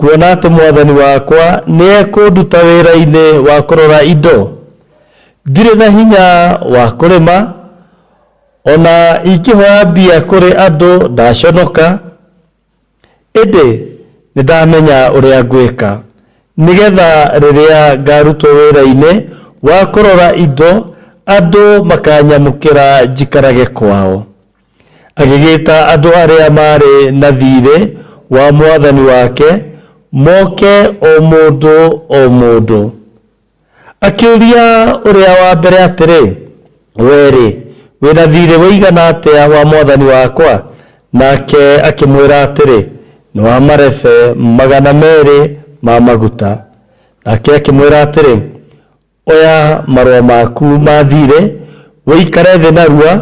Kuona atĩ mwathani wakwa nĩ ekũnduta wĩra-inĩ wa kũrora indo? Ndirĩ na hinya wa kũrĩma, o na ingĩhoya mbia kũrĩ andũ ndaconoka. Ĩndĩ nĩ ndamenya ũrĩa ngwĩka, nĩ getha rĩrĩa ngarutwo wĩra-inĩ wa kũrora indo, andũ makanyamũkĩra njikarage kwao. Agĩgĩta andũ arĩa maarĩ na thiirĩ wa mwathani wake moke o mũndũ o mũndũ. Akĩũria ũrĩa wa mbere atĩrĩ, 'Wee-rĩ, wĩ na thiirĩ ũigana atĩa wa mwathani wakwa? Nake akĩmwĩra atĩrĩ, 'Nĩ wa marebe 200 ma maguta. Nake akĩmwĩra atĩrĩ, 'Oya marũa maku ma thiirĩ, ũikare thĩ narua,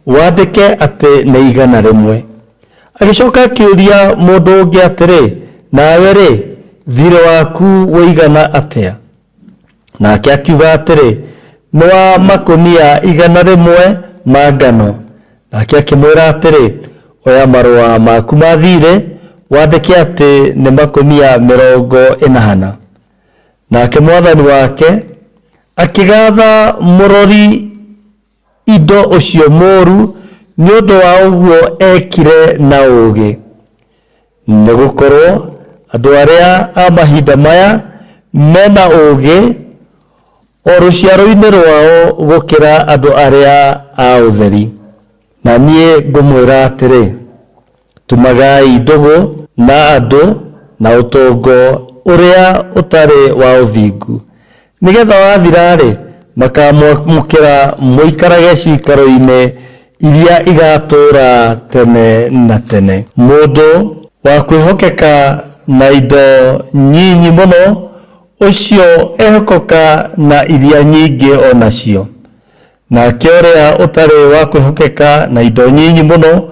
wandĩke atĩ nĩ 100. Agĩcoka akĩũria mũndũ ũngĩ atĩrĩ, 'Nawe-rĩ, thiirĩ waku ũigana atĩa? Nake akiuga atĩrĩ, 'Nĩ wa makũnia 100 ma ngano. Nake akĩmwĩra atĩrĩ, 'Oya marũa maku ma thiirĩ, wandĩke atĩ nĩ makũnia 80. Nake mwathani wake akĩgaatha mũrori indo ũcio mũũru nĩ ũndũ wa ũguo eekire na ũũgĩ. Nĩ gũkorũo andũ arĩa a mahinda maya me na ũũgĩ o rũciaro-inĩ rwao gũkĩra andũ arĩa a ũtheri. Na niĩ ngũmwĩra atĩrĩ, Tumagai ndũgũ na andũ na ũtongo ũrĩa ũtarĩ wa ũthingu, nĩ getha wathira-rĩ, makamwamũkĩra mũikarage ciikaro-inĩ iria igatũũra tene na tene. Mũndũ wa kwĩhokeka na indo nyinyi mũno, ũcio ehokoka na iria nyingĩ o nacio. Nake ũrĩa ũtarĩ wa kwĩhokeka na indo nyinyi mũno,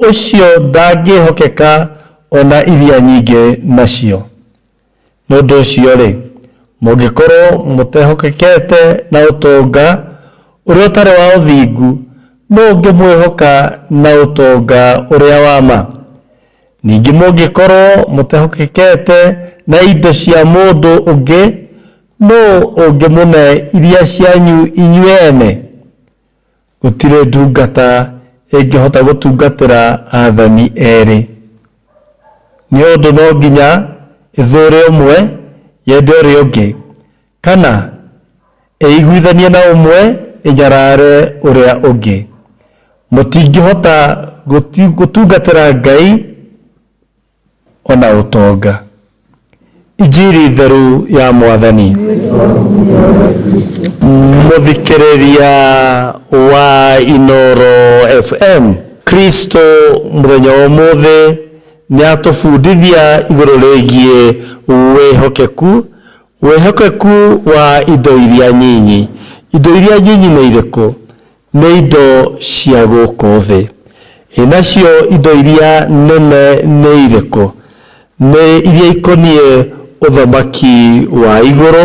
ũcio ndangĩhokeka o na iria nyingĩ nacio. Nĩ ũndũ ũcio-rĩ, mũngĩkorũo mũtehokekete na ũtonga ũrĩa ũtarĩ wa ũthingu, nũ ũngĩmwĩhoka na ũtonga ũrĩa wa ma? Ningĩ mũngĩkorũo mũtehokekete na indo cia mũndũ ũngĩ, nũ ũngĩmũne iria cianyu inyuĩ ene? Gũtirĩ ndungata ĩngĩhota gũtungatĩra aathani erĩ, nĩ ũndũ no nginya ĩthũũre ũmwe yende ũrĩa ũngĩ, kana ĩiguithanie na ũmwe ĩnyarare ũrĩa ũngĩ. Mũtingĩhota gũtungatĩra Ngai o na ũtonga. Injiri theru ya Mwathani. Mũthikĩrĩria wa Inooro FM, Kristo mũthenya wa ũmũthĩ nĩ atũbundithia igũrũ rĩgiĩ wĩhokeku, wĩhokeku wa indo iria nyinyi. Indo iria nyinyi nĩ irĩkũ? Nĩ indo cia gũkũ thĩ. Ĩ nacio indo iria nene nĩ irĩkũ? Nĩ iria ikoniĩ ũthamaki wa igũrũ,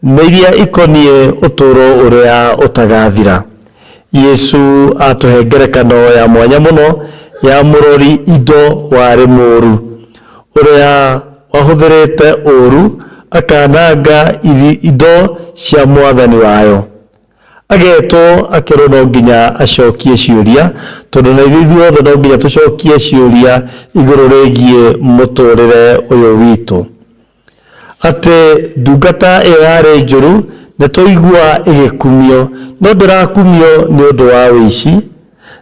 nĩ iria ikoniĩ ũtũũro ũrĩa ũtagathira. Yesu atũhe ngerekano ya mwanya mũno ya mũrori indo warĩ mũũru, ũrĩa wahũthĩrĩte ũũru akananga indo cia mwathani wayo. Agetwo akerwo no nginya acokie ciũria, tondũ na ithuĩ ithuothe no nginya tũcokie ciũria igũrũ rĩgiĩ mũtũrĩre ũyũ witũ. Atĩ ndungata ĩyo yarĩ njũru nĩ twaigua ĩgĩkumio, no ndĩrakumio nĩ ũndũ wa ũici,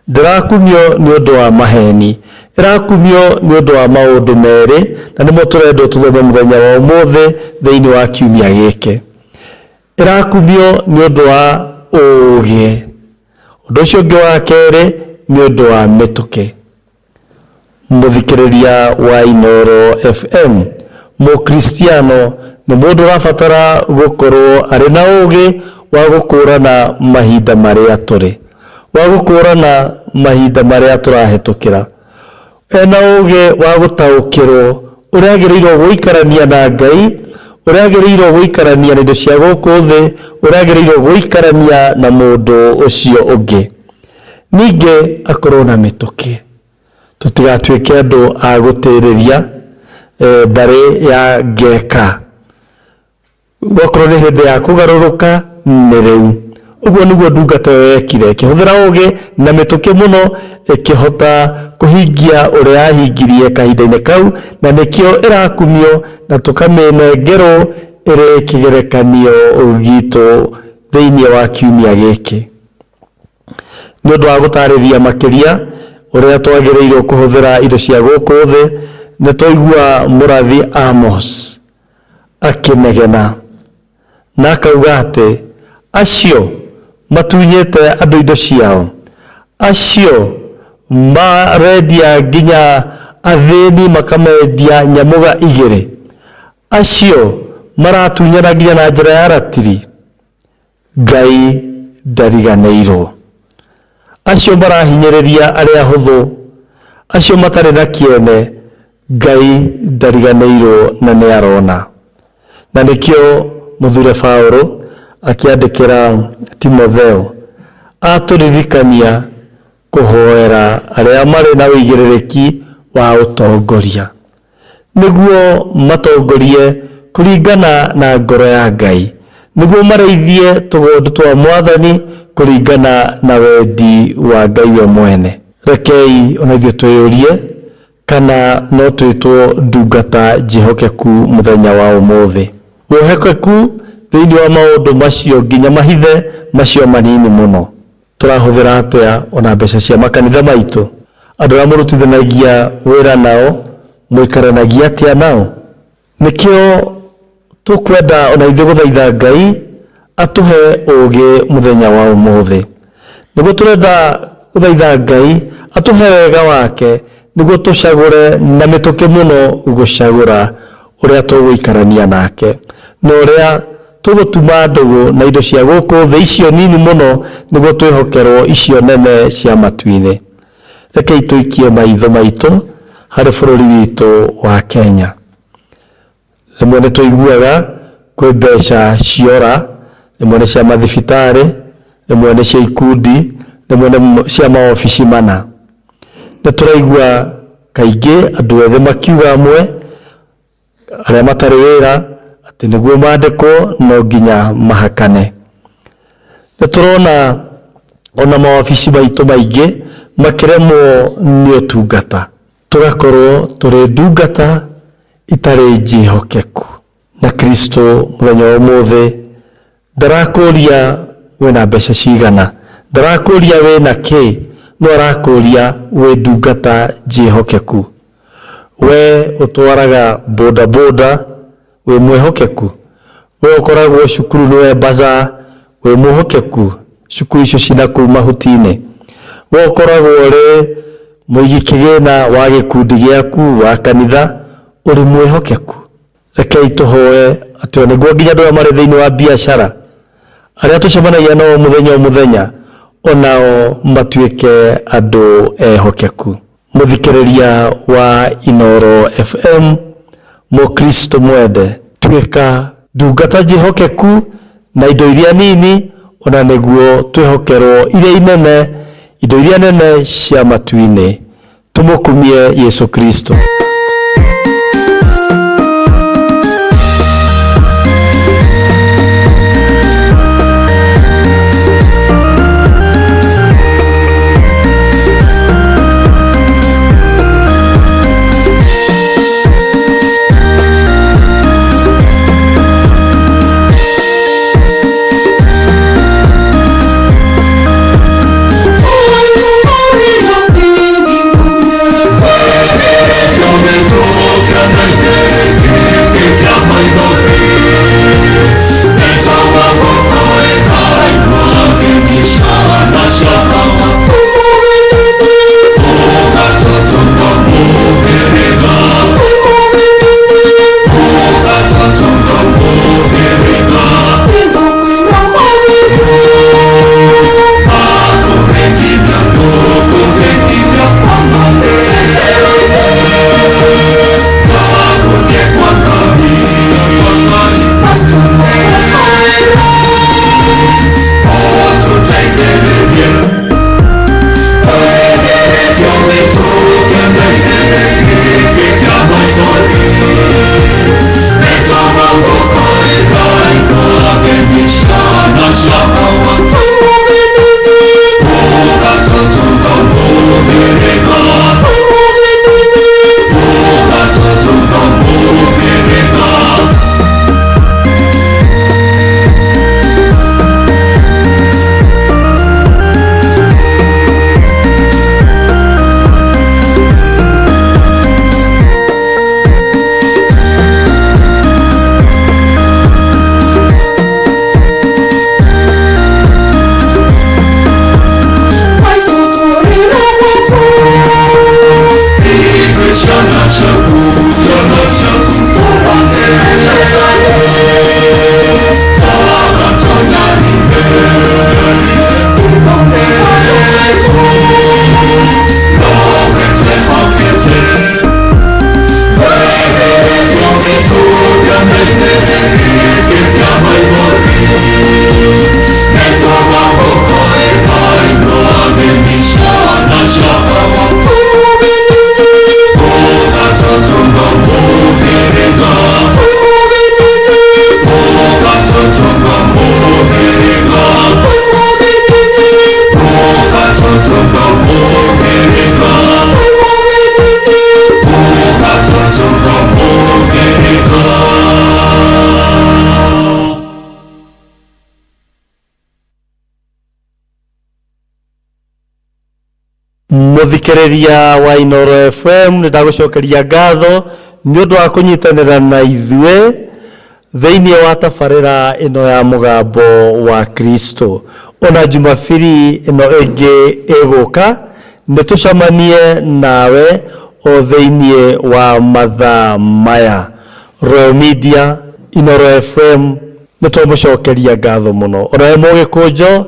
ndĩrakumio nĩ ũndũ wa maheni, ĩrakumio nĩ ũndũ wa maũndũ merĩ, na nĩmo tũrendwo tũthome mũthenya wa ũmũthĩ thĩinĩ wa kiumia gĩkĩ. Ĩrakumio nĩ ũndũ wa ũũgĩ. Ũndũ ũcio ũngĩ wa kerĩ nĩ ũndũ wa mĩtũkĩ. Mũthikĩrĩria wa Inooro FM, Mũkristiano nĩ mũndũ ũrabatara gũkorwo arĩ na ũũgĩ wa gũkũũrana mahinda marĩa tũrĩ, wa gũkũũrana mahinda marĩa tũrahĩtũkĩra. Ena ũũgĩ wa gũtaũkĩrũo ũrĩa agĩrĩirũo gũikarania na Ngai, ũrĩa agĩrĩirũo gũikarania na indo cia gũkũ thĩ, ũrĩa agĩrĩirũo gũikarania na mũndũ ũcio ũngĩ. Ningĩ akorũo na mĩtũkĩ. Tũtigatuĩke andũ a gũtĩrĩria, mbarĩ ya Ngeka. Gwakorwo nĩ hĩndĩ ya kũgarũrũka nĩ rĩu. Ũguo nĩguo ndungata ĩyo yekire, ĩkĩhũthĩra ũũgĩ na mĩtũkĩ mũno, ĩkĩhota kũhingia ũrĩa yahingirie kahinda-inĩ kau, na nĩkĩo ĩrakumio na tũkamĩnengerwo ĩrĩ kĩgerekanio gitũ thĩinĩ wa kiumia gĩkĩ. Nĩ ũndũ wa gũtarĩria makĩria ũrĩa twagĩrĩirwo kũhũthĩra indo cia gũkũ thĩ, nĩ twaigua mũrathi Amos akĩnegena na akauga atĩ acio matunyĩte andũ indo ciao, acio marendia nginya athĩni makamendia nyamũga igĩrĩ, acio maratunyana nginya na njĩra ya ratiri, Ngai ndariganĩirwo. Acio marahinyĩrĩria arĩa ahũthũ, acio matarĩ na kĩene, Ngai ndariganĩirwo na nĩ arona. Na nĩkĩo mũthure Paũlũ akĩandĩkĩra Timotheo atũririkania kũhoera arĩa marĩ na ũigĩrĩrĩki wa ũtongoria, nĩguo matongorie kũringana na ngoro ya Ngai, nĩguo marĩithie tũgondu twa Mwathani kũringana na wendi wa Ngai we mwene. Rekei ona ithuĩ twĩyũrie kana no twĩtwo ndungata njĩhokeku mũthenya wa ũmũthĩ. Wĩhokeku thĩinĩ wa maũndũ macio nginya mahithe macio manini mũno. Tũrahũthĩra atĩa ona mbeca cia makanitha maitũ? Andũ arĩa mũrutithanagia wĩra nao mũikaranagia atĩa nao? Nĩkĩo tũkwenda ona ithuĩ gũthaitha Ngai atũhe ũũgĩ mũthenya wa ũmũthĩ. Nĩguo tũrenda gũthaitha Ngai atũhe wega wake nĩguo tũcagũre na mĩtũkĩ mũno gũcagũra ũrĩa tũgũikarania nake na ũrĩa tũgũtuma ndũgũ na indo cia gũkũ thĩ icio nini mũno nĩguo twĩhokerwo icio nene cia matu-inĩ. Rekei tũikie maitho maitũ harĩ bũrũri witũ wa Kenya. Rĩmwe nĩ tũiguaga kwĩ mbeca ciora, rĩmwe nĩ cia mathibitarĩ, rĩmwe nĩ cia ikundi, rĩmwe nĩ cia maobici mana. Nĩ tũraigua kaingĩ andũ ethĩ makiuga amwe arĩa matarĩ wĩra atĩ nĩguo mandĩkwo no nginya mahakane. Nĩ tũrona ona maobici maitũ maingĩ makĩremwo nĩ ũtungata, tũgakorwo tũrĩ ndungata itarĩ njĩhokeku. Na Kristo mũthenya wa ũmũthĩ ndarakũria wĩna mbeca cigana, ndarakũria wĩna kĩ, no arakũria wĩ ndungata njĩhokeku. We ũtwaraga boda boda wĩ mwĩhokeku, we ũkoragwo cukuru nĩwe bazaar wĩ mwĩhokeku, cukuru icio cina kũu mahuti-inĩ. We ũkoragwo ũrĩ mũigi kĩgĩna wa gĩkundi gĩaku wa kanitha ũrĩ mwĩhokeku. Rekei tũhoe atĩ nĩguo nginya andũ arĩa marĩ thĩinĩ wa biacara arĩa tũcemanagia nao mũthenya o mũthenya onao matuĩke andũ ehokeku. Mũthikĩrĩria wa Inooro FM, Mũkristo mwende, tuĩka ndungata njĩhokeku na indo iria nini ona nĩguo twĩhokerwo iria inene, indo iria nene cia matu-inĩ. Tũmũkumie Yesu Kristo. Mũthikĩrĩria wa Inooro FM, nĩ ndagũcokeria ngatho nĩ ũndũ wa kũnyitanĩra na ithuĩ thĩinĩ wa tabarĩra ĩno ya Mũgambo wa Kristo. Ona Jumabiri ĩno ĩngĩ ĩgũka, nĩ tũcemanie nawe o thĩinĩ wa mathaa maya. Royal Media, Inooro FM, nĩ twamũcokeria ngatho mũno. Onawe Mũgĩkũnjo,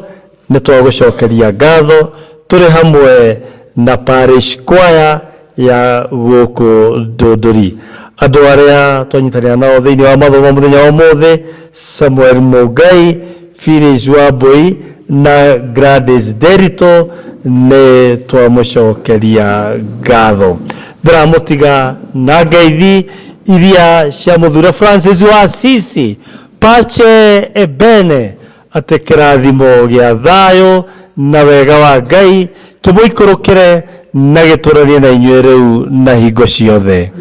nĩ twagũcokeria ngatho tũrĩ hamwe na Parish Choir ya gũkũ Ndũndũri. Andũ arĩa twanyitanĩra nao thĩinĩ wa mathomo mũthenya wa ũmũthĩ, Samuel Mũngai, Phyllis Wambui na Gladys Derito, nĩ twamũcokeria ngatho. Ndĩramũtiga na ngeithi iria cia mũthure Francis wa Assisi, Pace e bene, atĩ kĩrathimo gĩa thayũ na wega wa Ngai kĩmũikũrũkĩre na gĩtũranie na inyuĩ rĩu na hingo ciothe.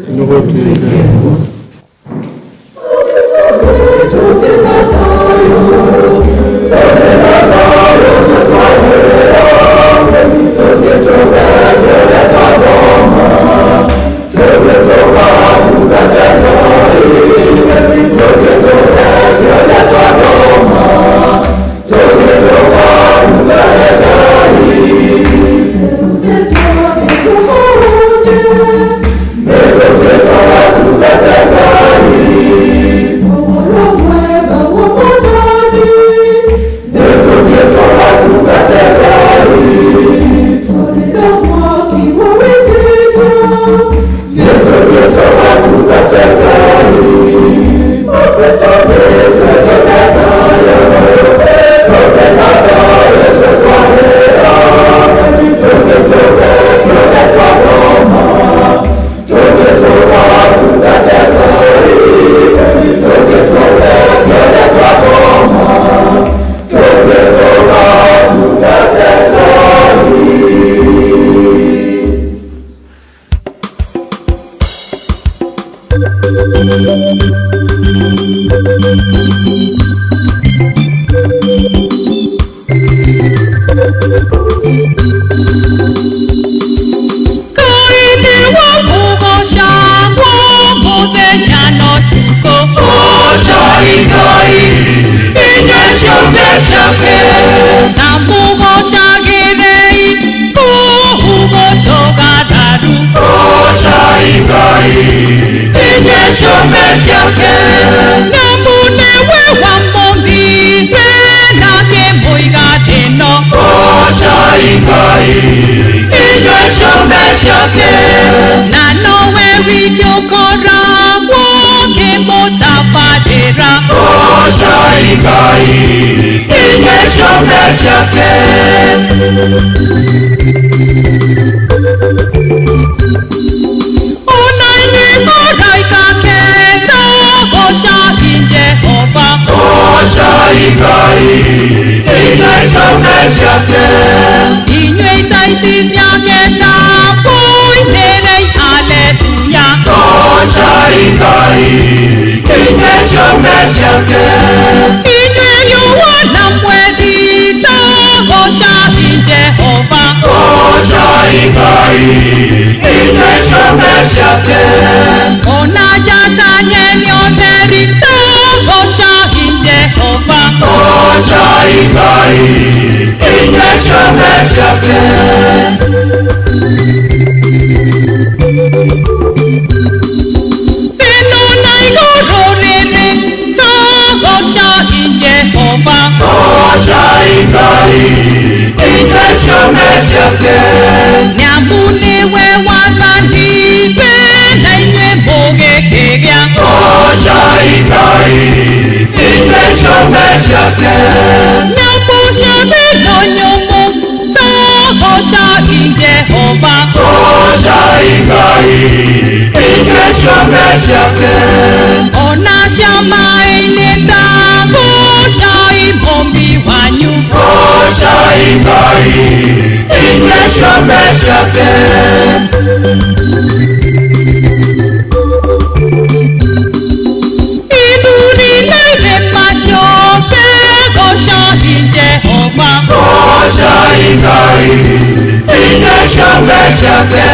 ciũmbe ciake.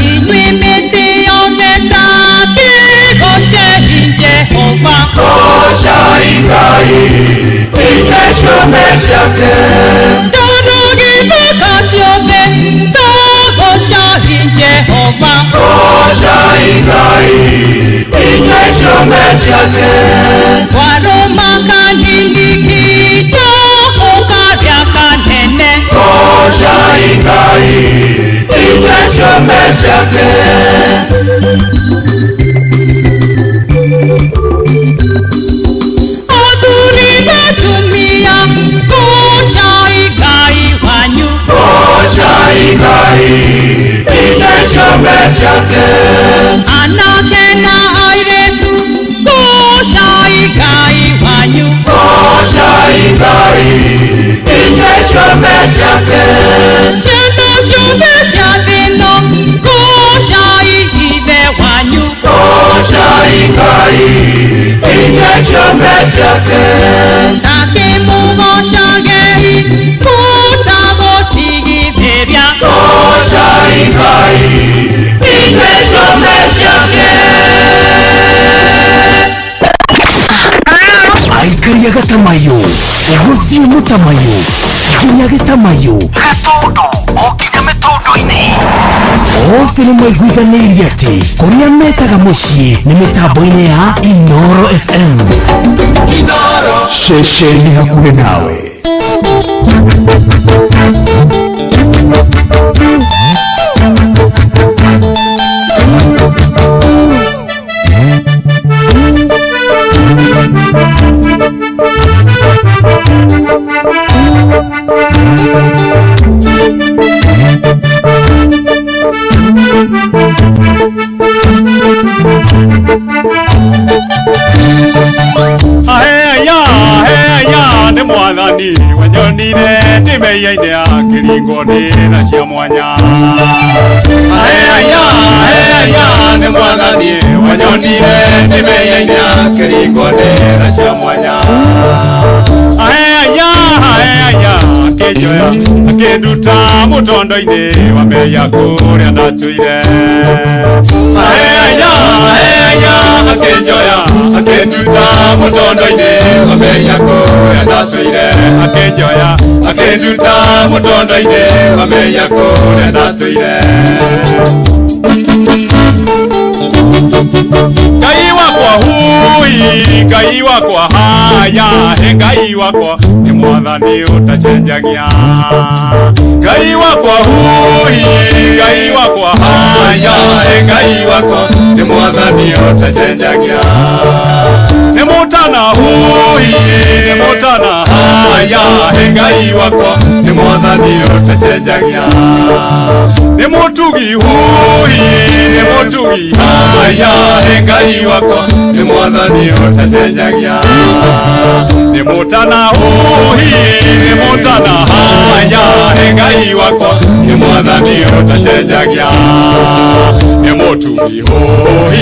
Inyuĩ mĩtĩ yothe ta kĩgocei Jehova. Goocai Ngai inyuĩ ciũmbe ciake. Tondũ gĩthaka ciothe ta gocai Jehova. Goocai Ngai inyuĩ ciũmbe ciake. Warũma kanini nginya ũkarĩa kanene. Goocai Ngai inyuĩ ciũmbe ciake. Athuri na atumia gocai Ngai wanyu. Goocai Ngai inyuĩ ciũmbe ciake. Anake na airĩtu gocai Ngai wanyu. Goocai Ngai inyuĩ ciũmbe ciake. Ciana ciothe cia thĩ ĩno gocai Ithe wanyu. Goocai Ngai inyuĩ ciũmbe ciake. Ta kĩmũgocagei mũtagũtigithĩria. Goocai Ngai inyuĩ ciũmbe ciake. Aikaria gatamayo gũthiĩ mũtamayo nginya gĩtamayo gatũndũ o nginya mĩtũndũ-inĩ othe nĩ maiguithanĩirie atĩ kũrĩa metaga mũciĩ nĩ mĩtambo-inĩ ya Inoro FM. Ceceni hakuhĩ nawe. Aheya, aheya, nĩ mwathani wanyonire ndĩmeiaine ya kĩringo ndĩ na cia mwanya. Aheya, aheya, nĩ mwathani wanyonire ndĩmeiaine ya kĩringo ndĩ na cia mwanya. Aheya, aheya, akĩnjoya akĩnduta mũtondo-inĩ wa meya kũrĩa ndatũire. Aheya, aheya, akĩnjoya akĩnduta mũtondo-inĩ wa meya kũrĩa ndatũire. Akĩnjoya akĩnduta mũtondo-inĩ wa meya kũrĩa ndatũire. Ngai wakwa hui, Ngai wakwa haya, he Ngai wakwa nĩ mwathani ũtacenjagia. Ngai wakwa hui, Ngai wakwa haya, he Ngai wakwa nĩ mwathani ũtacenjagia. Nĩ mũtana hui, nĩ mũtana haya, he Ngai wakwa nĩ mwathani ũtacenjagia. Nĩ mũtugi hui, nĩ mũtugi haya, he Ngai wakwa nĩ mwathani ũtacenjagia. Nĩ mũtana hui, nĩ mũtana haya, he Ngai wakwa nĩ mwathani ũtacenjagia. Nĩ mũtugi hui,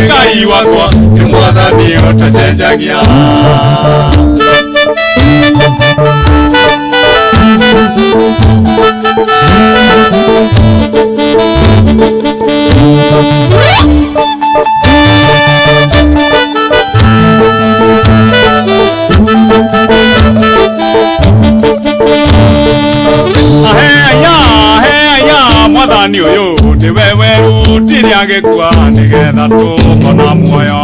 Ngai wakwa nĩ mwathani ũtacenjagia. Aheya, aheya, mwathani ũyũ nĩwe werutire agĩkua nĩgetha tũkona muoyo.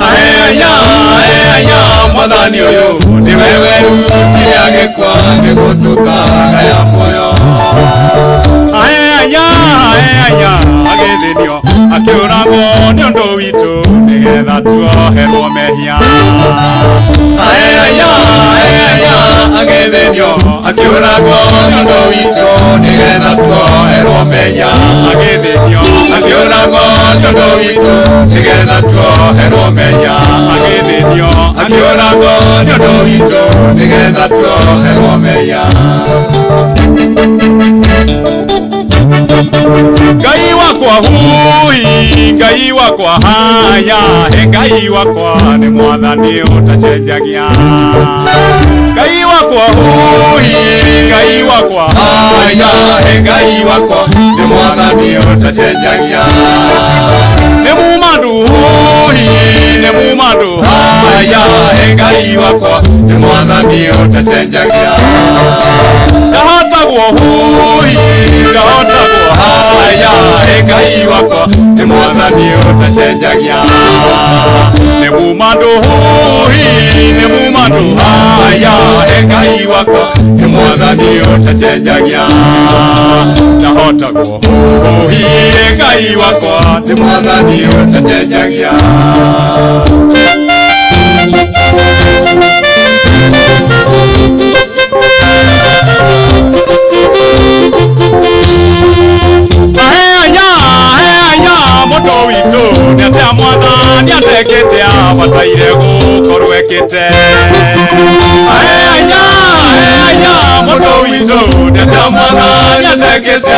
Aheya, aheya, mwathani ũyũ nĩwe werutire agĩkua nĩguo tũkagaya muoyo. Aheya, aheya, agĩthĩnio akĩũragwo nĩ ũndũ witũ nĩgetha tuoherwo mehia. Aheya, aheya, agĩthĩnio akĩũragwo nĩ ũndũ witũ nĩgetha tuoherwo mehia. Agĩthĩnio akĩũragwo nĩ ũndũ witũ nĩgetha tuoherwo mehia. Agĩthĩnio akĩũragwo nĩ ũndũ witũ nĩgetha tuoherwo mehia. Ngai wakwa hui, Ngai wakwa haya, he Ngai wakwa nĩ mwathani ũtacenjagia. Ngai wakwa wakwa hui Ngai wakwa haya Ngai wakwa nĩ mwathani ũtacenjagia nĩ mumandu hui nĩ mumandu haya Ngai wakwa nĩ mwathani ũtacenjagia ndahotagwo hui ndahotagwo haya Ngai wakwa nĩ mwathani ũtacenjagia nĩ mumandu hui nĩ mumandu haya Ngai wakwa nĩ mwathani ũtacenjagia ndahotagwo hui Ngai wakwa nĩ mwathani ũtacenjagia. Aya mũndũ witũ nĩ atĩa mwathani atekĩte abataire gũkorwo ekĩte aya mũndũ witũ nĩ atĩa mwathani atekĩte.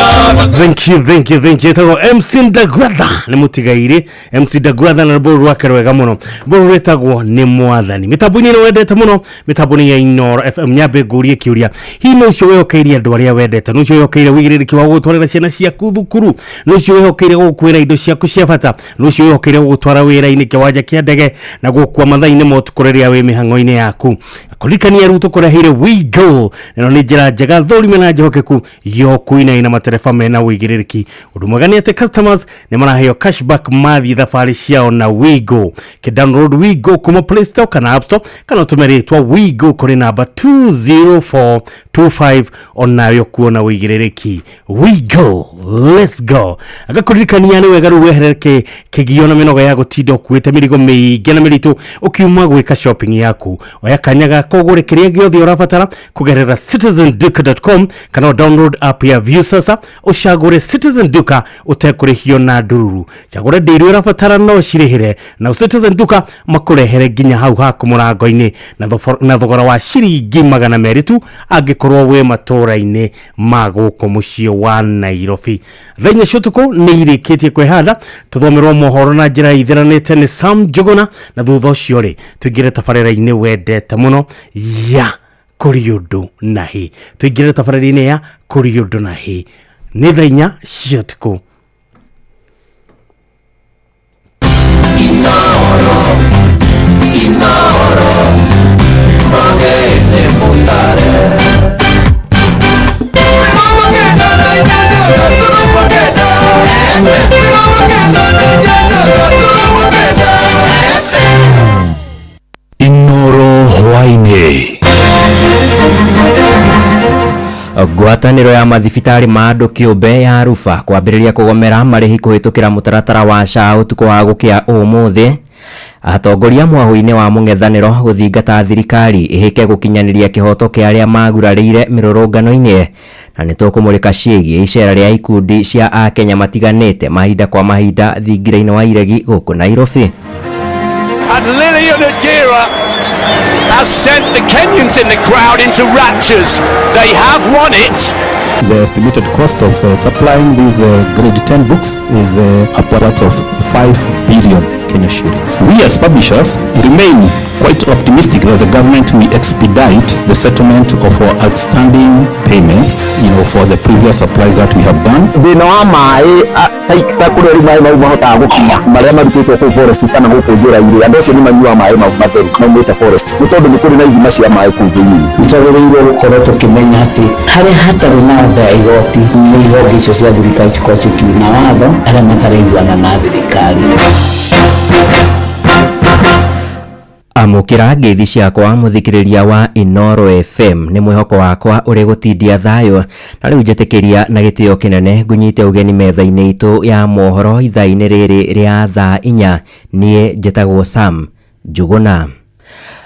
Thank you, thank you, thank you. Etagwo MC Ndagwatha nĩ mũtigairĩ MC Ndagwatha na rwĩmbo rwake rwega mũno rwĩmbo rwĩtagwo nĩ mwathani mĩtambo-inĩ ĩno wendete mũno mĩtambo-inĩ ya Inooro FM. Nyambe ngũrie kĩũria, hihi nĩ ũcio wĩhokeire andũ arĩa wendete, nĩ ũcio wĩhokeire wĩigĩrĩrĩki wa gũgũtwarĩra ciana ciaku thukuru, nĩ ũcio wĩhokeire gũgũkuĩra indo ciaku cia bata, nĩ ũcio wĩhokeire gũgũtwara wĩra-inĩ kĩwanja kĩa ndege na gũkua mathaa-inĩ ma ũtukũ rĩrĩa wĩ mĩhang'o-inĩ yaku. Kũririkania rĩu tũkũreheire WeGo, ĩno nĩ njĩra njega thũrime na njĩhokeku ya kũinaina matereba mena wĩigĩrĩrĩki. Ũndũ mwega nĩ atĩ customers nĩ maraheo cashback mathiĩ thabarĩ ciao na WeGo. Kĩ download WeGo kuma Play Store kana App Store kana ũtũme rĩtwa WeGo kũrĩ namba 20425 onawe ũkuona wĩigĩrĩrĩki. WeGo, let's go. Agakũririkania nĩ wega rĩu weherere kĩgio na mĩnoga ya gũtinda ũkuĩte mĩrigo mĩingĩ na mĩritũ ũkiuma gwĩka shopping yaku. Oya kanya gako ũgũre kĩrĩa gĩothe ũrabatara kũgerera citizenduka.com kana download app ya Viusasa ũcagũre Citizen Duka ũtekũrĩhio na ndururu. Cagũra indo iria ũrabatara no ũcirĩhĩre na Citizen Duka makũrehere nginya hau haku mũrango-inĩ na thogora wa ciringi 200 tu angĩkorwo wĩ matũra-inĩ ma gũkũ mũciĩ wa Nairobi. Thaa inya cia ũtukũ nĩ irĩkĩtie kwĩhanda tũthomerwo mohoro na njĩra ĩtheranĩte nĩ Sam Njuguna na thutha ũcio rĩ tũingĩre tabarĩra-inĩ wendete mũno ya kũrĩ ũndũ na hĩ. Tũingĩre tabarĩra-inĩ ya kũrĩ ũndũ na hĩ. Nĩ thaa inya cia ũtukũ. Inooro hwaĩ-inĩ. Ngwatanĩro ya mathibitarĩ ma andũ kĩũmbe ya Rufa kwambĩrĩria kũgomera marĩhi kũhĩtũkĩra mũtaratara wa SHA ũtukũ wa gũkĩa ũmũthĩ. Atongoria mwahũ-inĩ wa mũng'ethanĩro gũthingata thirikari ĩhĩke gũkinyanĩria kĩhoto kĩa arĩa magurarĩire mĩrũrũngano-inĩ. Na nĩ tũkũmũrĩka ciĩgiĩ icera rĩa ikundi cia akenya matiganĩte mahinda kwa mahinda thingira-inĩ wa iregi gũkũ Nairobi. And Lilian Odira has sent the Kenyans in the crowd into raptures. They have won it. The estimated cost of supplying these grade 10 books is upwards of 5 billion Kenya shillings. We as publishers remain quite optimistic that the government will expedite the settlement of our outstanding payments, for the previous supplies that we have done. Thĩna wa maĩ ta kũrĩa rĩu maĩ mau mahotaga gũkinya marĩa marutĩtwo kũu forest kana gũkũ njĩra-inĩ, andũ acio nĩ manyuaga maĩ mau matheru maumĩte forest nĩ tondũ nĩ kũrĩ na ithima cia maĩ kũu thĩinĩ. Nĩ twagĩrĩirwo gũkorwo tũkĩmenya atĩ harĩa hatarĩ na watho ya igoti nĩ ihonge icio cia thirikari cikorwo cikiuna watho arĩa mataraiguana na thirikari. Amũkĩra ngeithi ciakwa mũthikĩrĩria wa Inooro FM nĩ mwĩhoko wakwa ũrĩ gũtindia thayũ na rĩu njĩtĩkĩria na gĩtĩo kĩnene ngũnyite ũgeni metha-inĩ itũ ya mohoro ithaa-inĩ rĩrĩ rĩa thaa inya. Niĩ njĩtagwo Sam Njuguna.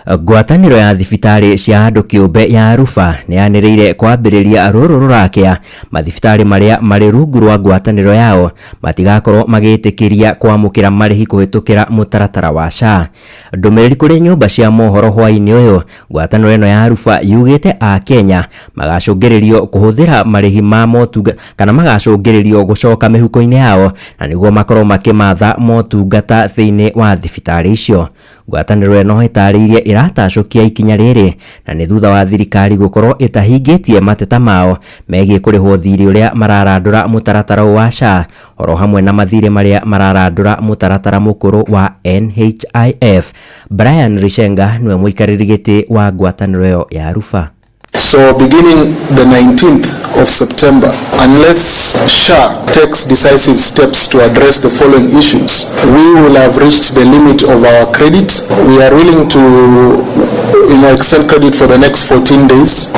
Ngwatanĩro ya thibitarĩ cia andũ kĩũmbe ya Rufa nĩ yanĩrĩire kwambĩrĩria rũrũ rũrakĩa mathibitarĩ marĩa marĩ rungu rwa ngwatanĩro yao matigakorwo magĩtĩkĩria kwamũkĩra marĩhi kũhĩtũkĩra mũtaratara wa SHA. Ndũmĩrĩri kũrĩ nyũmba cia mohoro hwaĩ-inĩ ũyũ, ngwatanĩro ĩno ya Rufa yugĩte a Kenya magacũngĩrĩrio kũhũthĩra marĩhi ma motungata kana magacũngĩrĩrio gũcoka mĩhuko-inĩ yao na nĩguo makorwo makĩmatha motungata thĩinĩ wa thibitarĩ icio. Ngwatanĩro ĩno ĩtarĩirie Ĩratacũkia ikinya rĩrĩ na nĩ thutha wa thirikari gũkorwo ĩtahingĩtie mateta mao megiĩ kũrĩhwo thirĩ ũrĩa mararandũra mũtaratara wa SHA oro hamwe na mathirĩ marĩa mararandũra mũtaratara mũkũrũ wa NHIF. Brian Rishenga nĩwe mũikarĩri gĩtĩ wa ngwatanĩro ĩyo ya Rufa. So beginning the 19th of September, unless SHA takes decisive steps to address the following issues, we will have reached the limit of our credit. We are willing to extend credit for the next 14 days,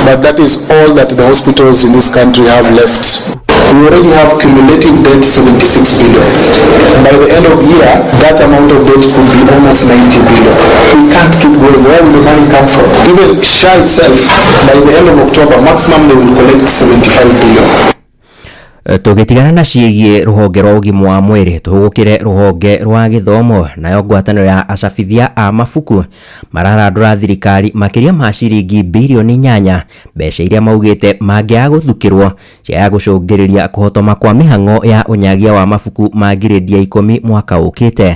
but that is all that the hospitals in this country have left. We already have cumulative debt 76 billion. By the end of year, that amount of debt could be almost 90 billion. We can't keep going. Where will the money come from? Even SHA itself, by the end of October, maximum they will collect 75 billion. Tũgĩtigana na ciĩgiĩ rũhonge rwa ũgima wa mwĩrĩ tũhũgũkĩre rũhonge rwa gĩthomo nayo ngwatanĩro ya acabithia a mabuku mararandũra thirikari makĩria ma ciringi birioni 8 mbeca iria maugĩte mangĩaga gũthukĩrwo ciaga gũcũngĩrĩria kũhotoma kwa mĩhang'o ya ũnyagia wa mabuku ma ngirĩndi ya 10 mwaka ũkĩte.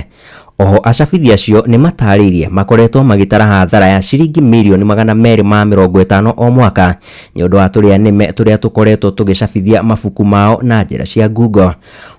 Oho acabithia acio nĩ matarĩirie makoretwo magĩtara hathara ya ciringi mirioni 250 o mwaka nĩ ũndũ wa tũrĩa nĩme tũrĩa tũkoretwo tũgĩcabithia mabuku mao na njĩra cia Google.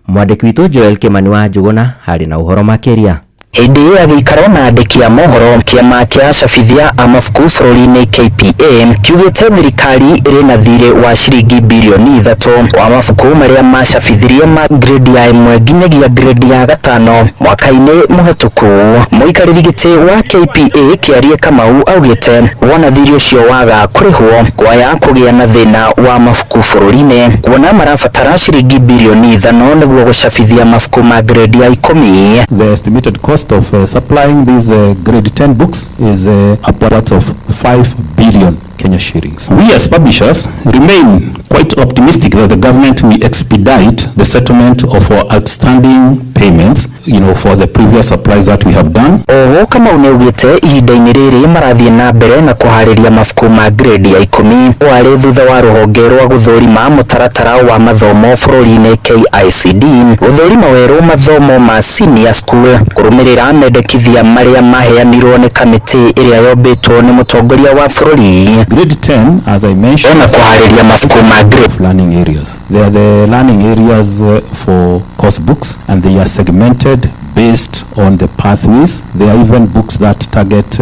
Mwandĩki witũ Joel Kimani wa Njũgũna harĩ na ũhoro makĩria. Hĩndĩ ĩyo agĩikarwo na andĩki a mohoro kĩama kĩa acabithia a mabuku bũrũri-inĩ KPA kiugĩte thirikari ĩrĩ na thirĩ wa ciringi birioni 3 wa mabuku marĩa macabithirie ma grade ya 1 nginyagia grade ya 5 mwaka-inĩ mũhetũku. Mũikarĩri gĩtĩ wa KPA Kĩarie Kamau augĩte wona thirĩ ũcio waga kũrĩhwo kwaya kũgĩa na thĩna wa mabuku bũrũri-inĩ kuona marabatara ciringi birioni 5 nĩguo gũcabithia mabuku ma grade ya 10. The estimated cost of supplying these grade 10 books is upwards of 5 billion Kenya shillings. We as publishers remain quite optimistic that the government will expedite the settlement of our outstanding payments, for the previous supplies that we have done. Oho Kamau nĩaugĩte ihinda-inĩ rĩrĩ marathiĩ na mbere na kũharĩria mabuku ma grade ya 10 warĩ thutha wa rũhonge rwa gũthũrima mũtaratara wa mathomo bũrũri-inĩ KICD gũthũrima werũ mathomo ma senior school kũrũmĩrĩra mendekithia marĩa maheanirwo nĩ kamĩtĩ ĩrĩa yombĩtwo nĩ mũtongoria wa bũrũri. Grade 10, as I mentioned, ona kũharĩria mabuku ma grade learning areas. They are the learning areas for course books, and they are segmented based on the pathways. There are even books that target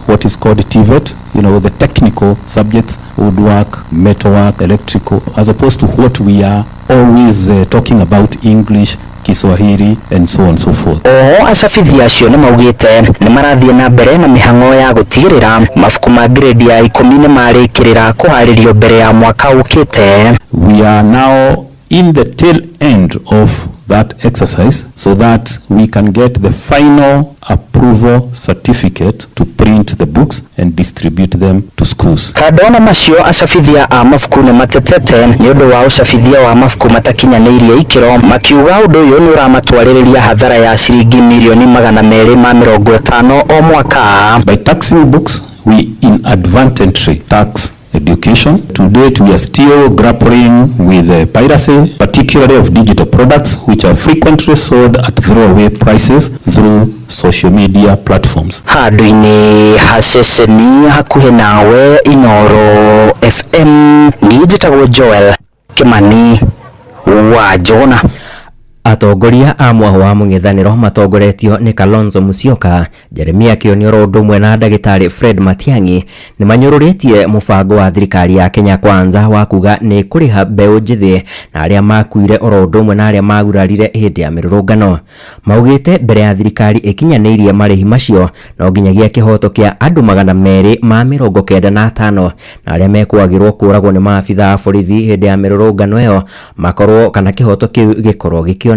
what is called TVET, the technical subjects, woodwork, metalwork, electrical, as opposed to what we are always talking about, English, Kiswahili, and so on and so forth. Oho acabithia acio nĩ maugĩte nĩ marathiĩ na mbere na mĩhang'o ya gũtigĩrĩra mabuku ma grade ya 10 nĩ marĩkĩrĩra kũharĩrio mbere ya mwaka ũkĩte. We are now in the tail end of that exercise so that we can get the final approval certificate to print the books and distribute them to schools. Kando na macio acabithia a mabuku nĩ matetete nĩ ũndũ wa ũcabithia wa mabuku matakinyanĩirie ikĩro makiuga ũndũ ũyũ nĩ ũramatwarĩrĩria hathara ya ciringi mirioni 250 o mwaka. By taxing books, we inadvertently tax education. To date, we are still grappling with piracy, particularly of digital products, which are frequently sold at throwaway prices through social media platforms. Handũ-inĩ ha ceceni hakuhĩ nawe Inoro FM, niĩ njĩtagwo Joel Kimani wa Njũgũna. Atongoria a mwaho wa mũng'ethanĩro matongoretio nĩ Kalonzo Musyoka, Jeremia Kioni oro ũndũ ũmwe na ndagĩtarĩ Fred Matiang'i nĩ manyũrũrĩtie mũbango wa thirikari ya Kenya Kwanza wa kuga nĩ kũrĩha mbeũ njĩthĩ na arĩa makuire oro ũndũ ũmwe na arĩa magurarire hĩndĩ ya mĩrũrũngano. Maugĩte mbere ya thirikari ĩkinyanĩirie marĩhi macio no nginyagia kĩhoto kĩa andũ 295 na arĩa mekũagĩrwo kũragwo nĩ maabitha a borithi hĩndĩ ya mĩrũrũngano ĩyo makorwo kana kĩhoto kĩu gĩkorwo gĩkĩonekana.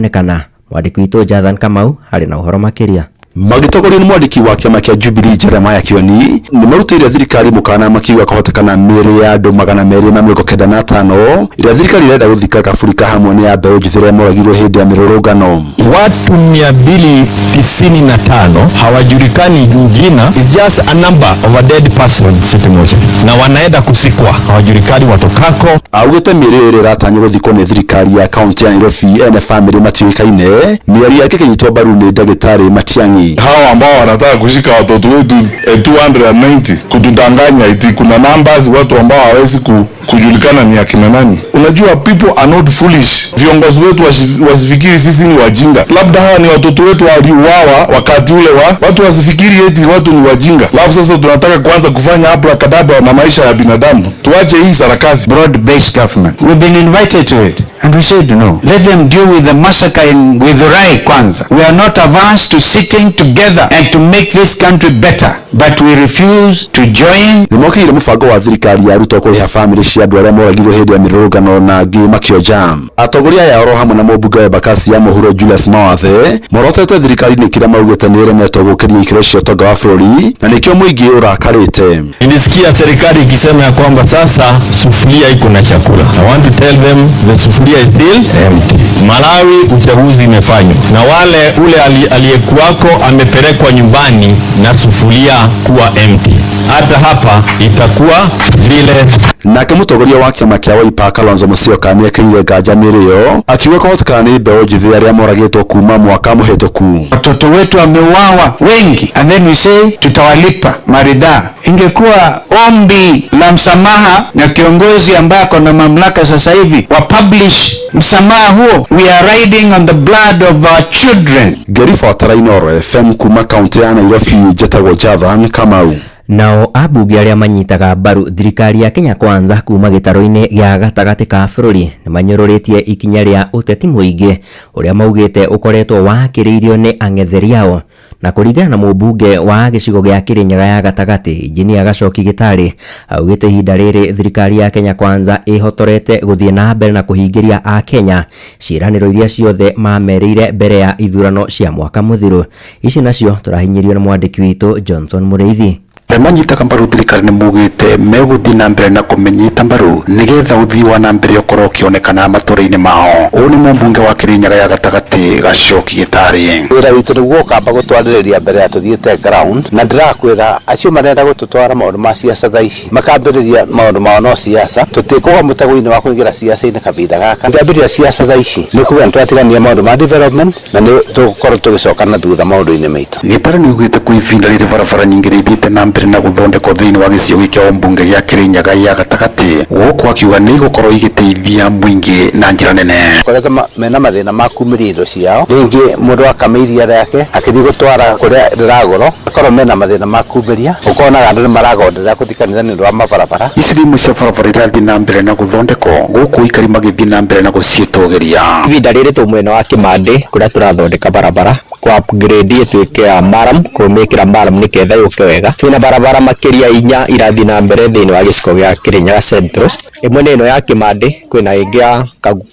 Mwandĩki witũ Jathan Kamau harĩ na ũhoro makĩria. Magĩtongorio nĩ mwandĩki wa kĩama kĩa Jubilee Jeremiah Kioni nĩ marutĩire thirikari mũkana makiuga kũhotekana mĩĩrĩ ya andũ 295 ĩrĩa thirikari ĩrenda gũthika kaburi ka hamwe nĩ ya mbeũ njĩthĩ ĩrĩa moragirwo hĩndĩ ya mĩrũrũngano. Watu 295 hawajulikani jina, it's just a number of a dead person city moja, na wanaenda kusikwa, hawajulikani watokako. Augĩte mĩĩrĩ ĩrĩa ĩratanywo gũthikwo nĩ thirikari ya kaunti ya Nairobi ene bamĩrĩ matiũĩkaine. Mĩario yake ĩkĩnyitwo mbaru nĩ ndagĩtarĩ Matiang'i. Kioni. Hawa ambao wanataka kushika watoto wetu 290 kutudanganya eti kuna numbers watu ambao hawawezi kujulikana ni akina nani. Unajua, people are not foolish. Viongozi wetu wasifikiri sisi ni wajinga. Labda hawa ni watoto wetu waliuawa wakati ule wa watu wasifikiri eti watu ni wajinga. Alafu sasa tunataka kuanza kufanya abracadabra na maisha ya binadamu. Tuache hii sarakasi. Broad based government. We've been invited to it and we said no. Let them deal with the massacre in Githurai kwanza. We are not averse to sitting together and to make this country better, but we refuse to join. Nĩmokĩire mũbango wa thirikari ya Ruto kũrĩha bamĩrĩ cia andũ arĩa moragirwo hĩndĩ ya mĩrũrũngano na angĩ makĩonja. Atongoria aya oro hamwe na mũmbunge wa Embakasi ya mũhuro Julius Mawathe morotete thirikari-inĩ kĩrĩa maugĩte nĩ ĩremetwo gũkĩria ikĩro cia ũtonga wa bũrũri na nĩkĩo mũingĩ ũrakarĩte. Nilisikia serikali ikisema ya kwamba sasa sufuria iko na chakula. I want to tell them the sufuria is still empty. Malawi uchaguzi imefanywa na wale ule aliyekuwako amepelekwa nyumbani na sufuria kuwa empty. Hata hapa itakuwa vile. Nake mũtongoria wa kĩama kĩa Wiper Kalonzo Musyoka nĩekĩrire nganja mĩrĩ ĩyo akiuga kũhotekana nĩ mbeũ njĩthĩ arĩa moragĩtwo kuma mwaka mũhĩtũku. Watoto wetu wameuawa wengi and then we say tutawalipa maridhaa. Ingekuwa ombi la msamaha na kiongozi ambaye ako na mamlaka sasa hivi wa publish msamaha huo. We are riding on the blood of our children. Ngĩribotera Inooro FM kuma kaunti ya Nairobi, njĩtagwo Jathan Kamau. Nao ambunge arĩa manyitaga mbaru thirikari ya Kenya Kwanza kuma gĩtarũ-inĩ gĩa gatagatĩ ka bũrũri nĩmanyũrũrĩtie ikinya rĩa ũteti mũingĩ ũrĩa maugĩte ũkoretwo wakĩrĩirio nĩ ang'etheri ao. Na kũringana na mũmbunge wa gĩcigo gĩa Kĩrĩnyaga ya gatagatĩ Injinia Gacoki Gĩtarĩ augĩte ihinda rĩrĩ thirikari ya Kenya Kwanza ĩhotorete gũthiĩ na mbere na kũhingĩria Akenya ciĩranĩro iria ciothe mamerĩire mbere ya ithurano cia mwaka mũthiru. Ici nacio tũrahinyĩrio nĩ mwandĩki witũ Johnson Mũrĩithi. Arĩa manyitaga mbaru thirikari nĩ maugĩte megũthiĩ na mbere na kũmĩnyita mbaru nĩgetha ũthii wa na mbere ũkorwo ũkĩonekana matũra-inĩ mao. Ũũ nĩ mũmbunge wa Kĩrĩnyaga ya gatagatĩ Gacoki Gĩtarĩ. Wĩra witũ nĩguo ũkamba gũtwarĩrĩria mbere ya tũthiĩte ground, na ndĩrakwĩra acio marenda gũtũtwara maũndũ ma siasa thaa ici makambĩrĩria maũndũ mao no siasa. Tũtikũgwa mũtego-inĩ wa kũingĩra siasa-inĩ kahinda gaka. Tũngĩambĩrĩria siasa thaa ici nĩ kuga nĩtwatigania maũndũ ma development na nĩ tũgũkorwo tũgĩcoka na thutha maũndũ-inĩ maitũ. Gĩtarĩ nĩ augĩte kwa ihinda rĩrĩ barabara nyingĩ nĩ ithiĩte na mbere na gũthondekwo thĩinĩ wa gĩcigo gĩkĩ ũmbunge gĩa Kĩrĩnyaga ya gatagatĩ, gũkũ akiuga nĩ igũkorwo igĩteithia mũingĩ na njĩra nene. Koretwo mena mathĩna ma kumĩria indo ciao, rĩngĩ mũndũ akama iria rĩake akĩthiĩ gũtwara kũrĩa rĩragũrwo, akorwo mena mathĩna ma kumĩria, ũkonaga andũ nĩmaragonderera gũthiĩ kanitha nĩ ũndũ wa mabarabara. Ici nĩ imwe cia barabara irathiĩ na mbere na gũthondekwo gũkũ aikari magĩthiĩ na mbere na gũciĩtũgĩria. Ihinda rĩrĩ twĩ mwena wa Kĩmandĩ kũrĩa tũrathondeka barabara kwa upgrade ĩtuĩke ya maram, kũmĩkĩra maram nĩgetha yũke wega. Twĩna barabara makĩria inya irathiĩ na mbere thĩinĩ wa gĩcigo gĩa Kĩrĩnyaga Central. Ĩmwe nĩ ĩno ya Kĩmandĩ, kwĩna ĩngĩ ya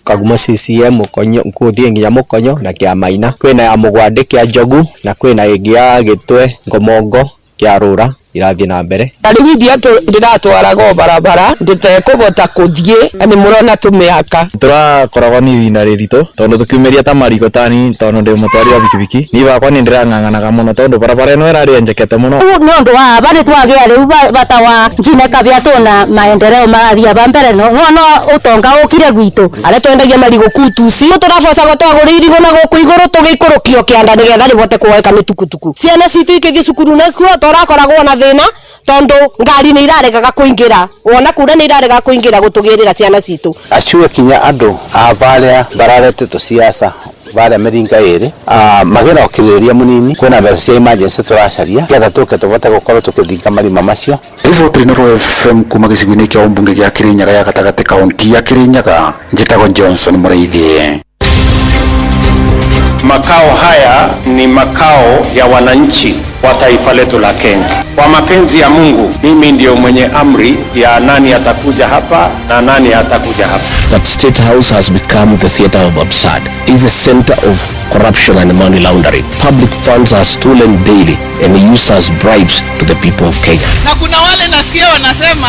Kagumo CCM Mũkonyo gũthiĩ nginya Mũkonyo na Kĩamaina, kwĩna ya Mũgwandĩ kĩa Njogu na kwĩna ĩngĩ ya Gĩtwe Ngomongo kĩa Rũra irathiĩ na mbere. Rĩu iria ndĩratwaraga barabara ndĩtekũhota kũthiĩ na nĩ mũrona tũmĩaka. Tũrakoragwo nĩ ihinda rĩritũ tondũ tũkiumĩria ta marigũ tani tondũ ndĩ mũtwari wa bikibiki niĩ bakwa nĩ ndĩrang'ang'anaga mũno tondũ barabara ĩno ĩrarĩ njekete mũno. Nĩ ũndũ wa aba nĩ twagĩa rĩu bata wa njine kabĩa tũna maendeleo marathiĩ aba mbere no no ũtonga ũkire gwitũ. Arĩa twendagia marigũ kutuci tũrabocaga twagũra irigũ na gũkũ igũrũ tũgĩikũrũkio kĩanda nĩgetha rĩbote kuoeka nĩ tukutuku. Ciana citũ ikĩthiĩ cukuru nakuo tũrakoragwo na thĩna tondu ngari nĩ iraregaga kũingĩra, wona kura nĩ iraregaga kũingĩra gũtũgĩrĩra ciana citũ. Acio kinya andũ a barĩa bararetete siasa barĩa mĩringa ĩrĩ magĩra ũkirĩrĩria mũnini, kwĩna mbeca cia emergency tũracaria getha tũke tũvote gũkorwo tũkĩthinga marima macio. Riboti Inooro FM kuma gĩcigo-inĩ kĩa ũmbunge gĩa Kĩrĩnyaga ya gatagatĩ kaunti ya Kĩrĩnyaga, njĩtagwo Johnson Mũrĩithi. Makao haya ni makao ya wananchi wa taifa letu la Kenya. Kwa mapenzi ya Mungu, mimi ndio mwenye amri ya nani atakuja hapa na nani atakuja hapa. That State House has become the theater of absurd. Is a center of corruption and money laundering. Public funds are stolen daily and used as bribes to the people of Kenya. Na kuna wale nasikia wanasema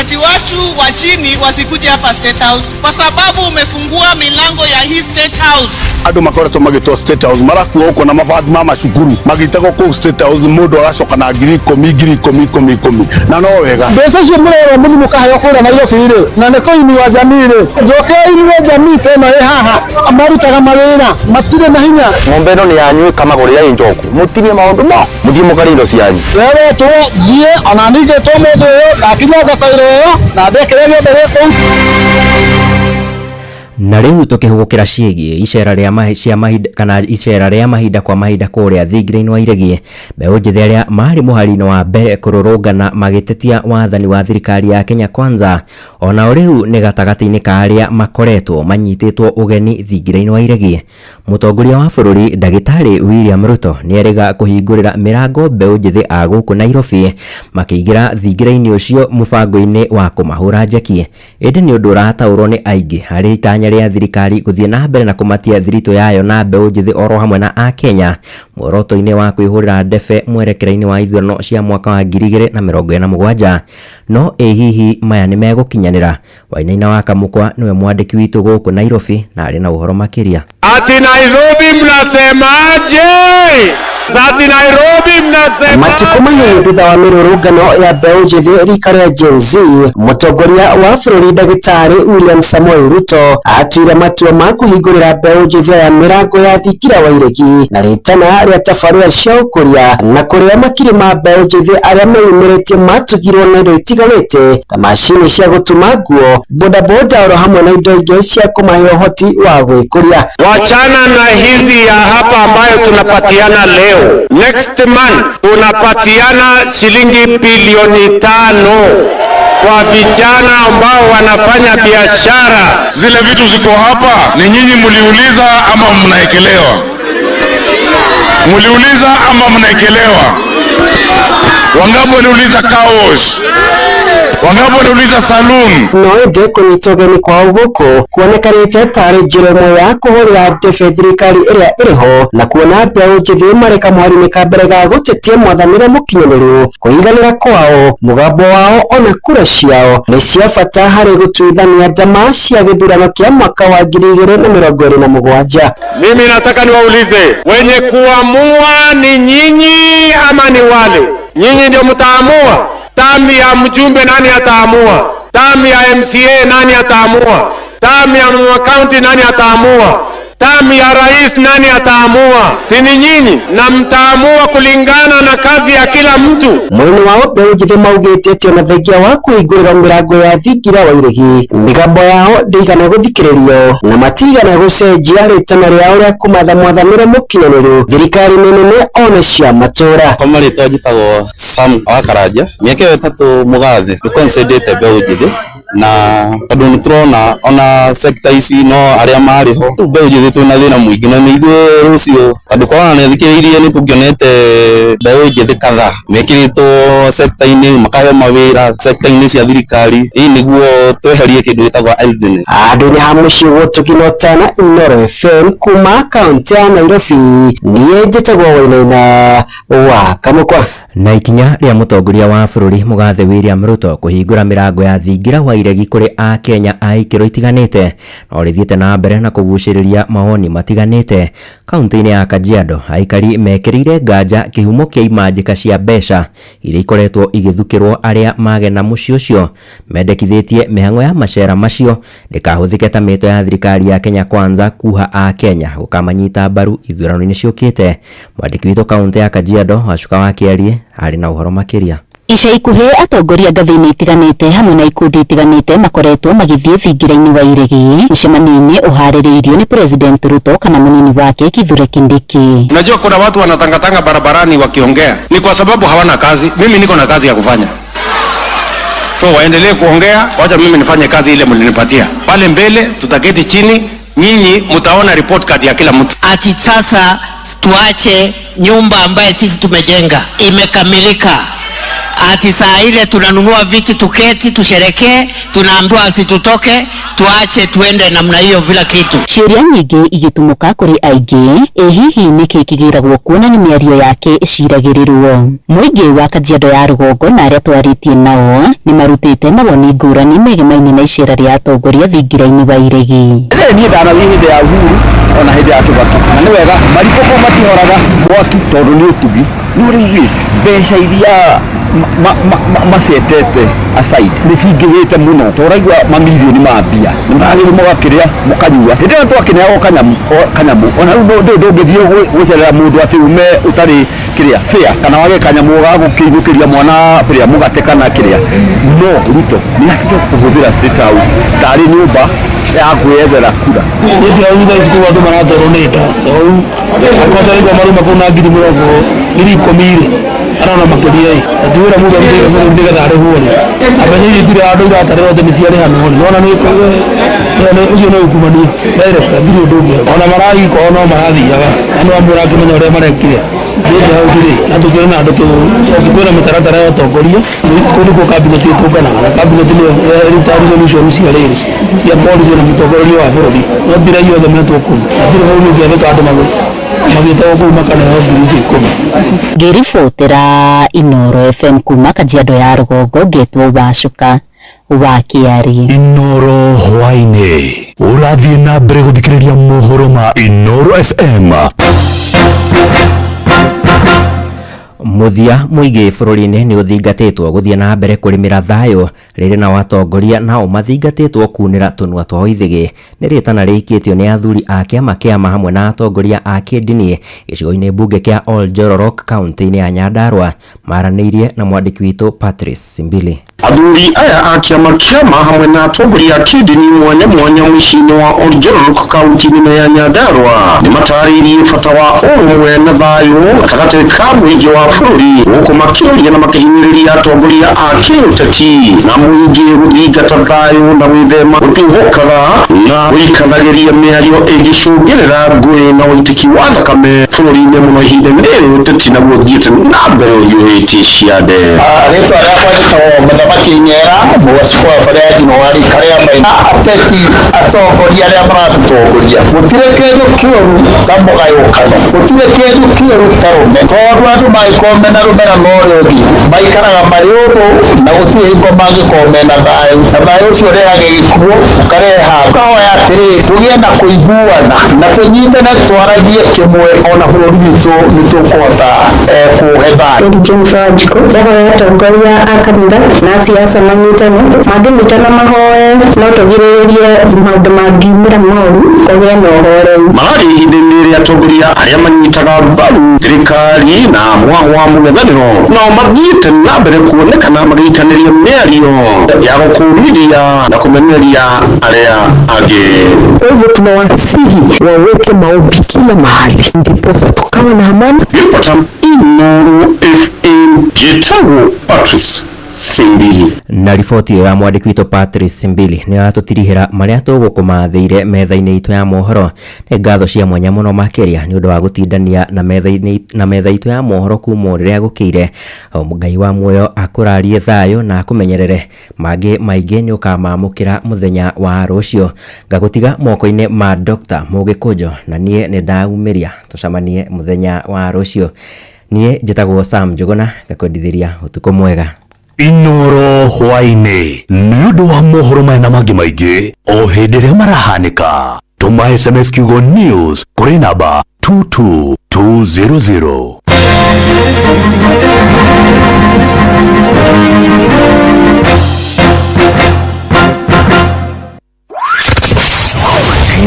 ati watu wa chini wasikuje hapa State House kwa sababu umefungua milango ya hii State House. Andũ makoretwo magĩtwo State House, marakuo gũkũ na mabati ma macukuru magĩitagwo kũu State House, mũndũ agacoka na 10,000 10,000 10,000 10,000, na no wega. Mbeca icio mũrerwo mũthiĩ mũkaheo kũrĩa Nairobi rĩ, na nĩ kũinua jamii rĩ, njoke inue jamii ta ĩno ĩ haha, marutaga mawĩra matirĩ na hinya. Ng'ombe ĩno nĩ yanyu, ĩkamagũrĩra njoku, mũtinie maũndũ mo mũthiĩ mũkarĩe indo cianyu. Wewe two thiĩ ona ningĩ two mũthĩ ũyũ ndakinya ngatairwo ĩyo na ndekĩra gĩothe gĩ kũu. Na rĩu tũkĩhũgũkĩra ciĩgiĩ icera rĩa cia mahinda kana icera rĩa mahinda kwa mahinda kũrĩa thingira-inĩ wa iregi, mbeũ njĩthĩ arĩa marĩ mũhari-inĩ wa mbere kũrũrũngana magĩtetia wathani wa thirikari ya Kenya Kwanza onao rĩu nĩ gatagatĩ-inĩ ka arĩa makoretwo manyitĩtwo ũgeni thingira-inĩ wa iregi. Mũtongoria wa bũrũri Ndagĩtarĩ William Ruto nĩerĩga kũhingũrĩra mĩrango mbeũ njĩthĩ a gũkũ Nairobi makĩingĩra thingira-inĩ ũcio mũbango-inĩ wa kũmahũra njeki, ĩndĩ nĩ ũndũ ũrataũrwo nĩ aingĩ harĩ itanya rĩa thirikari gũthiĩ na mbere na kũmatia thiritũ yayo na mbeũ njĩthĩ oro hamwe na Akenya muoroto-inĩ wa kwĩhũrĩra ndebe mwerekera-inĩ wa ithurano cia mwaka wa 2027. No ĩ hihi maya nĩ megũkinyanĩra? Wainaina wa Kamũkwa nĩwe mwandĩki witũ gũkũ Nairobi na arĩ na ũhoro makĩria. Ati Nairobi mnasemaje? Ati Nairobi mnasemaje? Matukũ manini thutha wa mĩrũrũngano ya mbeũ njĩthĩ rika rĩa Gen Z, mũtongoria wa bũrũri Ndagĩtarĩ William Samoei Ruto atuire matua ma kũhingũrĩra mbeũ njĩthĩ ya mĩrango ya thingira wa iregi na rĩtana rĩa tabarĩra cia ũkũria, na kũrĩa makiri ma mbeũ njĩthĩ arĩa meyumĩrĩtie matugirwo na indo itiganĩte ta macini cia gũtuma nguo, bodaboda oro hamwe na indo ingĩ cia kũmahe ũhoti wa gwĩkũria. Wachana na hizi ya hapa ambayo tunapatiana leo. Next month tunapatiana shilingi bilioni 5 kwa vijana ambao wanafanya biashara. Zile vitu ziko hapa ni nyinyi mliuliza ama mnaekelewa? Mliuliza ama mnaekelewa? Wangapi waliuliza car wash? Wangapi waliuliza saloon? No ĩndĩ kũnyitwo ũgeni kwao gũkũ kuonekanĩte tarĩ njĩra ĩmwe ya kũhũrĩra ndebe thirikari ĩrĩa ĩrĩho na kuona mbeũ njĩthĩ marĩ kamũhari-inĩ ka mbere ga gũtetia mwathanĩre mũkinyanĩru. Kũiganĩra kwao, mũgambo wao ona kura ciao nĩ cia bata harĩ gũtuithania ndama cia gĩthurano kĩa mwaka wa 2027. Mimi nataka niwaulize, wenye kuamua ni nyinyi ama ni wale? Nyinyi ndio mtaamua. Tamu ya mjumbe nani ataamua? Tamu ya MCA nani ataamua? Tamu ya county nani ataamua? Tamu ya rais nani ataamua? Si ni nyinyi? Na mtaamua kulingana na kazi ya kila mtu. Mwena wao mbeũ njĩthĩ maugĩte atĩ ona thengia wa kũhingũrĩrwo mĩrango ya thingira wa iregi, mĩgambo yao ndĩigana gũthikĩrĩrio na matigana gũcenjia rĩtana rĩao rĩa kũmatha mwathanĩre mũkinyanĩru thirikari-inĩ nene ona cia matũũra. Kwa marĩtwa njĩtagwo Sam wa Karanja, mĩaka ĩyo 3 mũgathe nĩ considerate mbeũ njĩthĩ, na tondũ nĩ tũrona ona sector ici no arĩa marĩ ho rĩu mbeũ njĩthĩ twĩna thĩna mũingĩ, na nĩ ithuĩ rũciũ tondũ korona nĩ thikĩrĩirie nĩ tũngĩonete mbeũ njĩthĩ kadhaa mekĩrĩtwo sector-inĩ, makaheo mawĩra sector-inĩ cia thirikari, ĩĩ nĩguo tweherie kĩndũ gĩtagwo idleness. Handũ-inĩ ha mũciĩ gũtũgina ũtana Inooro FM kuma kaũntĩ ya Nairobi, niĩ njĩtagwo Wainaina wa Kamũkwa. Na ikinya rĩa mũtongoria wa bũrũri mũgathe William Ruto kũhingũra mĩrango ya thingira wa iregi kũrĩ Akenya a ikĩro itiganĩte no rĩthiĩte na mbere na kũgucĩrĩria mawoni matiganĩte. Kaũntĩ-inĩ ya Kajiado aikari mekĩrĩire nganja kĩhumo kĩa imanjĩka cia mbeca iria ikoretwo igĩthukĩrwo arĩa magena mũciĩ ũcio, mendekithĩtie mĩhang'o ya macera macio ndĩkahũthĩke ta mĩto ya thirikari ya Kenya Kwanza kuha Akenya gũkamanyita mbaru ithurano-inĩ ciũkĩte. Mwandĩki witũ kaũntĩ ya Kajiado Wacuka wa Kĩarie arĩ na ũhoro makĩria. Ica ikuhĩ atongoria ngathĩ-inĩ itiganĩte hamwe na ikundi itiganĩte makoretwo magĩthiĩ thingira-inĩ wa iregi mũcemanio-inĩ ũharĩrĩirio nĩ President Ruto kana mũnini wake Kithure Kindiki. Unajua kuna watu wanatangatanga barabarani wakiongea ni kwa sababu hawana kazi. Mimi niko na kazi ya kufanya, so waendelee kuongea, wacha mimi nifanye kazi ile mlinipatia. Pale mbele tutaketi chini, nyinyi mtaona report card ya kila mtu. Ati sasa tuache nyumba ambaye sisi tumejenga imekamilika, Ati saa ile tunanunua viti tuketi tusherekee, tunaambiwa ati tutoke tuache tuende namna hiyo bila kitu. Ciũria nyingĩ igĩtumũka kũrĩ aingĩ, ĩ hihi nĩkĩ kĩgĩragwo kuona nĩ mĩario yake ĩciragĩrĩrwo. Mũingĩ wa Kajiado ya rũgongo na arĩa twarĩtie nao nĩ marutĩte mawoni ngũrani megemaine na icera rĩa atongoria thingira-inĩ wa iregi. Niĩ ndanathiĩ hĩndĩ ya Uhuru ona hĩndĩ ya Kibaki na nĩ wega mariko kũu matihoraga mwaki tondũ nĩ ũtugi. No rĩu rĩ, mbeca iria macetete aside nĩ cingĩhĩte mũno, tũraigua mamirioni ma mbia nĩ maragĩrĩirwo mũgakĩrĩa mũkanyua. Hĩndĩ ĩyo twakĩneagwo kanyamũ ona rĩu ndũngĩthiĩ gũcerera mũndũ atĩ ume ũtarĩ kĩrĩa fair kana wage kanyamũ ga gũkĩinũkĩria mwana kĩrĩa mũgate kana kĩrĩa. No Ruto nĩ atige kũhũthĩra State House tarĩ nyũmba ya kwĩyethera kura. Hĩndĩ ya thutha ici kũu andũ maratwarwo nĩ nda rĩu akorwo maruma kũu na ngiri mĩrongo ngiri ikũmi rĩ arona makĩria ĩ ati wĩra mũndũ arutĩire bũrũri nĩgetha arĩhwo rĩ na mbeca icio itirĩ handũ iratarĩrwo atĩ nĩ ciarĩhanwo rĩ nona nĩ ũcio nĩ ungumania direct hatirĩ ũndũ ũngĩ ona maragĩkorwo no marathiaga na nĩ wamwĩra akĩmenya ũrĩa marekire. State House rĩ na tũkĩrĩ na andũ kwĩna mĩtaratara ya ũtongoria kũu nĩkuo kabineti ĩtũnganaga na kabineti nĩyo ĩrutaga resolution cia rĩrĩ cia policy na mũtongoria wa bũrũri no ti raia othe metwo kũu hatirĩ bũrũri ũngĩandĩka andũ magĩtagwo kũu makaneo ngiri icio ikũmi. Ngĩribotera Inooro FM kuma Kajiado ya rũgongo ngetwo Wacuka wa Kĩari. Inooro hwaĩ-inĩ ũrathiĩ na mbere gũthikĩrĩria mohoro ma Inooro FM. Muthia mũingĩ bũrũri-inĩ nĩ ũthingatĩtwo gũthiĩ na mbere kũrĩmĩra thayũ rĩrĩ na watongoria nao mathingatĩtwo kunĩra tũnua twao ithĩgĩ. Nĩ rĩtana rĩikĩtio nĩ athuri a kĩama kĩama hamwe na atongoria a kĩndini gĩcigo-inĩ mbunge kĩa Oljororok kaunti-inĩ ya Nyandarua. Maranĩirie na mwandĩki witũ Patrice Simbili. Athuri aya a kĩama kĩama hamwe na atongoria a kĩndini mwanya mwanya mũciĩ-inĩ wa Oljororok kaunti-inĩ ya Nyandarua nĩ matarĩirie bata wa ũrũmwe na thayũ gatagatĩ ka mũingĩ wa bũrũri gũkũ makĩũria na makĩhinyĩrĩria atongoria a kĩũteti na mũingĩ gũthingata thayũ na gwĩthema gũtuhũkaga na gũikanagĩria mĩario ĩngĩcũngĩrĩra ngũĩ na ũitĩki wa thakame bũrũri-inĩ mũno ihinda-inĩ rĩrĩ ũteti naguo ũthiĩte na mbere ũhiũhĩtie ciande. Rĩtwa rĩakwa njĩtagwo Mũthamaki Nyera mũgacikũ wa mbarĩ ya Njino wa rika rĩa Maina. Ateti atongoria arĩa maratũtongoria gũtirĩ kĩndũ kĩũru ta mũgayũkano, gũtirĩ kĩndũ kĩũru ta rũme, tondũ andũ mangĩkorwo mena rũmena na ũrĩa ũngĩ maikaraga marĩ ũthũ na gũtirĩ hingo mangĩkorwo mena thayũ, na thayũ ũcio ũrehage gĩkuũ ũkareha. Tũkahoya atĩrĩrĩ tũgĩe na kũiguana na tũnyitane twaragie kĩmwe ona bũrũri witũ nĩ tũkũhota kũũhe thayũ. Jennifer Wanjikũ ndahoya atongoria a kanitha na siasa manyitane, mangĩnyitana mahoe no tũgirĩrĩrie maũndũ mangiumĩra moru kũgĩe na ũhoreru. Mararĩ ihinda-inĩ rĩa atongoria arĩa manyitaga mbaru thirikari na mwago wa mũng'ethanĩro nao mathiĩte na mbere kuonekana magĩikanĩria mĩario ya gũkũmithia na kũmenereria arĩa angĩ. Kwa hivyo tunawasihi waweke maombi kila mahali ndiposa tukawe na amani. Ripota Inooro FM, njĩtagwo Patrice Simbili. Na riboti ĩyo ya mwandĩki witũ Patrice Simbili nĩ yatũtirihĩra marĩa tũgũkũmathĩire metha-inĩ itũ ya mohoro. Nĩ ngatho cia mwanya mũno makĩria nĩ ũndũ wa gũtindania na metha-inĩ na metha itũ ya mohoro kuma o rĩrĩa gũkĩire. Ngai wa muoyo akũrarie thayũ na akũmenyerere. Mangĩ maingĩ nĩ ũkamamũkĩra mũthenya wa rũciũ. Ngagũtiga moko-inĩ ma Dr. Mũgĩkũnjo na niĩ nĩ ndaumĩria tũcemanie mũthenya wa rũciũ. Niĩ njĩtagwo Sam Njũgũna ngakwendithĩria ũtukũ mwega. Inooro hwaĩ-inĩ nĩ ũndũ wa mohoro maya na mangĩ maingĩ o hĩndĩ ĩrĩa marahanĩka. Tũma SMS kiugo news kũrĩ namba 22200.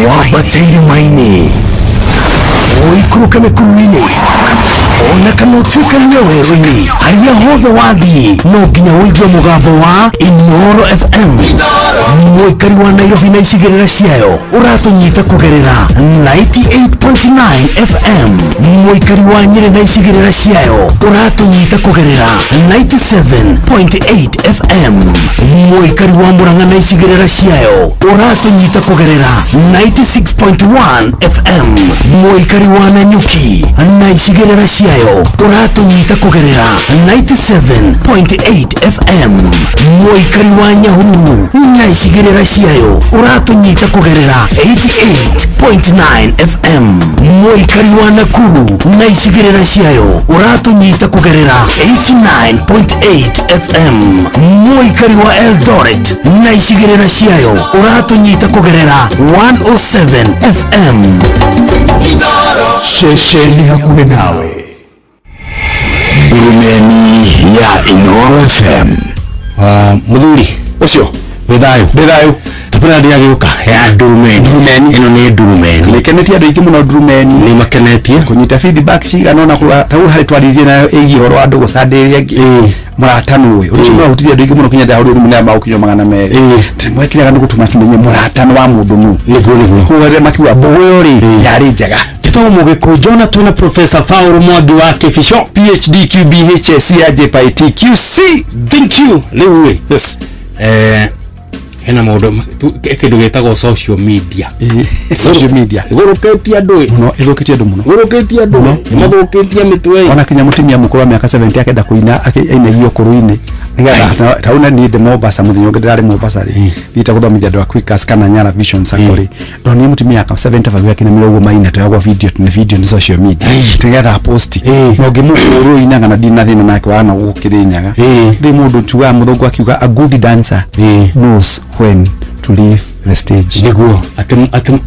Wambate irĩma-inĩ ũikũrũke mĩkuru-inĩ ona kana ũtuĩkanie werũ-inĩ harĩa hothe wathiĩ no nginya ũigue mũgambo wa Inooro FM. Mũikari wa Nairobi na icigĩrĩra ciayo ũratũnyita kũgerera 98.9 FM. Mũikari wa Nyĩrĩ na icigĩrĩra ciayo ũratũnyita kũgerera 97.8 FM. Mũikari wa Murang'a na icigĩrĩra ciayo ũratũnyita kũgerera 96.1 FM. Mũikari wa Nanyuki na icigĩrĩra ciayo ciayo ũratũnyita kũgerera 97.8 FM. Mũikari wa Nyahururu na icigĩrĩra ciayo ũratũnyita kũgerera 88.9 FM. Mũikari wa Nakuru na icigĩrĩra ciayo ũratũnyita kũgerera 89.8 FM. Mũikari wa Eldoret na icigĩrĩra ciayo ũratũnyita kũgerera 107 FM. Ceceni hakuhĩ nawe, Ndurumeni ya Inooro FM. Muthuri ucio wĩ thayũ? Ndĩ thayũ. Tabura ndĩragĩũka ya Ndurumeni. Ndurumeni. Ĩno nĩ Ndurumeni. Nĩkenetie andũ aingĩ mũno Ndurumeni. Nĩ makenetie. Kũnyita feedback cigana ona ta rĩu harĩ twaririe nayo ĩgiĩ ũhoro wa andũ gũcandĩrĩria mũratano ũyũ. Ũcio ũrahutirie andũ aingĩ mũno kinya ndahũrire thimũ na magũkinywo 200. Mwekĩraga nĩ gũtũma tũmenye mũratano wa mũndũ nũ. Nĩguo nĩguo. Koguo rĩrĩa makiuga mbũgũ rĩ yarĩ njega. Njĩtagwo Mũgĩkũnjo na twĩna Professor Paul Mwangi wa Kĩbico. PhD QBHSC ya JPIT QC. Thank you. Rĩu rĩ. Yes. Hena maũndũ kĩndũ gĩtagwo social media. Social media. Ĩgũrũkĩtie andũ ĩ. Mũno, ĩthũkĩtie andũ mũno. Ĩgũrũkĩtie andũ. Mũno. Ĩmathũkĩtie mĩtwe ĩ. Ona kinya mũtumia mũkũrũ wa mĩaka 70 akenda kũina ainagia ũkũrũ-inĩ nĩgetha ta una niĩ ndĩ Mombasa mũthenya ũngĩ ndĩrarĩ Mombasa rĩ thiĩte gũthomithia andũ a Quickers kana Nyara Vision Circle rĩ ndonire mũtumia aka 75 akĩinamĩra ũguo maina toyagwo video nĩ video nĩ social media nĩgetha post na ũngĩ mũkũrũ ũinaga na ndirĩ na thĩna nake wana gũkũ Kĩrĩnyaga rĩ mũndũ tugaga mũthũngũ akiuga a good dancer knows when to leave the stage. Nĩguo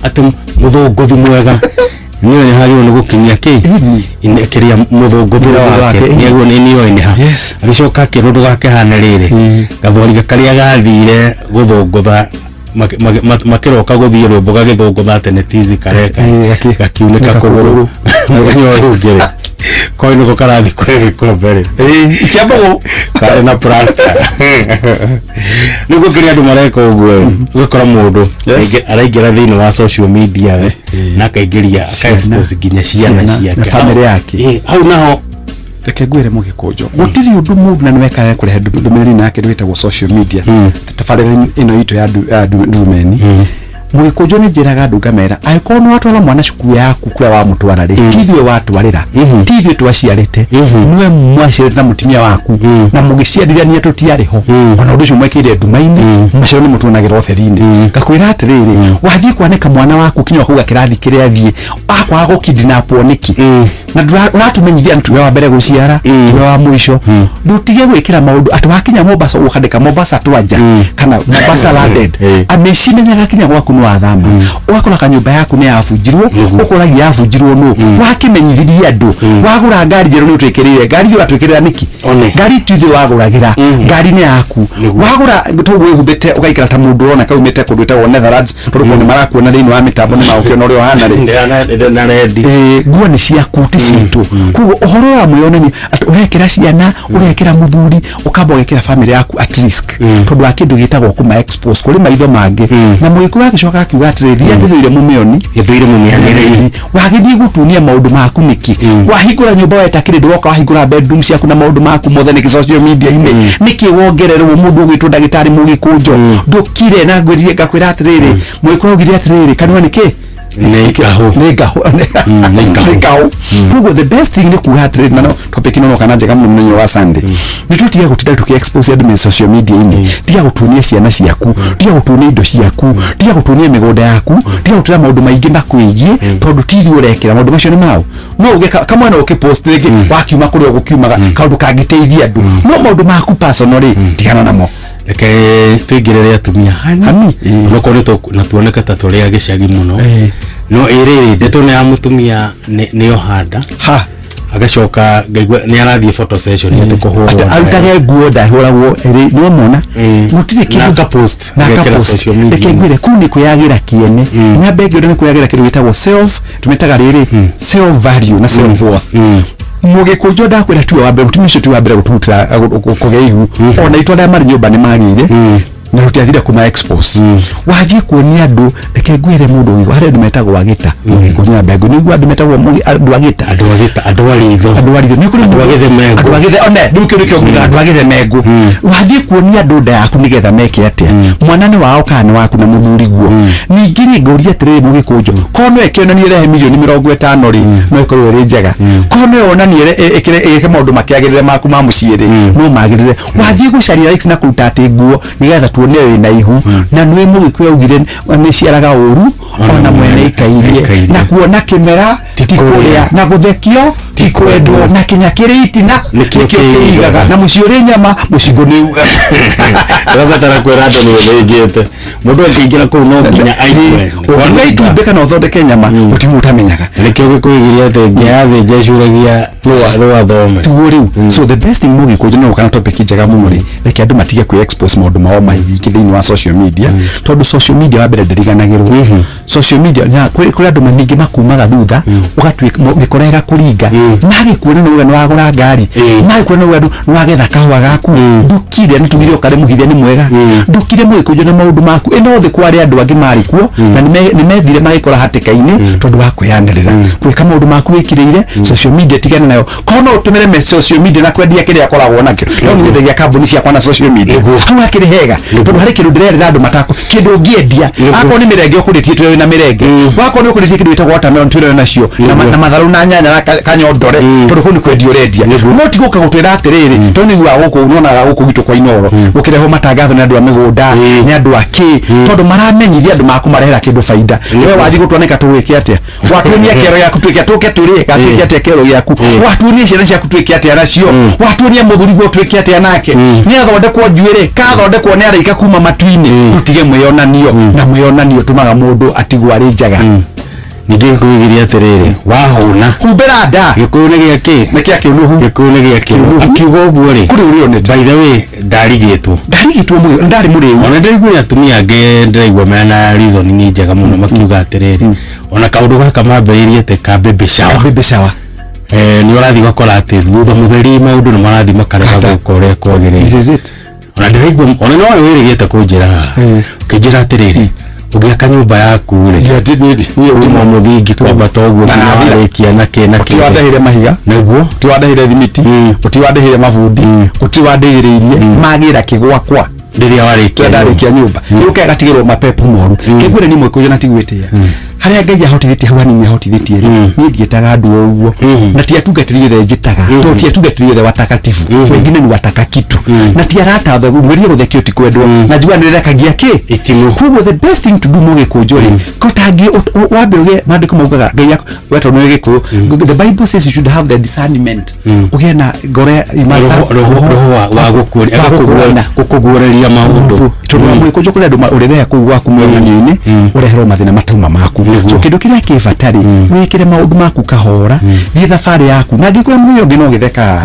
atĩ mũthũngũthi mwega nĩoĩ nĩ hagĩrĩirwo nĩ gũkinyia kĩ kĩrĩa mũthũngũthĩre wake nĩaguo nĩ nĩoĩ nĩ ha. Agĩcoka akĩrwo ndũgakĩhane rĩrĩ gathwariga karĩa gathire gũthũngũtha makĩroka gũthiĩ rwĩmbo gagĩthũngũtha atĩ nĩ tizi kareka gakiunĩka kũgũrũ mũthenya ũyũ ũngĩ rĩ koi nĩko karathiĩ kũhe gĩkombe rĩ Kĩambũgũ karĩ na plaster. Nĩguo kĩrĩa andũ mareka ũguo ũgakora mũndũ araingĩra thĩinĩ wa social media we na akaingĩria aka-expose nginya ciana ciake na family yake. Hau naho reke ngwĩre mũgĩkũnjo gũtirĩ ũndũ mũndũ na nĩwekaga kũrehe ndũmĩrĩri nake rwĩtagwo social media tabarĩra ĩno itũ ya Ndurumeni. Mũgĩkũnjo nĩ njĩraga andũ ngamera angĩkorwo nĩ watwara mwana cukuru yaku kũrĩa wamũtwara rĩ ti ithuĩ watwarĩra ti ithuĩ twaciarĩte nĩwe mwaciarĩte na mũtumia waku na mũgĩciarithania tũtiarĩ ho ona ũndũ ũcio mwekĩire nduma-inĩ maciaro nĩ mũtuonagĩra ũtheri-inĩ. Ngakwĩra atĩrĩrĩ wathiĩ kwanĩka mwana waku kinya kuga kĩrathi kĩrĩa athiĩ akwaga gũkidnapwo nĩkĩ na ũratũmenyithia nĩ tuwe wa mbere gũciara tuwe wa mũico ndũtige gwĩkĩra maũndũ atĩ wakinya Mombasa ũkandĩka Mombasa twanja kana Mombasa landed amĩcimenyaga kinya gwaku nĩ wathama ũgakora kanyũmba yaku nĩ yabunjirwo ũkoragia yabunjirwo nũ wakĩmenyithirie andũ wagũra ngari njerũ nĩ ũtwĩkĩrĩire ngari ĩyo ũratwĩkĩrĩra nĩkĩ ngari ti ithuĩ wagũragĩra ngari nĩ yaku wagũra toguo wĩhumbĩte ũgaikara ta mũndũ ũrona kaumĩte kũndũ gwĩtagwo Netherlands tondũ mm. nĩ marakuona thĩinĩ wa mĩtambo nĩ magũkĩona ũrĩa ũhana rĩ nguo nĩ ciaku ti citũ. Koguo ũhoro wa mwĩyonanio atĩ ũrekĩra ciana ũrekĩra mũthuri ũkamba ũgekĩra family yaku at risk tondũ wa kĩndũ gĩtagwo kũma expose kũrĩ maitho mangĩ. Na mũgĩkũyũ agĩcoka akiuga atĩrĩ thiĩ ndĩthũire mũmĩoni ĩthũire mũmĩanĩrĩri wagĩthiĩ gũtunia maũndũ maku nĩkĩ wahingũra nyũmba weta kĩrĩndĩ woka wahingũra bedroom ciaku na maũndũ maku mothe nĩkĩ social media-inĩ nĩkĩ wongererwo mũndũ ũgwĩtwo ndagĩtarĩ mũgĩkũnjo ndũkire na ngwĩrire ngakwĩra atĩrĩrĩ mũgĩkũyũ augire atĩrĩrĩ kanua nĩkĩ nĩ ngahũ nĩ ngahũ. Koguo the best thing nĩ kuga atĩrĩrĩ na no topic ĩno no kana njega mũno mũthenya wa Sunday nĩ tũtige gũtinda tũkĩ expose andũ me social media-inĩ tiga gũtunia ciana ciaku tiga gũtunia indo ciaku tiga gũtunia mĩgũnda yaku tiga gũtunia maũndũ maingĩ makwĩgiĩ tondũ ti ithuĩ ũrekĩra maũndũ macio nĩ mao no uge kamwana ũkĩpost rĩngĩ wakiuma kũrĩa ũgũkiumaga kaũndũ kangĩteithia andũ no maũndũ maku personal rĩ tigana namo. Reke tũingĩrĩre atumia hani onokorwo nĩ na tuoneke ta tũrĩ a gĩcagi mũno no ĩrĩrĩ ndeto nĩ ya mũtumia nĩ ohanda ha agacoka ngaigua nĩ arathiĩ photo session atĩ kũhũrwo arutage nguo ndahũragwo ĩrĩ nĩ mona gũtirĩ kĩndũ na akapost na akapost. Reke ngwĩre kũu nĩ kwĩyagĩra kĩene nyambe ngĩũria nĩ kwĩyagĩra kĩndũ gĩtagwo self tũmĩtaga rĩrĩ self value na self worth. Mũgĩkũnjo ndakwĩra tiwe wa mbere mũtumia ũcio tiwe wa mbere gũtũrutĩra kũgĩa ihu ona itũ arĩa marĩ nyũmba nĩ magĩire Na rutiathire kuma expose wathiĩ kuonia andũ. Reke ngwĩre, mũndũ ũgĩkũ harĩ andũ metagwo agĩta mũgĩkũnya mbengũ, nĩguo andũ metagwo andũ agĩta, andũ agĩta, andũ a ritho, andũ a ritho, nĩ kũrĩ andũ a gĩthemengũ. Andũ a gĩthe one rĩu kĩu nĩkĩo ngiuga, andũ a gĩthemengũ. Wathiĩ kuonia andũ nda yaku nĩgetha meke atĩa? Mwana nĩ wao kana nĩ waku na mũthuri guo? Ningĩ rĩ, ngũria atĩrĩrĩ, mũgĩkũnjo, korwo no ĩkĩonanie rehe 50 milioni rĩ, no ĩkorwo ĩrĩ njega. Korwo no yonanie ĩke maũndũ makĩagĩrĩre maku ma mũciĩ rĩ, no magĩrĩre. Wathiĩ gũcaria likes na kũruta atĩ nguo nĩgetha tuone wĩna ihu, na nĩwe mũgĩkũyũ augire nĩ ciaraga ũru ona mwene ikairie, na kuona kĩmera ti kũrĩa, na gũthekio ti kwendwo, na kinya kĩrĩ itina nĩkĩo nĩkĩo kĩigaga, na mũciĩ ũrĩ nyama mũcingũ nĩ ugaga. Ũrabatara kwĩra andũ nĩ ũthĩnjĩte mũndũ akĩingĩra kũu no nginya aigue. Ũngiuga itumbĩ kana ũthondeke nyama, gũtirĩ mũndũ ũtamenyaga. Nĩkĩo gĩkũigĩria atĩ ngia yathĩnja ĩcuragia rũa thome. Tiguo rĩu. So the best thing, mũgĩkũnjo, no kana topic njega mũno rĩ, reke andũ matige kwĩ expose maũndũ mao maingĩ thĩinĩ wa social media, tondũ social media wa mbere ndĩriganagĩrwo. Social media na kũrĩ andũ ningĩ makumaga thutha, ũgatuĩka mĩkora ĩgakũringa, magĩkuona nĩ uga nĩ wagũra ngari, magĩkuona nĩ uga nĩ wagetha kahũa gaku. Ndũkire nĩ tugire ũkarĩ mũhithia nĩ mwega, ndũkire mũgĩkũnjo na maũndũ maku ĩno thĩ. Kwarĩ andũ angĩ marĩ kuo na nĩ methire magĩkora hatĩka-inĩ tondũ wa kwĩyanĩrĩra gwĩka maũndũ maku wĩkirĩire. Social media tigana nayo. Korwo no ũtũmĩre me social media na kwendia kĩrĩa koragwo nakĩo, no nyendagia kambuni ciakwa na social media, hau hakĩrĩ hega, tondũ harĩ kĩndũ ndĩrerĩra andũ matako kĩndũ ũngĩendia. Akorwo nĩ mĩrenge ũkũrĩtie, twĩre wĩna mĩrenge. Wakorwo nĩ ũkũrĩtie kĩndũ gĩtagwo watermelon, twĩre nacio na matharũ na nyanya na kanyondore, tondũ kũu nĩ kwendia ũrendia. No ti gũka gũtwĩra atĩrĩrĩ, tondũ nĩ gũkũ nyonaga gũkũ gwitũ kwa Inoro gũkĩrehwo matangatho nĩ andũ a mĩgũnda, nĩ andũ a kĩ, tondũ maramenyithia andũ makũmarehera kĩndũ baida. We wathiĩ gũtwanĩka tũgwĩke atĩa? Watuonia kĩero gĩaku twĩke tũke tũrĩe ka twĩke atĩa? Kĩero gĩaku watuonia, ciana ciaku twĩke atĩa nacio? Watuonia mũthuri guo twĩke atĩa nake? Nĩ athondekwo njuĩrĩ kathondekwo nĩ araika kuma matu-inĩ? Tũtige mwĩyonanio, na mwĩyonanio tũmaga mũndũ atigwo arĩ njaga. Ningĩ gĩkũigĩria atĩrĩrĩ, wahũna humbĩra nda. Gĩkũyũ nĩ gĩa kĩ? Nĩ kĩa kĩũnũhu. Gĩkũyũ nĩ gĩa kĩũnũhu. Akiuga ũguo rĩ, kũrĩ ũrĩa onete. By the way, ndarigĩtwo. Ndarigĩtwo mũgĩ ndarĩ mũrĩu. Ona ndĩraigua atumia angĩ, ndĩraigua mena reasoning njega mũno, makiuga atĩrĩrĩ, ona kaũndũ gaka mambĩrĩirie atĩ ka baby shower, baby shower, nĩ ũrathiĩ ũgakora atĩ thutha mũtheri maũndũ nĩ marathiĩ makarega gũka ũrĩa kwagĩrĩire. This is it. Ona ndĩraigua ona no wĩrĩgĩte kũnjĩra haha, ũkĩnjĩra atĩrĩrĩ, ũngĩaka nyũmba yaku rĩ, uma mũthingi kwambata ũguo Na nginya nathira. warĩkia na kĩ na Ũti kĩ. wandehire mahiga, nĩguo ũti wandehire thimiti, ũti wandehire mabundi, ũti wandehĩrĩirie magĩra kĩgwakwa rĩrĩa warĩkia. Ndarĩkia nyũmba rĩu kagatigĩrwo mapepu moru kĩguo nĩ mwĩkũyũ na tigwĩtĩa harĩa Ngai ahotithĩtie hau hanini ahotithĩtie rĩ. Niĩ ndiĩtaga andũ o ũguo, na ti atungatĩri othe njĩtaga, tondũ ti atungatĩri othe watakatifu, wengine ni wataka kitu, na ti arata othe. Ngwĩrie gũthekio ti kwendwo, na njigua nĩrekagia kĩ itimũ. Koguo the best thing to do, mũgĩkũnjũ rĩ, ko tangĩ wambe ũgĩe maandĩko maugaga Ngai we tondũ nĩ gĩkũyũ, the Bible says you should have the discernment, ũgĩe na ngoro ya roho wa wa gũkũũrana. Gũkũguũrĩria maũndũ. Tondũ wa mũgĩkũnjũ kũrĩ andũ ũrĩreha kũu gwaku mwĩonanio-inĩ, ũreherwo mathĩna matauma maku. So kĩndũ kĩrĩa kĩ bata rĩ, wĩkĩre maũndũ maku kahora, thiĩ thabarĩ yaku, na angĩkorwo mũthenya ũngĩ no gĩtheka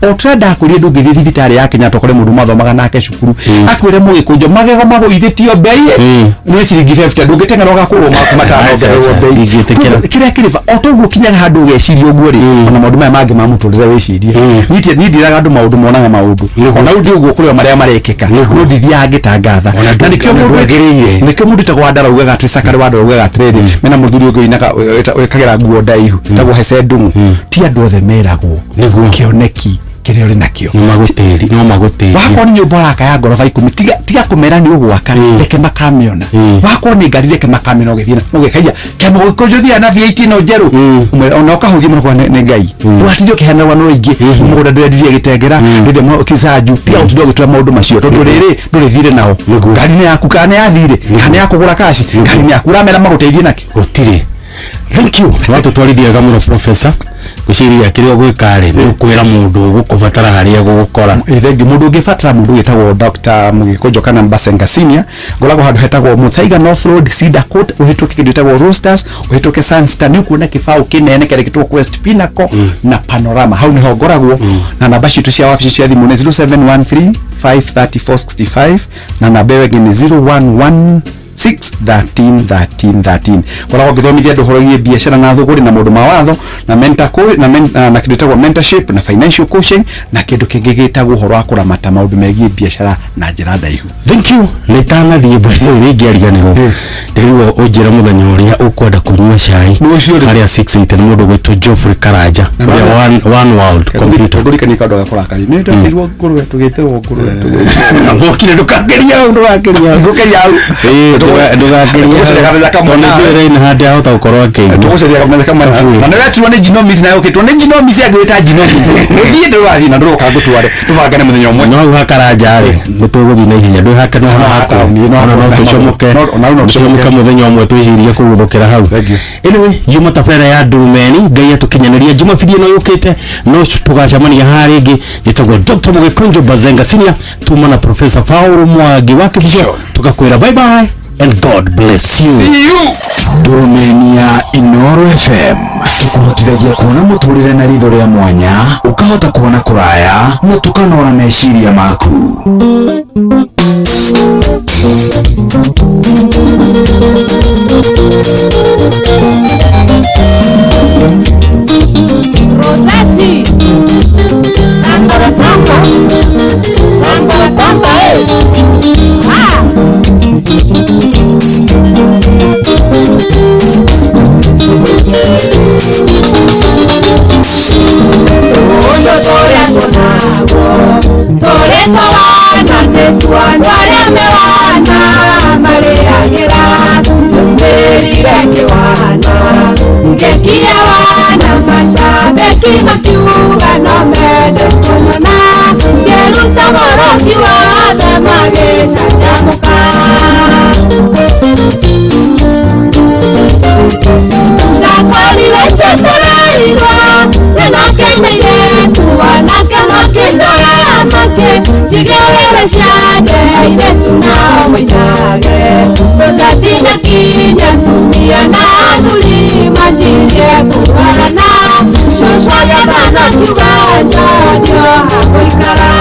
o tũrĩa ndakũrie. Ndũngĩthiĩ thibitarĩ ya Kenyatta ũkore mũndũ mathomaga nake cukuru akwĩre, mũgĩkũnjo, magego magũithĩtio mbei nĩ ciringi 50, ndũngĩteng'era ũgakũrwo maku matanongererwo mbei. Ndingĩtĩkĩra. Koguo, kĩrĩa kĩrĩ o toguo kinyaga handũ ũgeciria ũguo rĩ, ona maũndũ maya mangĩ ma mũtũrĩre wĩcirie. Niĩ ndiraga andũ maũndũ monaga maũndũ, ona rĩu ndi ũguo kũrĩ o marĩa marekĩka, no ndithiaga ngĩtangatha. Na nĩkĩo ona mũndũ ndwagĩrĩire. Nĩkĩo mũndũ wĩtagwo Wandara ugaga atĩ Cakare Wandara ugaga atĩrĩrĩ, mena mũthuri ũngĩ ũinaga wĩkagĩra nguo ndaihu tagwo Hece Ndung'u, ti andũ othe meragwo Nĩguo. kĩoneki kĩrĩa ũrĩ nakĩo. No magũtĩri, no magũtĩri. Wakorwo nĩ nyũmba ũraka ya ngoroba 10, tiga kũmera nĩ ũgwaka, reke makamĩona. Wakorwo nĩ ngari, reke makamĩona. Ũgĩthiĩ na ũgĩkaia kĩama gĩkũnjũ thiaga na V8 ĩno njerũ. Ũmwĩre, ona ũkahũthia mũno kwa nĩ Ngai, ndũgatinde ũkĩheana rũgano rũingĩ, mũgũnda ndĩrendirie gĩtengera ndĩrĩa kĩcanju. Tiga gũtinda ũgĩtwara maũndũ macio, tondũ rĩrĩ ndũrĩthire nao. Ngari nĩ yaku kana nĩ yathire kana nĩ ya kũgũra kaci, ngari nĩ yaku, ũramera magũteithie nakĩ? Gũtirĩ. Thank you, watũtwarithia wega mũno, professor. Ngwĩciria kĩrĩa ũgwĩka rĩ, nĩ ũkwĩra mũndũ ũgũkũbatara harĩa gũgũkora. Thank you. Mũndũ ũngĩbatara mũndũ wĩtagwo Dr. Mũgĩkũnjo kana Mbasenga Senior, ngoragwo handũ hetagwo Muthaiga North Road, Cedar Court, ũhĩtũke kĩndũ gĩtagwo Roasters, ũhĩtũke Sunstar, nĩ ũkuona kĩbaũ kĩnene kĩandĩkĩtwo Quest Pinnacle na Panorama. Hau nĩho ngoragwo, na namba citũ cia wabici cia thimũ nĩ 0713 534 65, na namba ĩyo ĩngĩ nĩ 011. 6 13 13 13. Koragwo ngĩthomithia andũ ũhoro wĩgiĩ biacara na thũgũrĩ na maũndũ ma watho na mentor na, na kĩndũ gĩtagwo mentorship na financial coaching na kĩndũ kĩngĩ gĩtagwo ũhoro wa kũramata maũndũ megiĩ biacara na njĩra ndaihu. Thank you. Nä itanathiä mbere rä ariganärwo ndĩrigwo ũnjĩre mũthenya ũrĩa ũkwenda kũnyua cai harĩa 680 nĩ mũndũ gwĩtwo Geoffrey Karanja ũrĩa one world computer. Ngũrikanie kaũndũ gakũrakaria nĩ ndakĩirwo ngũrwe tũgĩtĩrwo ngũrwe. Mokire ndũkakĩria hau, ndũgakĩria hau. Ngũkĩria hau. Ĩĩ, ndũgakĩria. Tũgũcaria kameza kamwe Tondũ nawe. nĩnjũĩ Raina handĩ ahota gũkorwo akĩigua. Tũgũcaria kameza kamwe nawe. Na nĩwetirwo nĩ Genomics na yũkĩtwo nĩ Genomics yangĩwĩta Genomics. Niĩ ndũrathiĩ na ndũroka ngũtware tũbangane mũthenya ũmwe. No hau hakaranja rĩ nĩ tũgũthiĩ na ihenya ndwĩ hake no haku ona no tũcomoke, tũcomoke mũthenya ũmwe twĩcirie kũguthũkĩra hau. Anyway, yuma tabarĩra ya ndurumeni ngai atũkinyanĩria jumabiri ĩno yũkĩte no tũgacemania haha rĩngĩ. Njĩtagwo Dr. Mũgĩkũnjũ Bazenga Senior, tuma na Professor Paul Mwangi wa Kĩbico, tũgakwĩra bye bye and God bless you. See you. Ndurumeni ya Inoro FM ĩkũhotithagia kuona mũtũrĩre na ritho rĩa mwanya, ũkahota kuona kũraya na tũkanora meciria maku. Rosati, tamba tamba, tamba tamba, eh. Ah. Ũndũ tũrĩa tũnagwo, tũrĩ twana nĩtuo andũ arĩa me wana marĩagĩra, tũmĩrire kĩwana, ngĩkia wana macambĩki makiuga no mende kũnyona, ngĩruta mũrũki wothe magĩcanjamũka. Ndakorire njetereirwo nĩmakeneire anake makĩndora makĩnjigĩrĩra ciande airĩtu nao moinage rũcati kinya atumia na athuri manjirie kũrorana cũcũ agĩathana akiuga nyonio ha gũikara.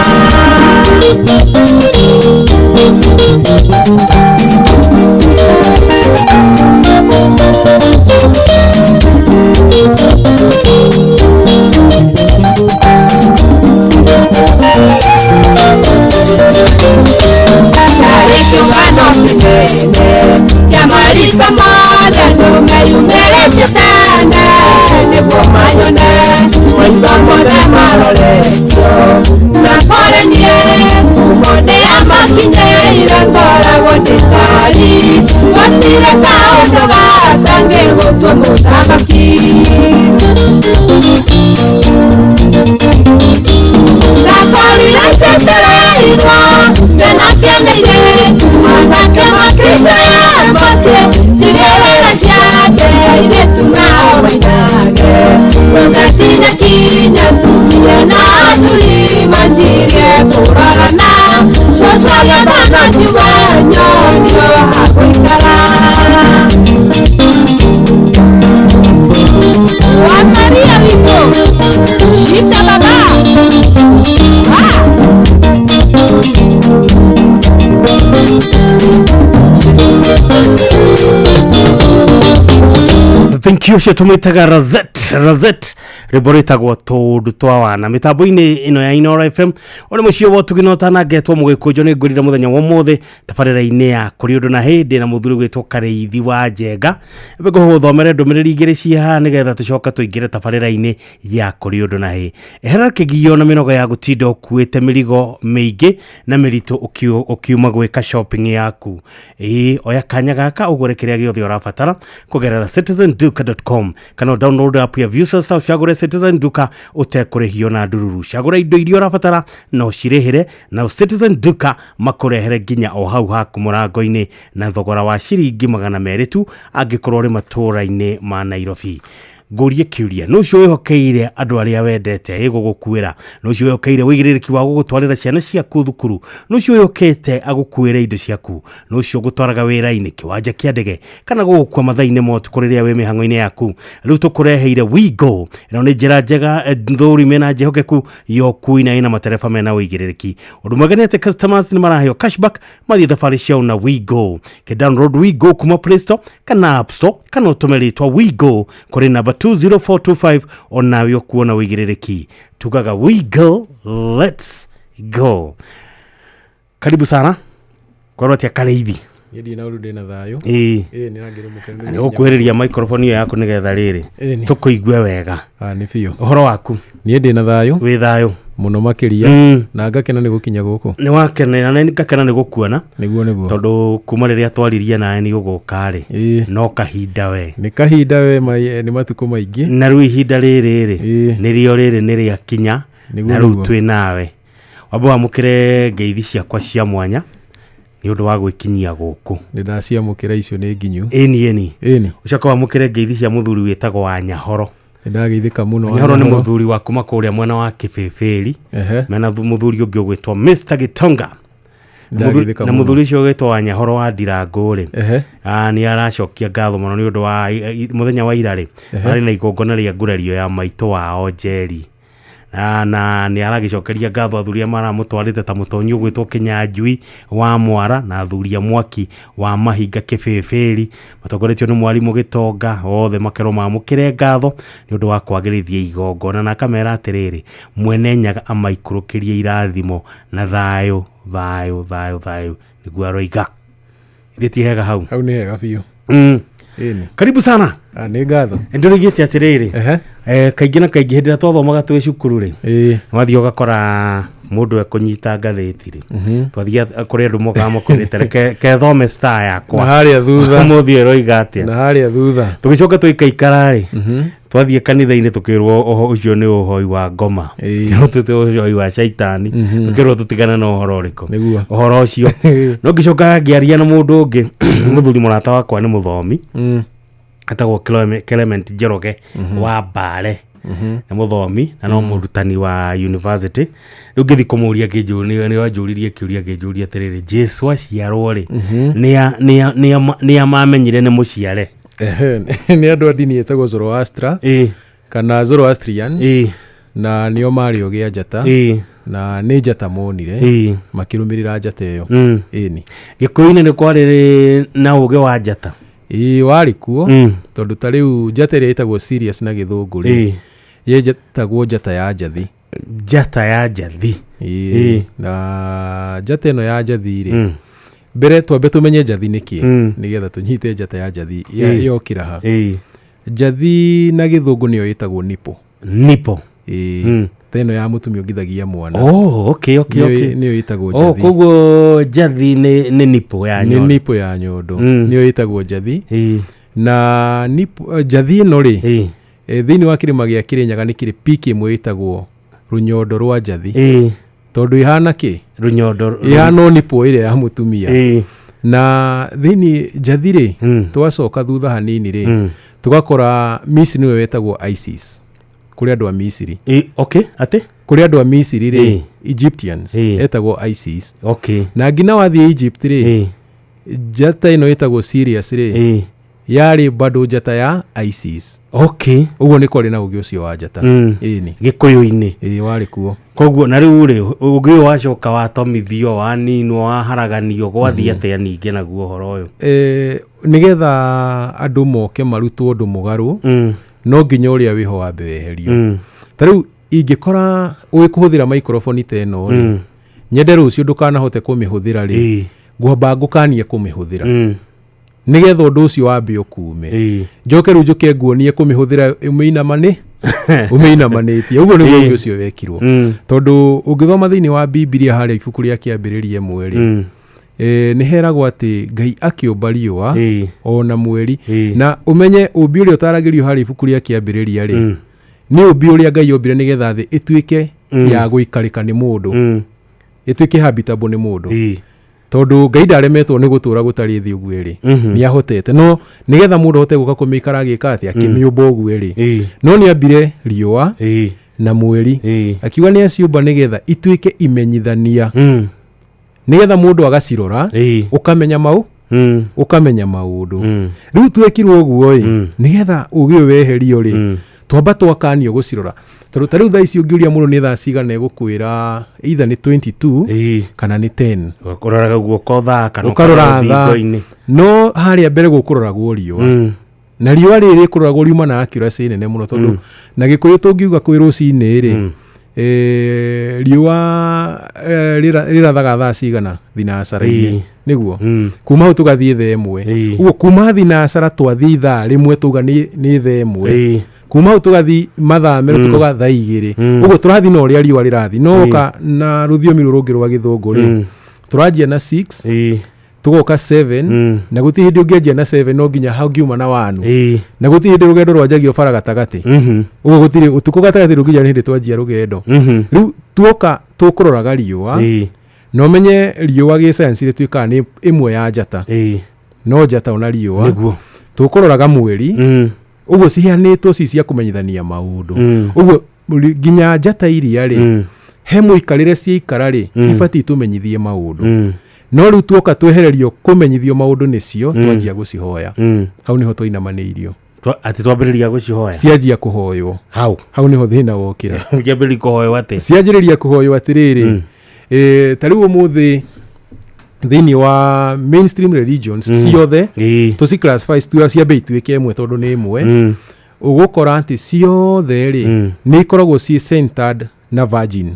Yarĩ kĩũngano kĩnene kĩa marika mothe andũ meyumĩrĩtie tene nĩguo manyone maitho mothe maroretio na kũrĩ niĩ ngumo nĩyamakinyĩire ngoragwo ndĩ tari gũtirĩ kaũndũ gatangĩgũtua mũthamaki. Ndakorire njetereirwo nĩmakeneire anake makĩnjoya makĩnjigĩrĩra ciande airĩtu nao mainage rũcati na kinya atumia na athuri manjirie kũrorana cũcũ agĩathana akiuga nyonio ha gũikara. Wa Maria witũ shita baba. Thank you cio tũmĩtaga Rosette Rosette rwĩmbo rwĩtagwo tũũndũ twa wana mĩtambo-inĩ ĩno ya Inoro FM ũrĩ mũciĩ wa ũtugi na ũtanangetwo mũgĩkũnjo nĩ ngwĩrire mũthenya wa ũmũthĩ tabarĩra-inĩ ya kũrĩ ũndũ na hĩndĩ na mũthuri gwĩtwo Karĩithi wa Njenga ngũgũthomere ndũmĩrĩri igĩrĩ ciĩ haha nĩgetha tũcoke tũingĩre tabarĩra-inĩ ya kũrĩ ũndũ na hĩ. Eherera kĩgio na mĩnoga ya gũtinda ũkuĩte mĩrigo mĩingĩ na mĩritũ ũkiuma gwĩka shopping yaku. Ĩĩ oya kanya gaka ũgũre kĩrĩa gĩothe ũrabatara kũgerera citizenduka.com kana download app ya Viusasa ũcagũre Citizen Duka ũtekũrĩhio na ndururu. Cagũra indo iria ũrabatara na ũcirĩhĩre na Citizen Duka makũrehere nginya o hau haku mũrango-inĩ na thogora wa ciringi 200 tu angĩkorwo ũrĩ matũũra-inĩ ma Nairobi. Ngũrie kĩũria, nũ ũcio wĩhokeire andũ arĩa wendete ĩgũgũkuĩra? Nũ ũcio wĩhokeire ũigĩrĩrĩki wa gũgũtwarĩra ciana ciaku thukuru? Nũ ũcio wĩhokete agũkuĩre indo ciaku? Nũ ũcio ũgũtwaraga wĩra-inĩ, kĩwanja kĩa ndege, kana gũgũkua mathaa-inĩ ma ũtukũ rĩrĩa wĩ mĩhang'o-inĩ yaku? Rĩu tũkũreheire Wigo. Ĩno nĩ njĩra njega, nthũri mena njĩhokeku ya ũkui na ĩna matereba mena ũigĩrĩrĩki. Ũndũ mwega nĩ atĩ customers nĩ maraheo cashback mathiĩ thabarĩ ciao na Wigo. Ke download Wigo kuma Play Store kana App Store, kana ũtũme rĩtwa Wigo kũrĩ namba 20425, onawe ũkuona ũigĩrĩrĩki. Tugaga Wigo, let's go. Karibu sana kwarwo atia Karĩithi? Niĩ ndirĩ na ũru, ndĩ na thayũ. Ĩĩ. Ĩĩ, nĩ rangĩrĩ mũkenu. Nĩ gũkuhĩrĩria microphone ĩyo yaku nĩgetha rĩrĩ tũkũigue wega. Ah, nĩ biũ. Ũhoro waku? Niĩ ndĩ na thayũ. Wĩ thayũ? Mũno makĩria. Na ngakena nĩ gũkinya gũkũ. Nĩ wakena na nĩ ngakena nĩ gũkuona. Nĩguo nĩguo. Tondũ kuma rĩrĩa twaririe nawe nĩ ũgũka rĩ, no kahinda we. Nĩ kahinda we, nĩ matukũ maingĩ. Na rĩu ihinda rĩrĩ rĩ, nĩrĩo rĩrĩ nĩ rĩakinya. Nĩguo, Na rĩu nĩguo. twĩ nawe. Wambe wamũkĩre ngeithi ciakwa cia mwanya nĩ ũndũ wa gwĩkinyia gũkũ. Nĩ ndaciamũkĩra, icio nĩ nginyu. Ĩni ĩni. Ĩni. Ũcoke wamũkĩre ngeithi cia mũthuri wĩtagwo wa Nyahoro. Nĩ ndageithĩka mũno. Nyahoro nĩ mũthuri wa kuma kũrĩa mwena wa Kĩbĩbĩri. Mena mũthuri ũngĩ ũgwĩtwo Mr Gitonga. Ndageithĩka Na mũno. mũthuri ũcio ũgwĩtwo wa Nyahoro wa Ndirangũ rĩ, nĩ aracokia ngatho mũno nĩ ũndũ wa mũthenya wa ira rĩ, marĩ na igongona rĩa ngurario ya maitũ wao Njeri. Na nĩ aragĩcokeria ngatho athuri arĩa maramũtwarĩte ta mũtonyi ũgwĩtwo Kĩnyanjui wa Mwara na athuri a mwaki wa Mahinga Kĩbĩbĩri matongoretio nĩ mwarimũ Gĩtonga, othe makerwo mamũkĩre ngatho nĩ ũndũ wa kwagĩrithia igongona, na akamera atĩrĩrĩ, Mwene Nyaga amaikũrũkĩrie irathimo na thayũ thayũ thayũ thayũ, nĩguo aroiga. Ithe ti hega hau? Hau nĩ hega biũ. Ĩni. Karibu sana. Ah, nĩ ngatho. Ndĩrĩgĩte atĩrĩrĩ, kaingĩ na kaingĩ hĩndĩ ĩrĩa twathomaga twĩ cukuru rĩ, wathiĩ ũgakora mũndũ ekũnyita ngathĩti rĩ, twathiĩ kũrĩ andũ mokaga makwĩrĩte reke kethome Star yakwa Na harĩa thutha. Ũmũthĩ ĩroiga atĩa. Na harĩa thutha. Tũgĩcoka tũikaikara rĩ, twathiĩ kanitha-inĩ tũkĩrwo ũho ũcio nĩ ũhoi wa ngoma, kĩrwo tũtĩ ũhoi wa caitani, tũkĩrwo tũtigane na ũhoro ũrĩkũ. Nĩguo. Ũhoro ũcio no ngĩcoka ngĩaria na mũndũ ũngĩ, mũthuri mũrata wakwa, nĩ mũthomi, etagwo Clement Njoroge wa Mbale, nĩ mũthomi na no mũrutani wa university. Rĩu ngĩthiĩ kũmũria, nĩ wanjũririe kĩũria, ngĩnjũria atĩrĩrĩ, Jesu aciarwo rĩ, nĩa mamenyire nĩ mũciare? Ehe, nĩ andũ a ndini ĩtagwo Zoroastra kana Zoroastrians, na nĩo marĩ ogĩ a njata, na nĩ njata monire, makĩrũmĩrĩra njata ĩyo. Ĩni. Gĩkũyũ-inĩ nĩ kwarĩ na ũgĩ wa njata? Ĩĩ, warĩ kuo, tondũ ta rĩu njata ĩrĩa ĩtagwo Sirius na gĩthũngũ rĩ, yetagwo njata ya njathi. Njata ya njathi. Ĩĩ. Na njata ĩno ya njathi rĩ, mbere twambe tũmenye njathi nĩ kĩ, nĩgetha tũnyite njata ya njathi yokĩra ha. Njathi na gĩthũngũ nĩyo ĩtagwo nipple. Nipple. Ĩĩ. Ta ĩno ya mũtumia ũngithagia mwana. Oh, okay. Nĩyo ĩtagwo Oh, njathi. koguo njathi nĩ nipple ya Nĩ nyondo. nipple ya nyondo. Nĩyo ĩtagwo njathi. Na njathi ĩno rĩ, thĩinĩ wa kĩrĩma gĩa Kĩrĩnyaga nĩ kĩrĩ peak ĩmwe ĩtagwo rũnyondo rwa njathi. Tondũ ĩhana kĩ? Rũnyondo. Ĩhana o nipple ĩrĩa ya mũtumia. Na thĩinĩ njathi rĩ, twacoka thutha hanini rĩ, tũgakora Misiri nĩwe wetagwo ISIS. Kũrĩ andũ a Misiri. Okay, atĩ? Kũrĩ andũ a Misiri rĩ, Egyptians, etagwo ISIS. Na nginya wathiĩ Egypt rĩ, njata ĩno ĩtagwo Sirius rĩ, yarĩ bado njata ya ISIS. Ũguo nĩ kwarĩ na ũgĩ ũcio wa njata. Ĩni. Gĩkũyũ-inĩ. Ĩĩ, warĩ kuo. Koguo na rĩu rĩ, ũgĩ ũyũ wacoka watomithio, waninwo, waharaganio, gwathiĩ atĩa ningĩ naguo ũhoro ũyũ? Nĩgetha andũ moke marutwo ũndũ mũgarũ, no nginya ũrĩa wĩho wambe weherio. Ta rĩu ingĩkora ũĩ kũhũthĩra microphone ta ĩno rĩ, nyende rũciũ ndũkanahote kũmĩhũthĩra rĩ, ngwamba ngũkanie kũmĩhũthĩra, nĩgetha ũndũ ũcio wambe ũkume, njoke rĩu njũke nguonie kũmĩhũthĩra ũmĩinamanĩtie. Ũguo nĩguo ũndũ ũcio wekirwo, tondũ ũngĩthoma thĩinĩ wa Bibilia harĩa ibuku rĩa Kĩambĩrĩria 1 rĩ, nĩ heragwo atĩ Ngai akĩũmba riũa ona mweri. Na ũmenye ũmbi ũrĩa ũtaragĩrio harĩa ibuku rĩa Kĩambĩrĩria rĩ, nĩ ũmbi ũrĩa Ngai ombire nĩgetha thĩ ĩtuĩke ya gũikarĩka nĩ mũndũ, ĩtuĩke habitable nĩ mũndũ. Tondũ Ngai ndaremetwo nĩ gũtũra gũtarĩ thĩ ũguo rĩ, nĩ ahotete, no nĩgetha mũndũ ahote gũka kũmĩikara agĩka atĩa, akĩmĩũmba ũguo rĩ, no nĩ ambire riũa na mweri, akiuga nĩ aciũmba nĩgetha ituĩke imenyithania, nĩgetha mũndũ agacirora ũkamenya mau ũkamenya maũndũ. Rĩu twekirwo ũguo ĩ, nĩgetha ũgĩ ũyũ weherio rĩ, twamba twakanio gũcirora, tondũ ta rĩu thaa ici ũngĩũria mũndũ nĩ thaa cigana, egũkwĩra either nĩ 22 kana nĩ 10. Ũroraga guoko thaa kana ũkarora thaa. Rũthingo-inĩ. No harĩa mbere gũkũroragwo riũa, na riũa rĩrĩ rĩkũroragwo riuma na accuracy nene mũno, tondũ na Gĩkũyũ tũngiuga kwĩ rũcinĩ rĩ, riũa rĩrathaga thaa cigana thinacara-inĩ, nĩguo kuma hau tũgathiĩ thaa 1. Ũguo kuma thinacara twathiĩ ithaa rĩmwe tauga nĩ thaa 1, kuma hau tũgathiĩ mathaa merũ tũkauga thaa 2. Ũguo tũrathiĩ na ũrĩa riũa rĩrathiĩ. No woka na rũthiomi rũrũ rũngĩ rwa Gĩthũngũ rĩ, tũranjia na 6, tũgoka 7, na gũtirĩ hĩndĩ ũngĩanjia na 7, no nginya hau ngiuma na 1, na gũtirĩ hĩndĩ rũgendo rwanjagio bara gatagatĩ. Ũguo gũtirĩ ũtukũ gatagatĩ rũnginya nĩ hĩndĩ twanjia rũgendo. Rĩu tuoka tũkũroraga riũa, na ũmenye riũa gĩcayanci rĩtuĩkaga nĩ ĩmwe ya njata, no njata ona riũa. Tũkũroraga mweri. Ũguo ciheanĩtwo ci cia kũmenyithania maũndũ. Ũguo nginya njata iria rĩ, he mũikarĩre ciaikara rĩ, ibatiĩ tũmenyithie maũndũ. No rĩu tuoka twehererio kũmenyithio maũndũ nĩcio, twanjia gũcihoya. Hau nĩho twainamanĩirio. Atĩ twambĩrĩria gũcihoya? Cianjia kũhoywo. Hau? Hau nĩho thĩna wokĩra. Ciambĩrĩria kũhoywo atĩ? Cianjĩrĩria kũhoywo atĩrĩrĩ, ta rĩu ũmũthĩ thĩinĩ wa mainstream religions ciothe, tũci classify ciambe ituĩke ĩmwe tondũ nĩ ĩmwe, ũgũkora atĩ ciothe rĩ, nĩ ikoragwo ciĩ centered na virgin,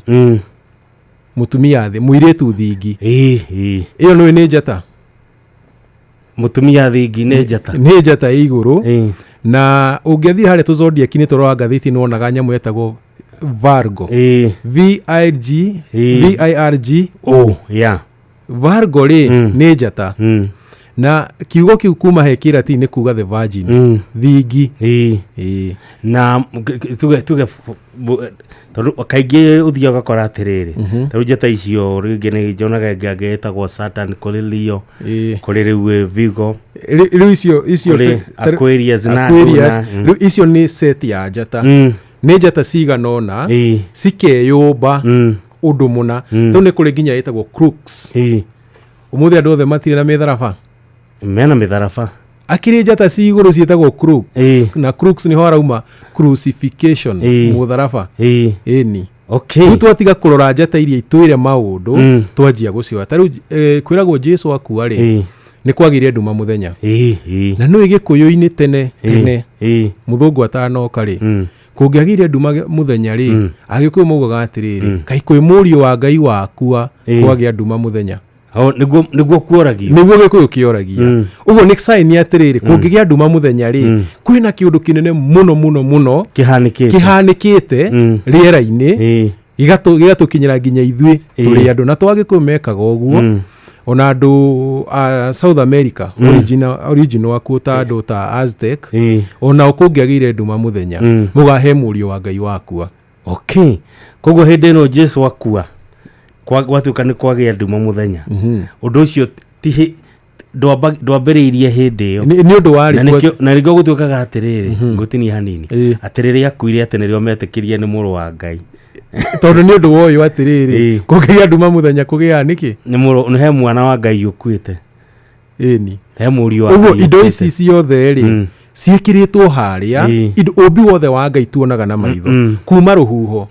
mũtumia thĩ, mũirĩtu thingi. Ĩyo nĩwe nĩ njata. Mũtumia thingi nĩ njata? Nĩ njata ĩ igũrũ, na ũngĩathiĩ harĩa tũzodiac-inĩ tũrora ngathĩti, nĩ wonaga nyamũ ĩtagwo Virgo, V I G V I R G O. Virgo rĩ, nĩ njata, na kiugo kĩu kuma he Kĩratini nĩ kuga the virgin, thingi. Na tuge tondũ kaingĩ ũthiaga ũgakora atĩrĩrĩ, tarĩu njata icio rĩngĩ nĩ njonaga ĩngĩ angĩ ĩtagwo Saturn, kũrĩ Leo, kũrĩ rĩu Virgo. Rĩu icio Kũrĩ Aquarius na Aquarius, Nduna. Rĩu icio nĩ set ya njata, nĩ njata cigana ũna cikeyũmba ũndũ mũna. Tondũ nĩ kũrĩ nginya ĩtagwo crux. Ũmũthĩ andũ othe matirĩ na mĩtharaba? Mena mĩtharaba. Akĩrĩ njata ci igũrũ ciĩtagwo crux, na crux nĩho harauma crucifixion, mũtharaba. Ĩni. Rĩu twatiga kũrora njata iria itwĩre maũndũ, twanjia gũcioya. Ta rĩu kwĩragwo Jesu akua rĩ, nĩ kwagĩire nduma mũthenya. Na nĩ Gĩkũyũ-inĩ tene tene, mũthũngũ atanoka rĩ, kũngĩagĩire nduma mũthenya rĩ, Agĩkũyũ maugaga atĩrĩrĩ, kaĩ kwĩ mũriũ wa Ngai wakua, kwagĩa nduma mũthenya. Oh, nĩguo kuoragio? Nĩguo Gĩkũyũ kĩoragia. Ũguo nĩ sign atĩrĩrĩ, kũngĩgĩa nduma mũthenya rĩ, kwĩna kĩũndũ kĩnene mũno mũno mũno kĩhanĩkĩte. Kĩhanĩkĩte rĩera-inĩ, gĩgatũkinyĩra nginya ithuĩ tũrĩ andũ. Na twagĩkũyũ mekaga ũguo, ona andũ a South America, original akuo, ta andũ ta Aztec, onao kũngĩagĩire nduma mũthenya, mũgahe mũriũ wa Ngai wakua. Okay, koguo hĩndĩ ĩno Jesu akua, gwatuĩka nĩ kwagĩa nduma mũthenya, ũndũ ũcio ti ndwambĩrĩirie hĩndĩ ĩyo? Nĩ ũndũ warĩ Na nĩkĩo gũtuĩkaga atĩrĩrĩ, ngũtinia hanini, atĩ rĩrĩa akuire atĩ nĩrĩo metĩkĩrie nĩ mũrũ wa Ngai. Tondũ nĩ ũndũ wa ũyũ atĩrĩrĩ, kũngĩgĩa nduma mũthenya kũgĩaga nĩkĩ? Nĩ mũrũ, nĩ he mwana wa Ngai ũkuĩte. Ĩni. He mũriũ wa Ũguo Ngai indo ũkuĩte. ici ciothe rĩ, ciĩkĩrĩtwo harĩa, indo ũmbi wothe wa Ngai tuonaga na maitho, kuma rũhuho,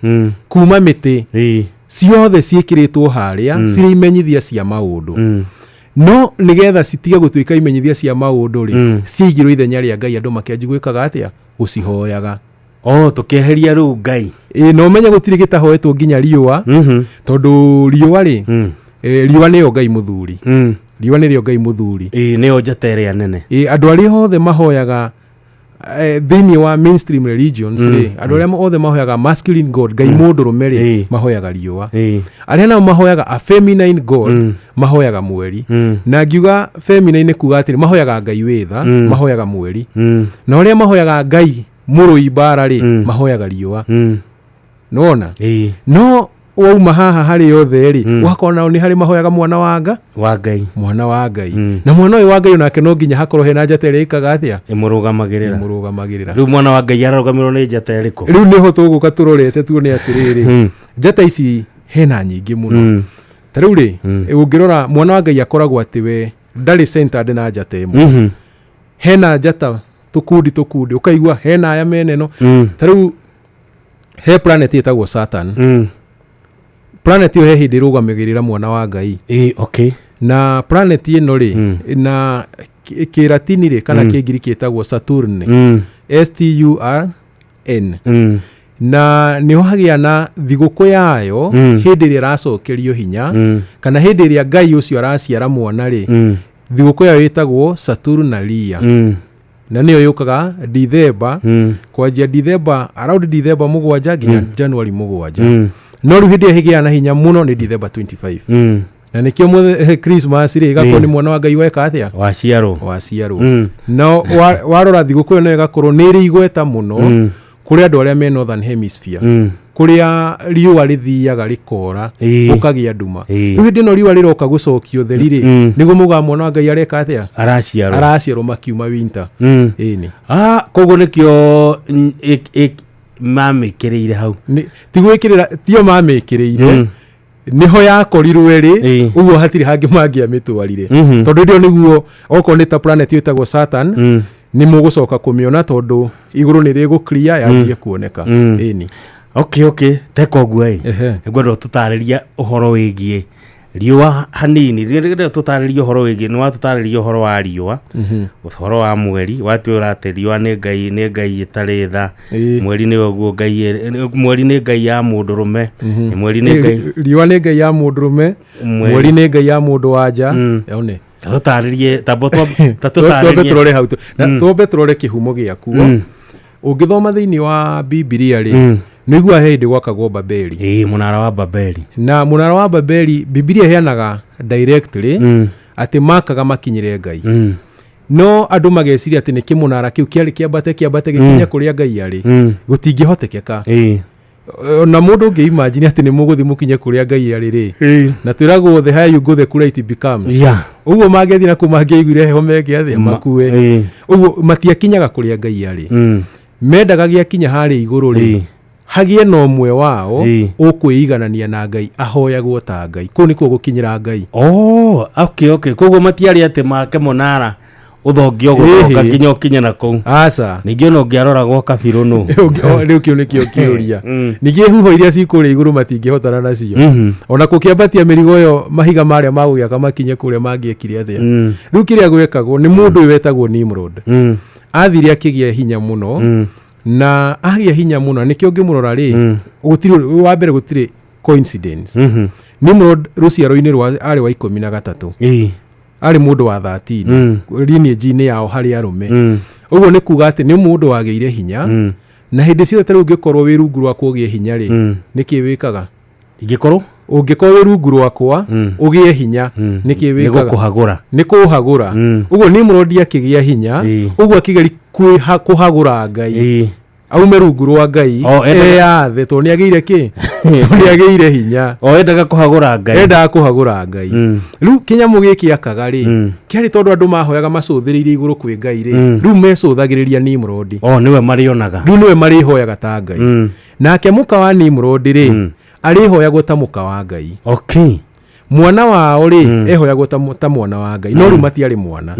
kuma mĩtĩ, ciothe ciĩkĩrĩtwo harĩa cirĩ imenyithia cia maũndũ. No nĩgetha citige gũtuĩka imenyithia cia maũndũ rĩ, ciaigirwo ithenya rĩa Ngai, andũ makĩanji gwĩkaga atĩa? Gũcihoyaga. Oh, tũkĩeheria rĩu Ngai. Ĩ, na ũmenye gũtirĩ gĩtahoetwo, nginya riũa, tondũ riũa rĩ, riũa nĩyo Ngai mũthuri. Riũa nĩrĩo Ngai mũthuri. Ĩĩ, nĩyo njata ĩrĩa nene. Ĩ, andũ arĩa othe mahoyaga thĩinĩ wa mainstream religions rĩ, andũ arĩa othe mahoyaga masculine god, Ngai mũndũrũme rĩ, mahoyaga riũa. Arĩa nao mahoyaga a feminine god mahoyaga mweri. Na ngiuga feminine nĩ kuga atĩrĩ, mahoyaga Ngai wĩ tha, mahoyaga mweri. Na arĩa mahoyaga Ngai mũrũi mbara rĩ, mahoyaga riũa. Nĩwona? No Wauma haha harĩ othe rĩ, ũgakora nao nĩ harĩ mahoyaga mwana wa nga wa Ngai. Mwana wa Ngai. Na mwana ũyũ wa Ngai onake no nginya hakorwo hena njata ĩrĩa ĩkaga atĩa? Ĩmũrũgamagĩrĩra. Ĩmũrũgamagĩrĩra. Rĩu mwana wa Ngai ararũgamĩrĩrwo nĩ njata ĩrĩkũ? Rĩu nĩho tũgũka tũrorete tuone atĩrĩrĩ, njata ici hena nyingĩ mũno. Ta rĩu rĩ, ũngĩrora mwana wa Ngai akoragwo atĩ we ndarĩ centered na njata ĩmwe. Hena njata tũkundi tũkundi, ũkaigua hena aya meneno. Ta rĩu he planet ĩtagwo Saturn. Planet ĩyo he hĩndĩ ĩrũgamagĩrĩra mwana wa Ngai. Okay. Na planet ĩno rĩ, na kĩratini rĩ, kana kĩngiriki ĩtagwo Saturn. S T U R N. Na nĩho hagĩa na thigũkũ yayo hĩndĩ ĩrĩa ĩracokerio hinya, kana hĩndĩ ĩrĩa Ngai ũcio araciara mwana rĩ, thigũkũ yayo ĩtagwo Saturnalia. Na nĩyo yũkaga Dithemba, kwanjia Dithemba, around Dithemba 7 nginya January 7. No rĩu hĩndĩ ĩrĩa ĩgĩaga na hinya mũno nĩ Dithemba 25. Na nĩkĩo Christmas rĩ, ĩgakorwo nĩ mwana wa Ngai weka atĩa? Waciarwo. Waciarwo. Na warora thigũkũ ĩyo nayo ĩgakorwo nĩ ĩrĩ igweta mũno kũrĩ andũ arĩa me Northern Hemisphere, kũrĩa riũa rĩthiaga rĩkora, gũkagĩa nduma. Rĩu hĩndĩ ĩno riũa rĩroka gũcokio ũtheri rĩ, nĩguo maugaga mwana wa Ngai areka atĩa? Araciarwo. Araciarwo makiuma winter. Ĩni. Koguo nĩkĩo mamĩkĩrĩire hau. Ti gwĩkĩrĩra, tio mamĩkĩrĩire. Nĩho yakorirwo ĩrĩ, ũguo hatirĩ hangĩ mangĩamĩtwarire. Tondũ ĩrĩ nĩguo okorwo nĩ ta planet ĩtagwo Saturn, nĩ mũgũcoka kũmĩona tondũ igũrũ nĩ rĩgũ clear yanjie kuoneka. Ĩni. Okay, teka ũguo ĩ. Nĩngwenda ũtũtarĩrie ũhoro wĩgiĩ riũa hanini. Nĩngwenda ũtũtarĩrie ũhoro wĩgiĩ, nĩ watũtarĩria ũhoro wa riũa, ũhoro wa mweri, watwĩra atĩ riũa nĩ Ngai, nĩ Ngai ĩtarĩ tha. Mweri nĩ ũguo Ngai, mweri nĩ Ngai ya mũndũrũme, mweri nĩ Ngai. Riũa nĩ Ngai ya mũndũrũme, mweri nĩ Ngai ya mũndũ wa nja. One. Tũtarĩrie, tamba twambe tũrore hau. Na twambe tũrore kĩhumo gĩakuo. Ũngĩthoma thĩinĩ wa Bibilia rĩ, nĩguo he hĩndĩ gwakagwo Babeli. Mũnara wa Babeli. Na mũnara wa Babeli, Bibilia ĩheanaga directly atĩ makaga makinyĩre Ngai. No andũ mageciria atĩ nĩkĩ mũnara kĩu kĩarĩ kĩambate kĩambate gĩkinye kũrĩa Ngai arĩ, gũtingĩhotekeka. Na mũndũ ũngĩ imagine atĩ nĩ mũgũthiĩ mũkinye kũrĩa Ngai arĩ rĩ, na twĩragwo the higher you go the cooler it becomes. Ũguo mangĩthiĩ na kũu mangĩaiguire heho meke atĩa, makue. Ũguo matiakinyaga kũrĩa Ngai arĩ. Mendaga gĩakinya harĩa igũrũ rĩ, hagĩe na ũmwe wao ũkwĩiganania na Ngai, ahoyagwo ta Ngai. Kũu nĩkuo gũkinyĩra Ngai. Oh, okay. Koguo matiarĩ atĩ make mũnara ũthongio gũthonga nginya ũkinye na kũu. Aca. Ningĩ ona ũngĩarora gwa kabirũ nũ. Rĩu kĩu nĩkĩo kĩũria. Ningĩ huho iria ci kũrĩa igũrũ matingĩhotana nacio. Ona kũkĩambatia mĩrigo ĩyo mahiga marĩa magũgĩaka makinye kũrĩa mangĩekire atĩa. Rĩu kĩrĩa gwekagwo nĩ mũndũ ũyũ wetagwo Nimrod. Athire akĩgĩa hinya mũno, na agĩa hinya mũno nĩkĩo ũngĩmũrora rĩ, gũtirĩ wa mbere, gũtirĩ coincidence. Nimrod rũciaro-inĩ rwa arĩ wa 13. Arĩ mũndũ wa 13 lineage-inĩ yao harĩ arũme. Ũguo nĩ kuga atĩ nĩ mũndũ wagĩire hinya, na hĩndĩ ciothe ta rĩu ũngĩkorwo wĩ rungu rwakwa ũgĩe hinya rĩ, nĩkĩ wĩkaga? Ingĩkorwo? Ũngĩkorwo wĩ rungu rwakwa ũgĩe hinya, nĩkĩ wĩkaga? Nĩ gũkũhagũra. Nĩ kũhagũra. Ũguo Nimrod akĩgĩa hinya, ũguo akĩgeria kũhagũra Ngai. Aume rungu rwa Ngai eyathe, tondũ nĩ agĩire kĩ? Tondũ nĩ agĩire hinya. Endaga kũhagũra Ngai. Endaga kũhagũra Ngai. Rĩu kĩnyamũ gĩkĩ akaga rĩ, kĩarĩ tondũ andũ mahoyaga macũthĩrĩirie igũrũ kwĩ Ngai rĩ, rĩu mecũthagĩrĩria Nimrod. Nĩwe marĩonaga. Rĩu nĩwe marĩhoyaga ta Ngai. Nake mũka wa Nimrod rĩ, arĩhoyagwo ta mũka wa Ngai. Okay. Mwana wao rĩ, ehoyagwo ta mwana wa Ngai. No rĩu matiarĩ mwana.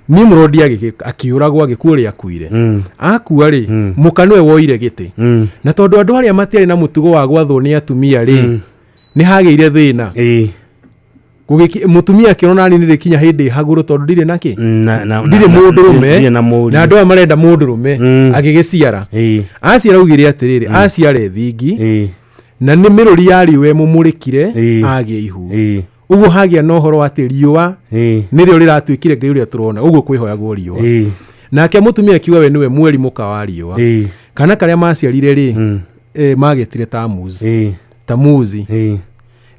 Nimrod akĩũragwo, agĩkua ũrĩa akuire. Akua rĩ, mũka nĩwe woire gĩtĩ. Na tondũ andũ arĩa matiarĩ na mũtugo wa gwathwo nĩ atumia rĩ, nĩ hagĩire thĩna. Mũtumia akĩona nani nĩ rĩkinya hĩndĩ hagũrũ tondũ ndirĩ na kĩ? Ndirĩ mũndũrũme, na andũ aya marenda mũndũrũme, agĩgĩciara. Aciara augire atĩrĩrĩ, aciare thingi, na nĩ mĩrũri ya riũa ĩmũmũrĩkire agĩe ihu. Ũguo hagĩa na ũhoro atĩ riũa nĩrĩo rĩratuĩkire Ngai ũrĩa tũrona, ũguo kwĩhoyagwo riũa. Nake mũtumia akiuga we nĩwe mweri mũka wa riũa. Kana karĩa maciarire rĩ, magĩtire Tamuzi. Tamuzi.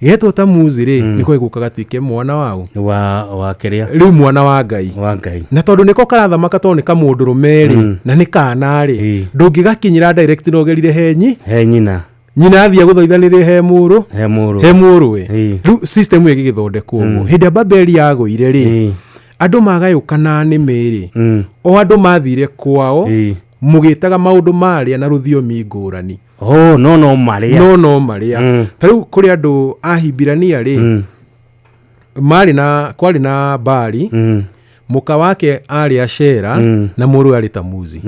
Getwo Tamuzi rĩ, nĩko gĩgũka gatuĩke mwana wao. Wa kĩrĩa? Rĩu mwana wa Ngai. Wa Ngai. Na tondũ nĩko karathamaka tondũ nĩ kamũndũrũme rĩ, na nĩ kana rĩ, ndũngĩgakinyĩra direct no ũgerire henyi. He nyina. Nyina athiĩ gũthaithanĩrĩ he mũrũ, he mũrũ, he mũrũwe. Rĩu system ĩyo ĩgĩgĩthondekwo ũguo. Hĩndĩ ĩrĩa Babeli yagũire rĩ, andũ magayũkana nĩmĩ rĩ, o andũ mathire kwao mũgĩtaga maũndũ marĩa na rũthiomi ngũrani. Oh, no no marĩa. No no marĩa. Ta rĩu kũrĩ andũ a Hibirania rĩ, marĩ na kwarĩ na Bali, mũka wake arĩ Ashera, na mũrũwe arĩ Tamuzi.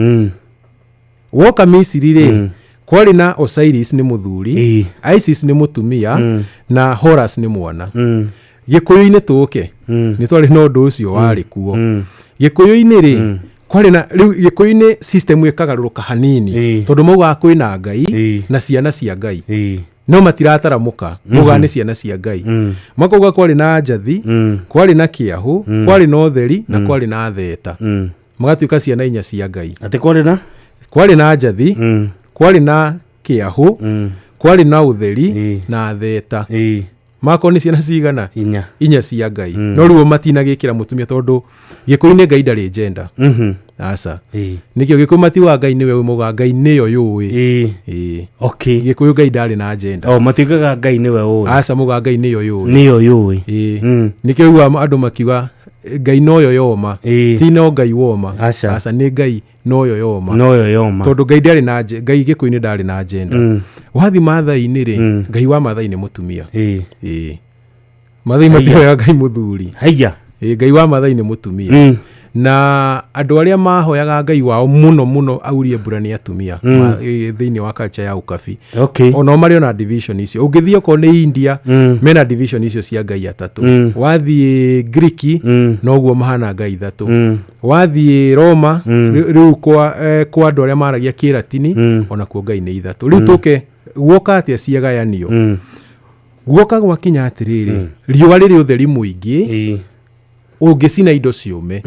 Woka Misiri rĩ, kwarĩ na Osiris nĩ mũthuri, Isis nĩ mũtumia, na Horus nĩ mwana. Gĩkũyũ-inĩ tũke nĩ twarĩ na ũndũ ũcio warĩ kuo. Gĩkũyũ-inĩ rĩ, kwarĩ na rĩu gĩkũyũ-inĩ system ĩkagarũrũka hanini, tondũ maugaga kwĩna Ngai na ciana cia Ngai, no matirataramũka, maugaga nĩ ciana cia Ngai. Makauga kwarĩ na Njathi, kwarĩ na Kĩahũ, kwarĩ na Ũtheri, na kwarĩ na Theta, magatuĩka ciana inya cia Ngai. Atĩ kwarĩ na kwarĩ na Njathi, kwarĩ na Kĩahũ, kwarĩ na Ũtheri na Theta, makorwo nĩ ciana cigana? Inya. Inya cia Ngai. No rĩu matinagĩkĩra mũtumia, tondũ gĩkũyũ-inĩ Ngai ndarĩ njenda. Aca, nĩkĩo gĩkũyũ matiugaga Ngai nĩwe maugaga Ngai nĩyo yũĩ. Ĩĩ. Okay. Gĩkũyũ Ngai ndarĩ na njenda. Oh, matiugaga Ngai nĩwe ũĩ. Aca, maugaga Ngai nĩyo yũĩ. Nĩyo yũĩ. Ĩĩ. Nĩkĩo ũiguaga andũ makiuga Ngai noyo yoma, ti no Ngai woma. Aca. Aca, nĩ Ngai noyo yoma. Noyo yoma. Tondũ Ngai ndarĩ na Ngai gĩkũyũ-inĩ ndarĩ na njenda. Wathi Maathai-inĩ rĩ, Ngai wa Maathai nĩ mũtumia. Ĩĩ. Maathai matihoyaga Ngai mũthuri. Haiya. Ĩĩ, Ngai wa Maathai nĩ mũtumia. Na andũ arĩa mahoyaga Ngai wao mũno mũno aurie mbura nĩ atumia, thĩinĩ wa culture ya ũkabi. Okay. Onao marĩ ona division icio. Ũngĩthiĩ okorwo nĩ India, mena division icio cia Ngai atatũ. Wathiĩ Griki, noguo mahana Ngai ithatũ. Wathiĩ Roma, rĩu kwa kwa andũ arĩa maragia Kĩratini, onakuo Ngai nĩ ithatũ. Rĩu tũke guoka atĩa ciegayanio. Guoka gwakinya atĩrĩrĩ, riũa rĩrĩ ũtheri mũingĩ, ũngĩcina indo ciũme,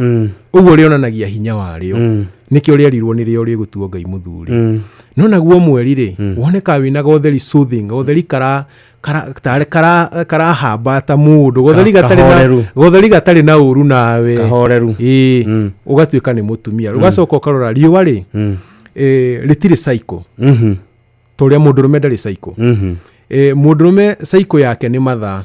ũguo rĩonanagia hinya warĩo, nĩkĩo rĩerirwo nĩrĩo rĩgũtuo Ngai mũthuri. No naguo mweri rĩ, wonekaga wĩna gotheri soothing, gotheri kara kara tarĩ kara karahamba ta mũndũ, gotheri gatarĩ na Kahoreru. gotheri gatarĩ na ũru nawe. Kahoreru. Ĩĩ, ũgatuĩka nĩ mũtumia. Ũgacoka ũkarora riũa rĩ, rĩtirĩ cycle ta ũrĩa mũndũrũme ndarĩ cycle. Mũndũrũme cycle yake nĩ mathaa,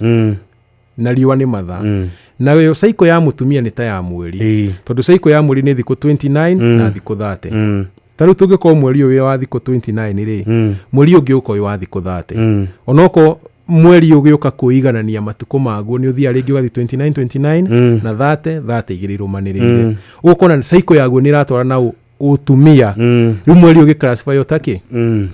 na riũa nĩ mathaa. Nayo cycle ya mũtumia nĩ ta ya mweri, tondũ cycle ya mweri nĩ thikũ 29 na thikũ 30. Ta rĩu tũngĩkorwo mweri ũyũ wĩ wa thikũ 29 rĩ, mweri ũngĩ ũkorwo wĩ wa thikũ 30. Onokorwo mweri ũgĩũka kũiganania matukũ maguo nĩ ũthiaga rĩngĩ ũgathiĩ 29 29 na 30 30 igĩrĩ irũmanĩrĩire, ũgũkona cycle yaguo nĩ ĩratwara na ũtumia. Rĩu mweri ũgĩ classify ta kĩ?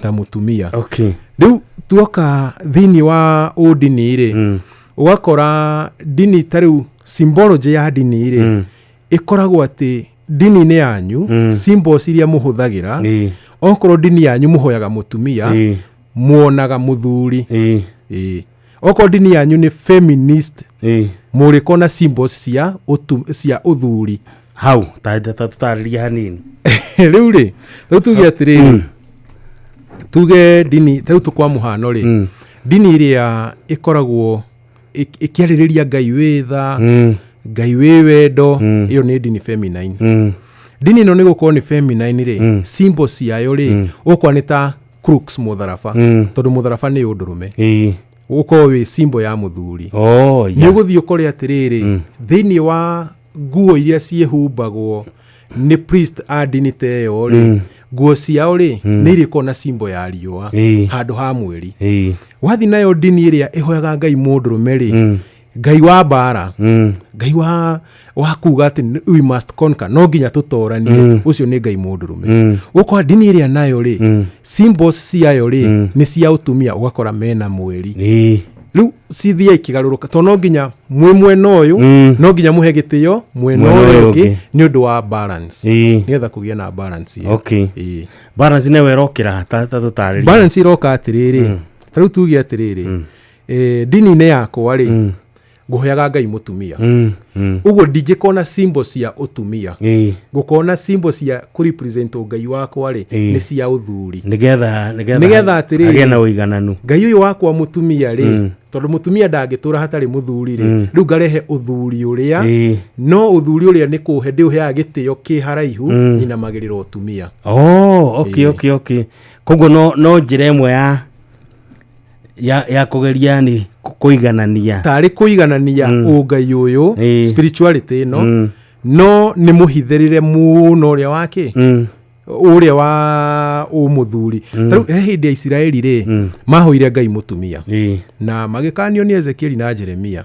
Ta mũtumia. Okay. Rĩu tuoka thĩinĩ wa ũndini rĩ, ũgakora ndini ta rĩu symbology ya ndini rĩ, ĩkoragwo atĩ ndini-inĩ yanyu symbols iria mũhũthagĩra, okorwo ndini yanyu mũhoyaga mũtumia, muonaga mũthuri. Ĩĩ. Okorwo ndini yanyu nĩ feminist, mũrĩkona symbols cia cia ũthuri. Hau ta tũtarĩrie hanini. Rĩu rĩ, rĩu tuge atĩrĩrĩ, tuge ndini ta rĩu tũkwa mũhano rĩ, ndini ĩrĩa ĩkoragwo ĩkĩarĩrĩria Ngai wĩ tha, Ngai wĩ wendo, ĩyo nĩ ndini feminine. Ndini ĩno nĩ gũkorwo nĩ feminine rĩ, symbol ciayo rĩ, ũgũkora nĩ ta crux, mũtharaba, tondũ mũtharaba nĩ ũndũrũme, ũgũkorwo wĩ symbol ya mũthuri. Oh, nĩ ũgũthiĩ ũkore atĩrĩrĩ, thĩinĩ wa nguo iria ciĩhumbagwo nĩ priest a ndini ta ĩyo rĩ, nguo ciao rĩ, nĩ irĩkorwo na symbol ya riũa handũ ha mweri. Wathi nayo ndini ĩrĩa ĩhoyaga Ngai mũndũrũme rĩ, Ngai wa mbara, Ngai wa kuga atĩ we must conquer, no nginya tũtoranie, ũcio nĩ Ngai mũndũrũme. Ũgũkora ndini ĩrĩa nayo rĩ, symbols ciayo rĩ, nĩ cia ũtumia, ũgakora mena mweri. Rĩu cithiĩ ikĩgarũrũka, tondũ no nginya mwĩ mwena ũyũ, no nginya mũhe gĩtĩo mwena mwena ũrĩa ũyũ ũngĩ ũngĩ. nĩ ũndũ wa balance, nĩgetha kũgĩe na balance ĩyo. Okay. Ĩĩ. Balance nĩwe ĩrokĩra ta tũtarĩrie. Balance iroka atĩrĩrĩ, ta rĩu tuge atĩrĩrĩ, ndini-inĩ yakwa rĩ, ngũhoyaga Ngai mũtumia, ũguo ndingĩkona symbol cia ũtumia, ngũkona symbol cia kũ represent Ngai wakwa rĩ, nĩ cia ũthuri. Nĩgetha nĩgetha atĩrĩrĩ, hagĩe na ũigananu. Ngai ũyũ wakwa mũtumia rĩ, tondũ mũtumia ndangĩtũra hatarĩ mũthuri rĩ, rĩu ngarehe ũthuri ũrĩa, no ũthuri ũrĩa nĩ kũhe ndĩũheaga gĩtĩo kĩ haraihu, nyinamagĩrĩra ũtumia. Oh, okay. Okay, koguo no njĩra ĩmwe ya Ya kũgeria nĩ kũiganania. Tarĩ kũiganania ũngai ũyũ, spirituality ĩno, no nĩ mũhithĩrĩre mũno ũrĩa wake, ũrĩa wa ũmũthuri. Ta rĩu he hĩndĩ ya Isiraeli rĩ, mahoire Ngai mũtumia na magĩkanio nĩ Ezekieli na Jeremia,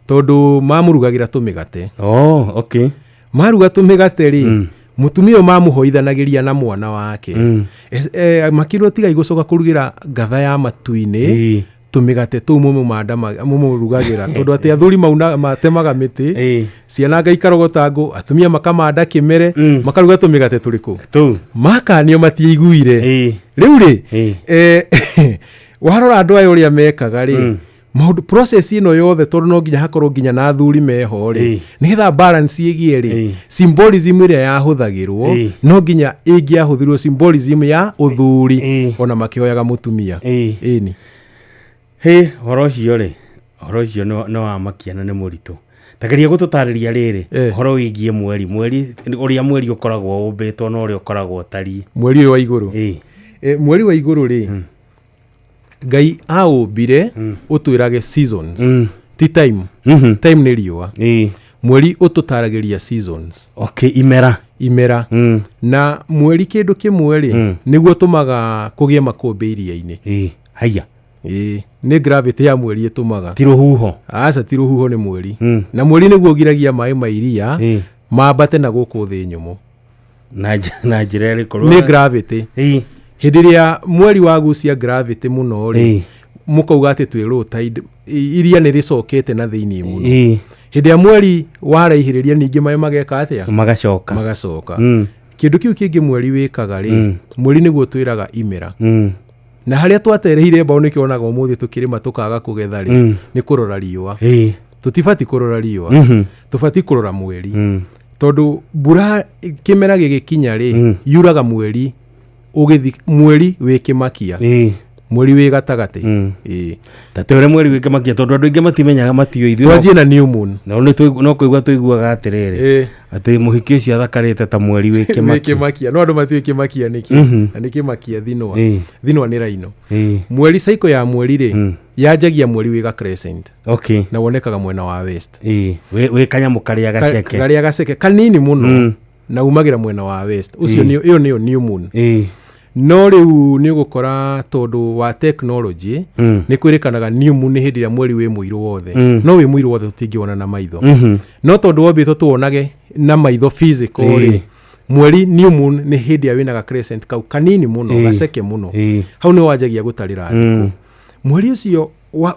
tondũ mamũrugagĩra tũmĩgate. Oh, okay. Maruga tũmĩgate rĩ, mũtumia ũyũ mamũhoithanagĩria na mwana wake. Makĩrwo tigai gũcoka kũrugĩra ngatha ya matu-inĩ tũmĩgate tũu mũmũrugagĩra, tondũ atĩ athuri mauna matemaga mĩtĩ, ciana nga ikarogota ngũ, atumia makamanda kĩmere, makaruga tũmĩgate tũrĩkũ? Tũu. Makanio matiaiguire. Rĩu rĩ, warora andũ aya ũrĩa mekaga rĩ, maũndũ process ĩno yothe, tondũ no nginya hakorwo nginya na athuri meho rĩ, nĩgetha balance ĩgĩe rĩ, symbolism ĩrĩa yahũthagĩrwo no nginya ĩngĩahũthĩrwo symbolism ya ũthuri ona makĩhoyaga mũtumia. Ĩni. Hĩ, ũhoro ũcio rĩ, ũhoro ũcio nĩ wa makia na nĩ mũritũ. Tageria gũtũtarĩria rĩrĩ ũhoro wĩgiĩ mweri ũrĩa mweri ũkoragwo ũmbĩtwo na ũrĩa ũkoragwo ũtariĩ. Mweri ũyũ wa igũrũ. Mweri wa igũrũ rĩ, Ngai aũmbire ũtwĩrage seasons, ti time. Time nĩ riũa. Mweri ũtũtaragĩria seasons. Okay, imera. Imera. Na mweri kĩndũ kĩmwe rĩ, nĩguo ũtũmaga kũgĩe makũmbĩ iria-inĩ. Haiya. Nĩ gravity ya mweri ĩtũmaga. Ti rũhuho. Aca, ti rũhuho, nĩ mweri. Na mweri nĩguo ũgiragia maĩ ma iria mambate na gũkũ thĩ nyũmũ. Na njĩra ĩrĩkũ? Nĩ gravity. Hĩndĩ ĩrĩa mweri wagucia gravity mũno rĩ, mũkauga atĩ twĩ low tide, iria nĩ rĩcokete na thĩinĩ mũno. Hĩndĩ ĩrĩa mweri waraihĩrĩria, ningĩ maĩ mageka atĩa? Magacoka. Magacoka. Kĩndũ kĩu kĩngĩ mweri wĩkaga rĩ, mweri nĩguo twĩraga imera. Na harĩa twatereire mbaũ, nĩkĩo onaga ũmũthĩ tũkĩrĩma tũkaga kũgetha rĩ, nĩ kũrora riũa. Tũtibati kũrora riũa, tũbati kũrora mweri, tondũ mbura kĩmera gĩgĩkinya rĩ, yuraga mweri ũgĩthi, mweri wĩ kĩmakia, mweri wĩ gatagatĩ. Ĩĩ. Ta twĩre mweri wĩ kĩmakia, tondũ andũ aingĩ matimenyaga, matiũĩ. Ithuĩ Twanjie na new moon. No nĩ no kũigua tũiguaga atĩrĩrĩ, atĩ mũhiki ũcio athakarĩte ta mweri wĩ wĩ kĩmakia. Kĩmakia, no andũ matiũĩ kĩmakia nĩkĩ. Na nĩ kĩmakia thinwa. Thinwa nĩ raino. Mweri, cycle ya mweri rĩ, yanjagia mweri wĩ ga crescent. Na wonekaga mwena wa west. Wĩ kanyamũ karĩa gaceke. Karĩa gaceke kanini mũno, na umagĩra mwena wa west ũcio. Ĩyo nĩyo new moon. No rĩu nĩ ũgũkora tondũ wa technology, nĩ kwĩrĩkanaga new moon nĩ hĩndĩ ĩrĩa mweri wĩ mũirũ wothe. No wĩ mũirũ wothe tũtingĩwona na maitho. No tondũ wombĩtwo tũwonage na maitho physical rĩ, mweri new moon nĩ hĩndĩ ĩrĩa wĩna ga crescent kau kanini mũno, gaceke mũno. Hau nĩ wanjagia gũtarĩra thikũ. Mweri ũcio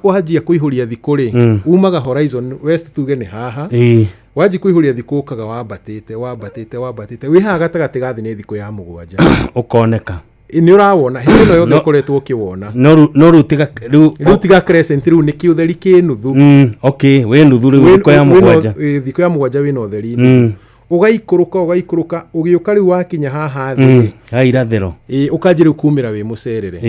wanjia kũihũria thikũ rĩ, umaga horizon west, tuge nĩ haha. Wanji kũihũria thikũ, ũkaga wambatĩte, wambatĩte, wambatĩte, wĩ haha gatagatĩ ga thĩ, nĩ thikũ ya 7. Ũkoneka. Nĩ ũrawona hĩndĩ ĩno yothe ũkoretwo ũkĩwona. No rĩu tiga rĩu. Rĩu tiga crescent, rĩu nĩ kĩũtheri kĩ nuthu. Okay, wĩ nuthu rĩu thikũ ya 7. Thikũ ya 7 wĩna ũtheri nuthu. Ũgaikũrũka, ũgaikũrũka, ũgĩũka rĩu wakinya haha thĩ rĩ, Ha irathĩro. Ĩ, ũkanjia rĩu kumĩra wĩ mũcerere.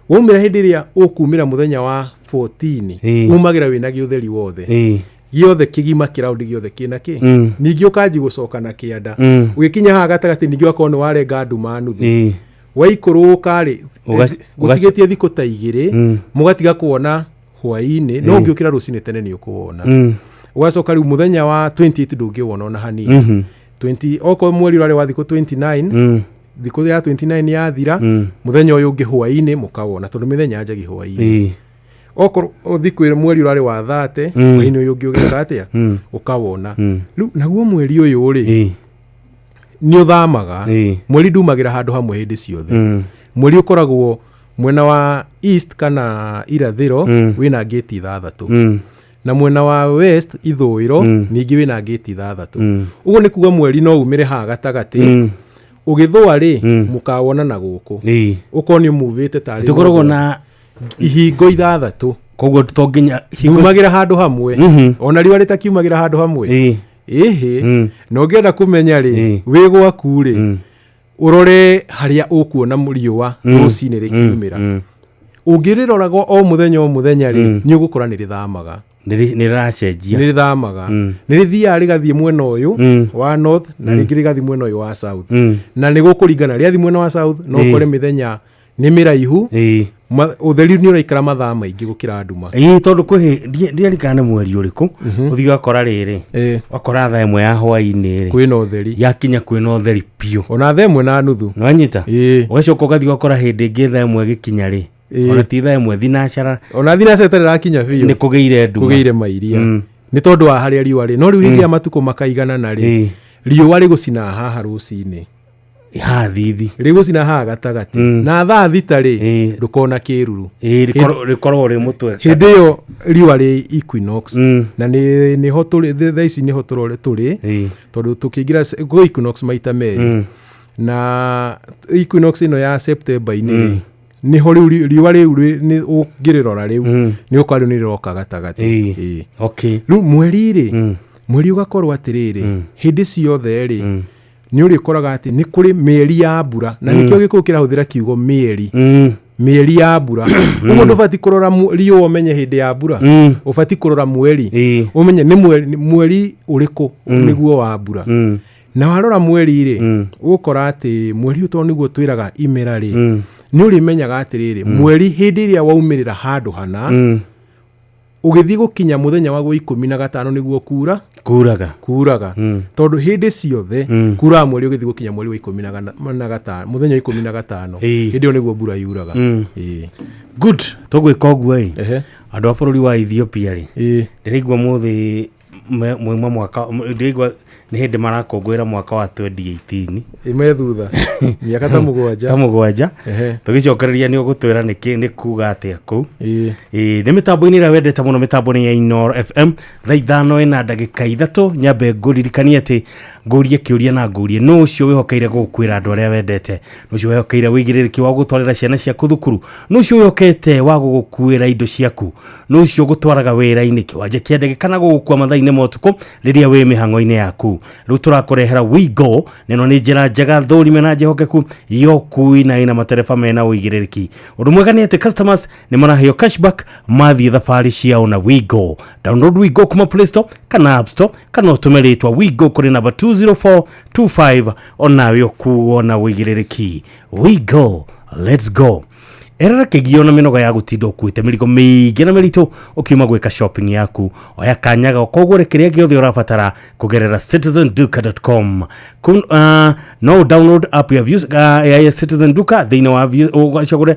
Waumĩra, hĩndĩ ĩrĩa ũkumĩra mũthenya wa 14, umagĩra wĩna gĩũtheri wothe, gĩothe kĩgima, kĩraundi gĩothe kĩna kĩ. Ningĩ ũkanji gũcoka na kĩanda. Ũgĩkinya haha gatagatĩ, ningĩ ũgakorwo nĩ warenga nduma nuthu. Waikũrũka rĩ, gũtigĩtie thikũ ta 2, mũgatiga kuona hwaĩ-inĩ, no ũngĩũkĩra rũcinĩ tene nĩ ũkũwona. Ũgacoka rĩu mũthenya wa 28 ndũngĩwona ona hanini. 20, okorwo mweri ũrarĩ wa thikũ 29, thikũ ya 29 yathira, mũthenya ũyũ ũngĩ hwaĩ-inĩ mũkawona, tondũ mĩthenya yanjagia hwaĩ-inĩ. Okorwo thikũ ĩyo mweri ũrarĩ wa 30, hwaĩ-inĩ ũyũ ũngĩ ũgeka atĩa? Ũkawona. Rĩu naguo mweri ũyũ rĩ, nĩ ũthamaga. Mweri ndumagĩra handũ hamwe hĩndĩ ciothe. Mweri ũkoragwo mwena wa east kana irathĩro, wĩna ngĩti 6, na mwena wa west, ithũĩro, ningĩ wĩna ngĩti 6. Ũguo nĩ kuga mweri no umĩre haha gatagatĩ, ũgĩthũa rĩ, mũkawona na gũkũ, ũkorwo nĩ ũmuvĩte tarĩ Tũkoragwo na ihingo 6. Koguo to nginya Yumagĩra handũ hamwe, ona riũa rĩtakiumagĩra handũ hamwe. Ĩhĩ. Na ũngĩenda kũmenya rĩ, wĩ gwaku rĩ, ũrore harĩa ũkuona riũa rũcinĩ rĩkiumĩra. Ũngĩrĩroraga o mũthenya o mũthenya rĩ, nĩ ũgũkora nĩ rĩthamaga. Nĩ rĩracenjia. Nĩ rĩthamaga. Nĩ rĩthiaga rĩgathiĩ mwena ũyũ wa north, na rĩngĩ rĩgathiĩ mwena ũyũ wa south. Na nĩ gũkũringana, rĩathiĩ mwena wa south, no ũkore mĩthenya nĩ mĩraihu. Ũtheri nĩ ũraikara mathaa maingĩ gũkĩra nduma. Ĩĩ tondũ kwĩ ndiririkana nĩ mweri ũrĩkũ ũthiĩ ũgakora rĩrĩ ũgakora thaa 1 ya hwaĩ-inĩ rĩ kwĩna ũtheri, yakinya kwĩna ũtheri biũ, ona thaa 1:30 nĩwanyita. Ũgacoka ũgathiĩ ũgakora hĩndĩ ĩngĩ thaa 1 gĩkinya rĩ, ona ti thaa 1 thinacara, ona thinacara ĩtarĩ ĩrakinya biũ, nĩ kũgĩire nduma, kũgĩire mairia, nĩ tondũ wa harĩa riũa rĩ. No rĩu hĩndĩ ya matukũ makaiganana rĩ, riũa rĩgũcina haha rũcinĩ, haha thithi, rĩgũcina haha gatagatĩ, na thaa 6 rĩ ndũkona kĩruru, rĩkoragwo rĩ mũtwe. Hĩndĩ ĩyo riũa rĩ equinox, na nĩho tũrĩ thaa ici, nĩho tũrĩ tondũ tũkĩingĩra gwĩ equinox maita merĩ, na equinox ĩno ya September-inĩ rĩ nĩho rĩu riũa rĩu ũngĩrĩrora rĩu nĩ ũkora rĩu nĩ rĩroka gatagatĩ. Rĩu mweri rĩ, mweri ũgakorwo atĩrĩrĩ, hĩndĩ ciothe rĩ nĩ ũrĩkoraga atĩ nĩ kũrĩ mĩeri ya mbura, na nĩkĩo Gĩkũyũ kĩrahũthĩra kiugo mĩeri, mĩeri ya mbura. Ũguo ndũbatiĩ kũrora riũa ũmenye hĩndĩ ya mbura, ũbatiĩ kũrora mweri ũmenye nĩ mweri ũrĩkũ nĩguo wa mbura. Na warora mweri rĩ, ũgũkora atĩ mweri ũyũ tondũ nĩguo twĩraga imera rĩ, nĩ ũrĩmenyaga atĩrĩrĩ, mweri hĩndĩ ĩrĩa waumĩrĩra handũ hana, ũgĩthiĩ gũkinya mũthenya wa 15 nĩguo kuraga tondũ hĩndĩ ciothe kuraga mweri ũgĩthiĩ gũkinya mweri wa 15, mũthenya wa 15, hĩndĩ ĩyo nĩguo mbura yuraga. Good, tũgwĩka ũguo ĩ, andũ a bũrũri wa Ethiopia rĩ, ndĩraigua mũthĩ mwauma mwaka, ndĩraigua nĩ hĩndĩ marakũngũĩra mwaka wa 2018, ime thutha mĩaka ta mũgwanja, tũgĩcokereria nĩ ũgũtwĩra nĩkĩ nĩ kuga atĩa kũu. Nĩ mĩtambo-inĩ ĩrĩa wendete mũno, mĩtambo-inĩ ya Inooro FM, thaa 5:03. Nyambe ngũririkanie atĩ ngũrie kĩũria na ngũrie, nũ ũcio wĩhokeire gũgũkuĩra andũ arĩa wendete, nũ ũcio wĩhokeire wĩigĩrĩrĩki wa gũgũtwarĩra ciana ciaku thukuru, nũ ũcio wĩhokete wa gũgũkuĩra indo ciaku, nũ ũcio ũgũtwaraga wĩra-inĩ, kĩwanja kĩa ndege, kana gũgũkua mathaa-inĩ ma ũtukũ rĩrĩa wĩ mĩhang'o-inĩ yaku. Rĩu tũrakũrehera WeGo, nĩno nĩ njĩra njega thũrime na njĩhokeku ya ũkui na ĩna matereba mena ũigĩrĩrĩki. Ũndũ mwega nĩ atĩ customers nĩ maraheo cashback mathiĩ thabarĩ ciao na WeGo. Download WeGo kuma Play Store kana App Store, kana ũtũme rĩtwa WeGo kũrĩ namba 20425, onawe ũkuo na ũigĩrĩrĩki. WeGo, let's go. Erera kĩgio na mĩnoga ya gũtinda ũkuĩte mĩrigo mĩingĩ na mĩritũ ũkiuma gwĩka shopping yaku. Oya kanyaga ũkũgũre kĩrĩa gĩothe ũrabatara kũgerera citizenduka.com. No download app ya ya Citizen Duka thĩinĩ wa ũcagũre,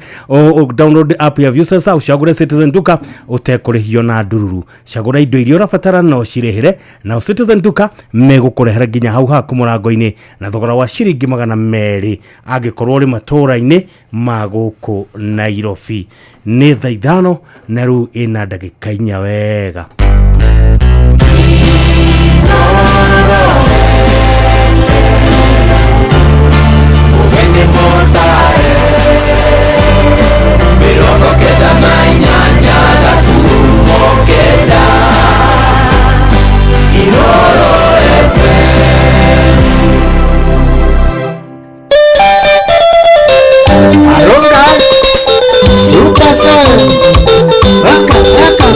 download app ya Viusasa ũcagũre Citizen Duka ũtekũrĩhio na ndururu. Cagũra indo iria ũrabatara na ũcirĩhĩre, na Citizen Duka megũkũrehera nginya hau haku mũrango-inĩ na thogora wa ciringi 200 angĩkorwo ũrĩ matũũra-inĩ ma gũkũ Nairobi. Nĩ thaa 5 na rĩu ĩna ndagĩka 4 wega. Super Sons, waka waka.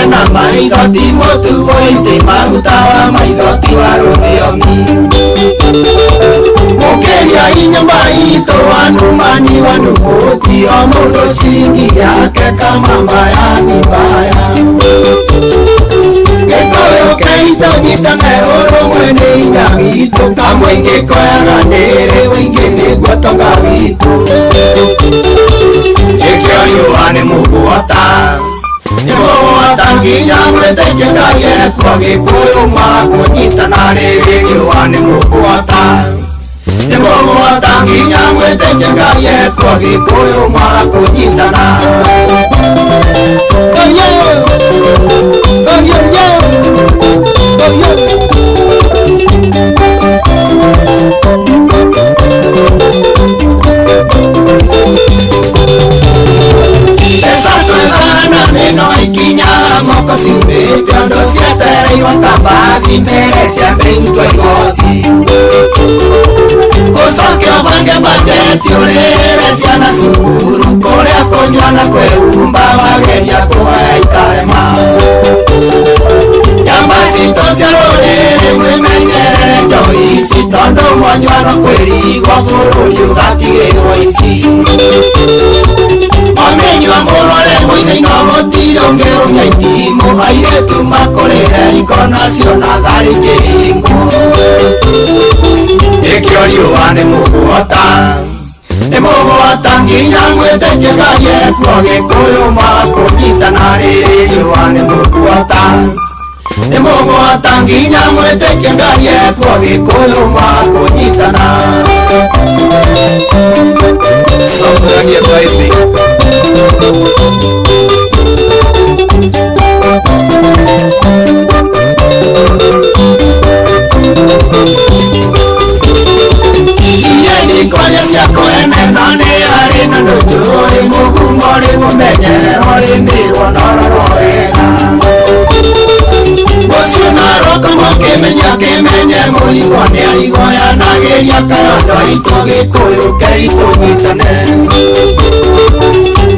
na maitho ti mũtugo itĩ maguta wa maitho ti wa rũthiomi Mũkĩria inyũmba itũ wanumani wanukũti o mũndũ ciringi yake kama mbaya ni mbaya Gĩkũyũ keitũ nyitane ũrũmwe nĩ hinya witũ kamũingĩ koyaga nĩrĩ ũingĩ nĩguo tonga witũ Gĩkĩo riũa nĩ mũgũota nĩ mũgũota nginya mwĩtĩkie Ngai ekwo Gĩkũyũ mwakũnyitana rĩrĩ riũa nĩ mũgũota nĩ mũgũota nginya mwĩtĩkie Ngai ekwo Gĩkũyũ mwakũnyitana Mbeca twethana nĩno ikinyaga moko ciumĩte ũndũ cietereirwo ta mbathi mbere ciambe irutwo igoti Ũcoke ũbange bajeti ũrĩhĩre ciana cukuru kũrĩa kũnyua na kwĩhumba wageria kũhoya ikarema Nyama citũ cia rũrĩrĩ mwĩmenyerere njohi ici tondũ mwanyua no kwĩrigwo bũrũri ũgatigĩrwo iki Mwamenyua mũrore mũinaino gũtirĩ ũngĩrũmia itimũ airĩtu makũrĩre riko nacio natharĩ ikĩhingwo Gĩkĩo riũa nĩ mũgũota nĩ mũgũota nginya mwĩtĩkie Ngai ekuo Gĩkũyũ mwakũnyitana rĩrĩ riũa nĩ mũgũota nĩ mũgũota nginya mwĩtĩkie Ngai ekuo Gĩkũyũ mwakũnyitana Samburagia Taithi Iye ndikwaria ciakwa ene no nĩ arĩ na ndũnjũĩ mũgumo rĩ gũmenyererwo rĩmĩrwo nororwo wega Mũciĩ naroko mũkĩmenya kĩmenye mũrigo nĩ arigwo yanagĩria kayondo itũ Gĩkũyũ keitũ nyitane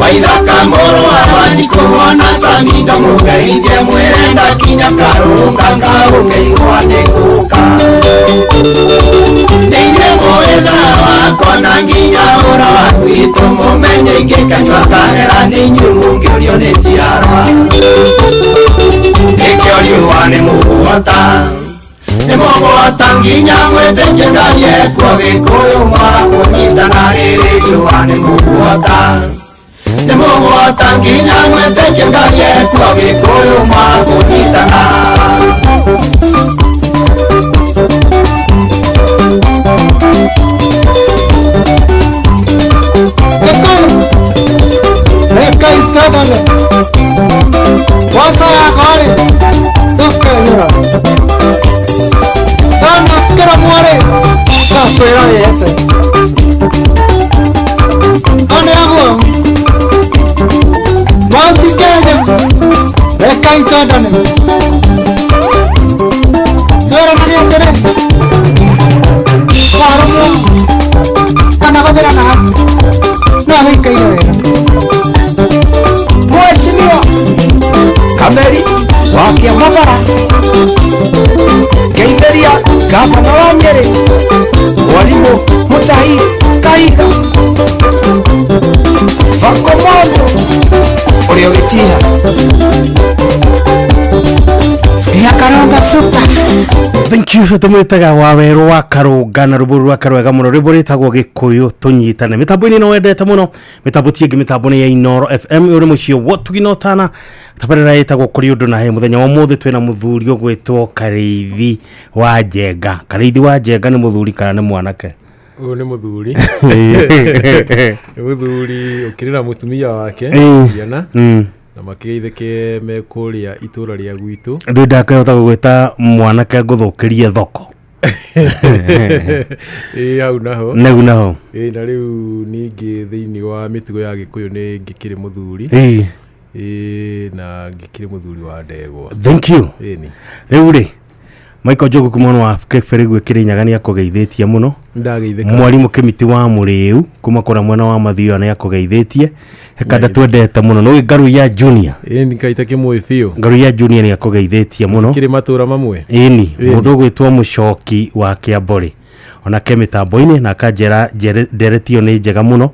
Waithaka mũrũ wa Wanjikũ ona Samindo mũgeithie mwĩre ndakinya Karũnga ngaũkeigua nĩ ngũka Nĩinyuĩ mũĩ thaa wakwa na nginya ũra wa gwitũ mũmenye ingĩkanyua kahera nĩ inyuĩ mũngĩũrio nĩ njiarwa Nĩkĩo riũa nĩ mũgũota nĩ mũgũota nginya mwĩtĩkie Ngai ekuo Gĩkũyũ mwakũnyitana rĩrĩ riũa nĩ mũgũota nĩ mũgũota nginya mwĩtĩkie Ngai ekuo Gĩkũyũ mwakũnyitana Reka itadale Wasa yakwa-rĩ tũkenyũra Tanakĩra mwarĩ ngakwĩra yete One aguo Mount Kenya reka itwendane Twĩranage atĩrĩ warũmwo kana gũthĩrana no wĩikaire wega Mheshimiwa Kameri wa Kĩamabara ngeithĩria gavana wa Nyĩrĩ Mwarimũ Mutahi Kahiga Bakomondo ũrĩa ũgĩtiha Sikia Karunga Super. Thank you tumwitaga wa weru wa Karunga na rwimbo rwa karwega muno rwimbo rwitagwo Gikuyu tunyitane mitambo-inĩ no wendete muno mitambo ti ĩngĩ mitambo nĩ ya Inoro FM ũrĩ mũciĩ wotugi na ũtana tabarĩra ĩtagwo kũrĩ ũndũ na he mũthenya wa ũmũthĩ twĩna mũthuri ũgwĩtwo Karĩithi wa Njenga. Karĩithi wa Njenga nĩ mũthuri kana nĩ mwanake? Ũyũ nĩ mũthuri nĩ mũthuri ũkĩrĩ na mũtumia wake ciana na makĩgeithĩke me kũrĩa itũra rĩa gwitũ. Ndũ ndakĩhota gũgwĩta mwanake ngũthũkĩrie thoko. Ĩĩ hau naho. Nĩgu naho. Ĩĩ na rĩu ningĩ thĩinĩ wa mĩtugo ya Gĩkũyũ nĩ ngĩkĩrĩ mũthuri. Ĩĩ. Ĩĩ na ngĩkĩrĩ mũthuri wa ndegwa. Thank you. Ĩni. Rĩu rĩ Michael Njogu kuma mwena wa Kĩbĩrĩgwe Kĩrĩnyaga nĩ akũgeithĩtie mũno. Ndageithĩka. Mwarimũ Kĩmiti wa Mũrĩu kuma kũrĩa mwena wa Mathioya nĩ akũgeithĩtie. Hekanda twendete mũno nĩ Ngaruiya Junior. Ĩni kaita kĩmũĩ biũ. Ngaruiya Junior nĩ akũgeithĩtie mũno. Kĩrĩ matũra mamwe. Ĩni Ĩni. mũndũ ũgwĩtwo Mũcoki wa Kĩamborĩ onake mĩtambo-inĩ na akanjĩra ndereti ĩyo nĩ njega mũno.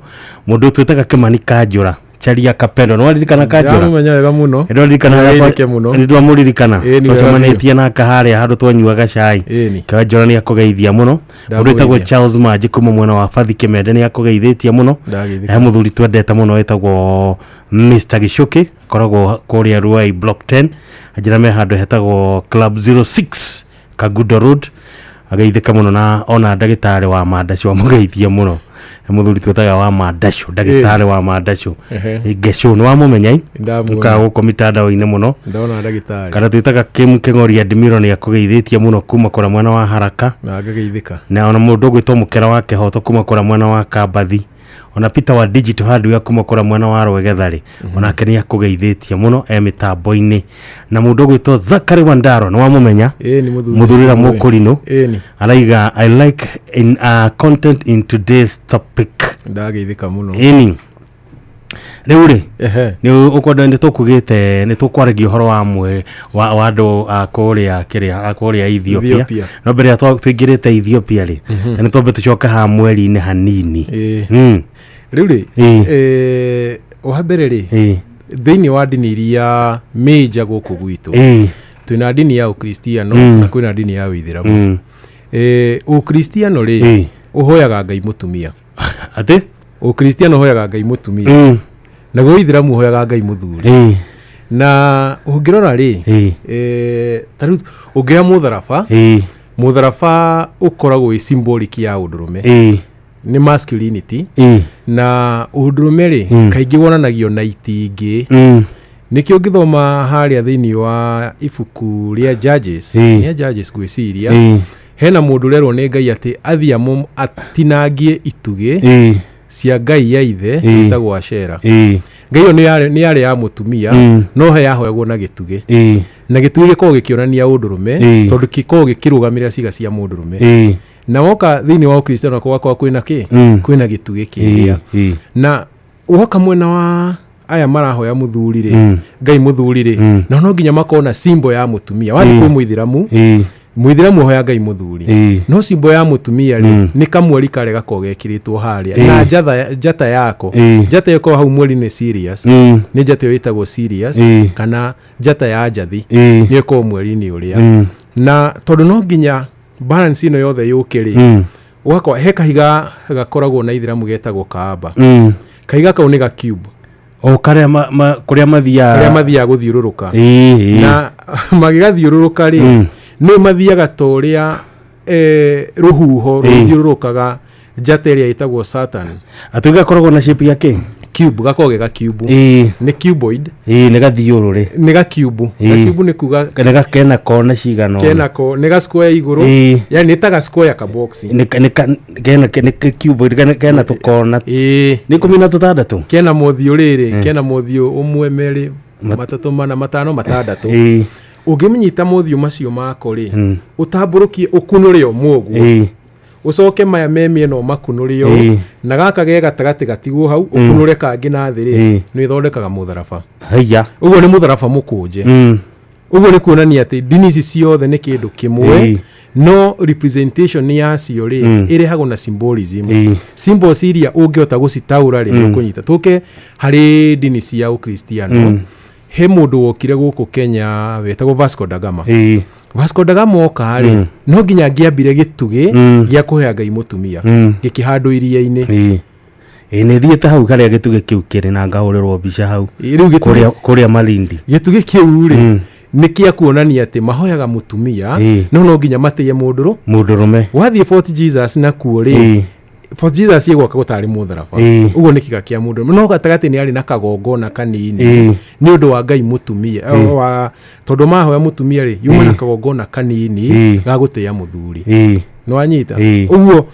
Mũndũ twĩtaga Kĩmani Kanjũra Charia Kapendo nĩ waririkana Kanjũra? Ndĩramũmenya wega mũno. Nĩndwaririkana Nĩageithĩke mũno. nĩndwamũririkana Ĩni, wega twacemanĩtie nake harĩa handũ twanyuaga cai. Ĩni. Kanjũra nĩ akũgeithia mũno. Mũndũ wĩtagwo Ndamũgeithia. Charles Manji kuma mwena wa Bathi Kĩmende nĩ akũgeithĩtie mũno. Ndageithĩka. He mũthuri twendete mũno wĩtagwo Mr Gĩcũkĩ akoragwo kũrĩa Ruai Block 10 anjĩra me handũ hetagwo Club 06 Kagudo Road ageithĩka mũno na ona ndagĩtarĩ wa Mandacũ amũgeithie mũno. He mũthuri twĩtaga wa Mandacũ, ndagĩtarĩ wa Mandacũ. Ehe. Ngecũ nĩ wamũmenya i? Ndamuona. Ũkaga gũkũ mitandao-inĩ mũno. Ndona ndagĩtarĩ. Kana twĩtaga Kim Kĩng'ori Admiro nĩ akũgeithĩtie mũno kuma kũrĩa mwena wa Haraka. Na ngageithĩka. Na ona mũndũ ũgwĩtwo Mũkera wa Kĩhoto kuma kũrĩa mwena wa Kambathi. Ona Peter wa Digital Hardware kuma kũrĩa mwena wa Rwegetharĩ. Onake nĩ akũgeithĩtie mũno e mĩtambo-inĩ. Na mũndũ ũgwĩtwo Zachary Wandaro nĩ wamũmenya? Ĩni mũthuri. Mũthuri ũrĩa mũkũrinũ. Ĩni. Araiga I like in, content in today's topic. Ndageithĩka mũno. Ĩni. Rĩu rĩ Ehe. nĩ ũkwenda nĩ tũkugĩte nĩ tũkwaragia ũhoro wa mwe wa wa andũ a kũrĩa kĩrĩa a kũrĩa Ethiopia Ethiopia. no mbere ya tũingĩrĩte Ethiopia rĩ ta nĩ twambe tũcoke haha mweri-inĩ hanini. Ĩĩ. Rĩu rĩ Ĩĩ. Wa mbere rĩ Ĩĩ. thĩinĩ wa ndini iria major gũkũ gwitũ Ĩĩ. twĩna ndini ya ũkristiano na kwĩna ndini ya ũithĩramu. Ũkristiano rĩ Ĩĩ. ũhoyaga Ngai mũtumia. Atĩ? Ũkristiano ũhoyaga Ngai mũtumia. Naguo ũithĩramu ũhoyaga Ngai mũthuri. Ĩĩ. Na ũngĩrora rĩ Ĩĩ. Ta rĩu ũngĩoya mũtharaba. Ĩĩ. Mũtharaba ũkoragwo wĩ symbolic ya ũndũrũme. Ĩĩ. Nĩ masculinity. Ĩĩ. Na ũndũrũme rĩ kaingĩ wonanagio na itingĩ. Nĩkĩo ũngĩthoma harĩa thĩinĩ wa ibuku rĩa Judges, Ĩĩ. nĩ Judges ngwĩciria. Ĩĩ. Hena mũndũ ũrerwo nĩ Ngai atĩ athiĩ atinangie itugĩ Ĩĩ. cia Ngai ya ithe Ĩĩ. ĩtagwo Ashera. Ĩĩ. Ngai ĩyo nĩ yarĩ ya mũtumia no he yahoyagwo na gĩtugĩ. Ĩĩ. Na gĩtugĩ gĩkoragwo gĩkĩonania ũndũrũme Ĩĩ. tondũ gĩkoragwo gĩkĩrũgamĩrĩra ciĩga cia mũndũrũme. Ĩĩ. Na woka thĩinĩ wa ũkristiano gwakorwo kwĩna kĩ? Kwĩna gĩtugĩ kĩrĩa. Ĩĩ. Na woka mwena wa aya marahoya mũthuri rĩ, Ngai mũthuri rĩ, na no nginya makorwo na symbol ya mũtumia. Wathiĩ kwĩ mũithĩramu, Ĩĩ. mũithĩramu ahoya Ngai mũthuri. Ĩĩ. No symbol ya mũtumia rĩ, nĩ kamweri karĩa gakoragwo gekĩrĩtwo harĩa. Ĩĩ. Na njata yako. Ĩĩ. Njata ĩyo ĩkoragwo hau mweri nĩ Sirius. Nĩ njata ĩyo ĩtagwo Sirius Ĩĩ. kana njata ya njathi. Ĩĩ. Nĩyo ĩkoragwo mweri-inĩ ũrĩa. Na tondũ no nginya balance ĩno yothe yũke rĩ, ũgakora he kahiga gakoragwo na ithĩramu getagwo kaaba. Kahiga kau nĩ ga cube. O karĩa kũrĩa mathiaga. Karĩa mathiaga gũthiũrũrũka. Ĩĩ. Ĩĩ. Na magĩgathiũrũrũka rĩ, nĩ mathiaga ta ũrĩa rũhuho rũthiũrũrũkaga njata ĩrĩa ĩtagwo Saturn. Atĩ gakoragwo na shape ya kĩ? Cube, gakoragwo ge ga cube. Ĩĩ. Nĩ cuboid. Ĩĩ, nĩ gathiũrũrĩ. Nĩ ga cube. Ĩĩ. Ga cube nĩ kuga Nĩ ga kena kona cigana ũna. kena ko nĩ ga square igũrũ. Ĩĩ. Yani nĩ ta ga square ka box. Nĩ kena nĩ cuboid kena tũkona. Ĩĩ. Nĩ 16. Kena mothiũ rĩrĩ, kena mothiũ ũmwe, merĩ, matatũ, mana, matano, matandatũ. Ĩĩ. Ũngĩmũnyita mothiũ macio mako rĩ, ũtambũrũkie ũkunũre ũmwe ũguo. Ĩĩ. Ũcoke maya me mĩena ũmakunũre ũũ, Ĩĩ. na gaka ge gatagatĩ gatigwo hau, ũkunũre kangĩ na thĩ rĩ, Ĩĩ. nĩ ĩthondekaga mũtharaba. Haiya. Ũguo nĩ mũtharaba mũkũnje. Ũguo nĩ kuonania atĩ ndini ici ciothe nĩ kĩndũ kĩmwe, Ĩĩ. no representation yacio rĩ, ĩrehagwo na symbolism. Ĩĩ. Symbols iria ũngĩhota gũcitaũra rĩ, nĩ ũkũnyita. Tũke harĩ ndini cia ũkristiano, he mũndũ wokire gũkũ Kenya wetagwo Vasco da Gama. Ĩĩ. Vasco da Gama oka rĩ, no nginya angĩambire gĩtugĩ gĩa kũhea Ngai mũtumia, gĩkĩhandwo iria-inĩ. Ĩĩ. Ĩĩ nĩ thiĩte hau harĩa gĩtugĩ kĩu kĩrĩ na ngahũrĩrwo mbica hau. Ĩĩ, rĩu gĩtugĩ Kũrĩa Malindi. Gĩtugĩ kĩu rĩ, nĩ kĩa kuonania atĩ mahoyaga mũtumia, Ĩĩ. no nginya matĩye mũndũrũ. Mũndũrũme. Wathiĩ Fort Jesus nakuo rĩ, Ĩĩ. Fort Jesus ĩgwaka gũtarĩ mũtharaba. Ĩĩ. Ũguo nĩ kĩga kĩa mũndũ. No gatagatĩ nĩ arĩ na kagongona kanini Ĩĩ. nĩ ũndũ wa Ngai mũtumia. Wa tondũ mahoya mũtumia rĩ, yuma na kagongona kanini Ĩĩ. ga gũtĩĩa mũthuri. Ĩĩ. Nĩ wanyita? Ĩĩ. Ũguo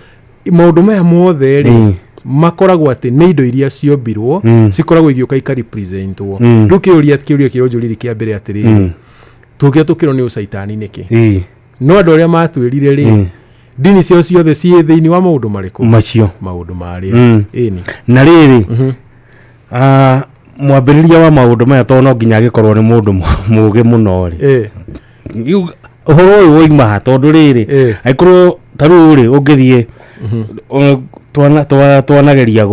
maũndũ maya mothe rĩ, makoragwo atĩ nĩ indo iria ciombirwo cikoragwo igĩũka ikarepresentwo. Rĩu kĩũria kĩũria kĩrĩa ũnjũririe kĩa mbere atĩrĩrĩ, tũngĩa tũkĩrwo nĩ ũcaitani nĩkĩ? Ĩĩ. No andũ arĩa matwĩrire rĩ, ndini ciao ciothe ciĩ thĩinĩ wa maũndũ marĩkũ? Macio. Maũndũ marĩa. Ĩni. Na rĩrĩ, mwambĩrĩria wa maũndũ maya, tondũ no nginya agĩkorwo nĩ mũndũ mũũgĩ mũno rĩ, Rĩu ũhoro ũyũ woima ha? Tondũ rĩrĩ, angĩkorwo ta rĩu rĩ, ũngĩthiĩ twanageria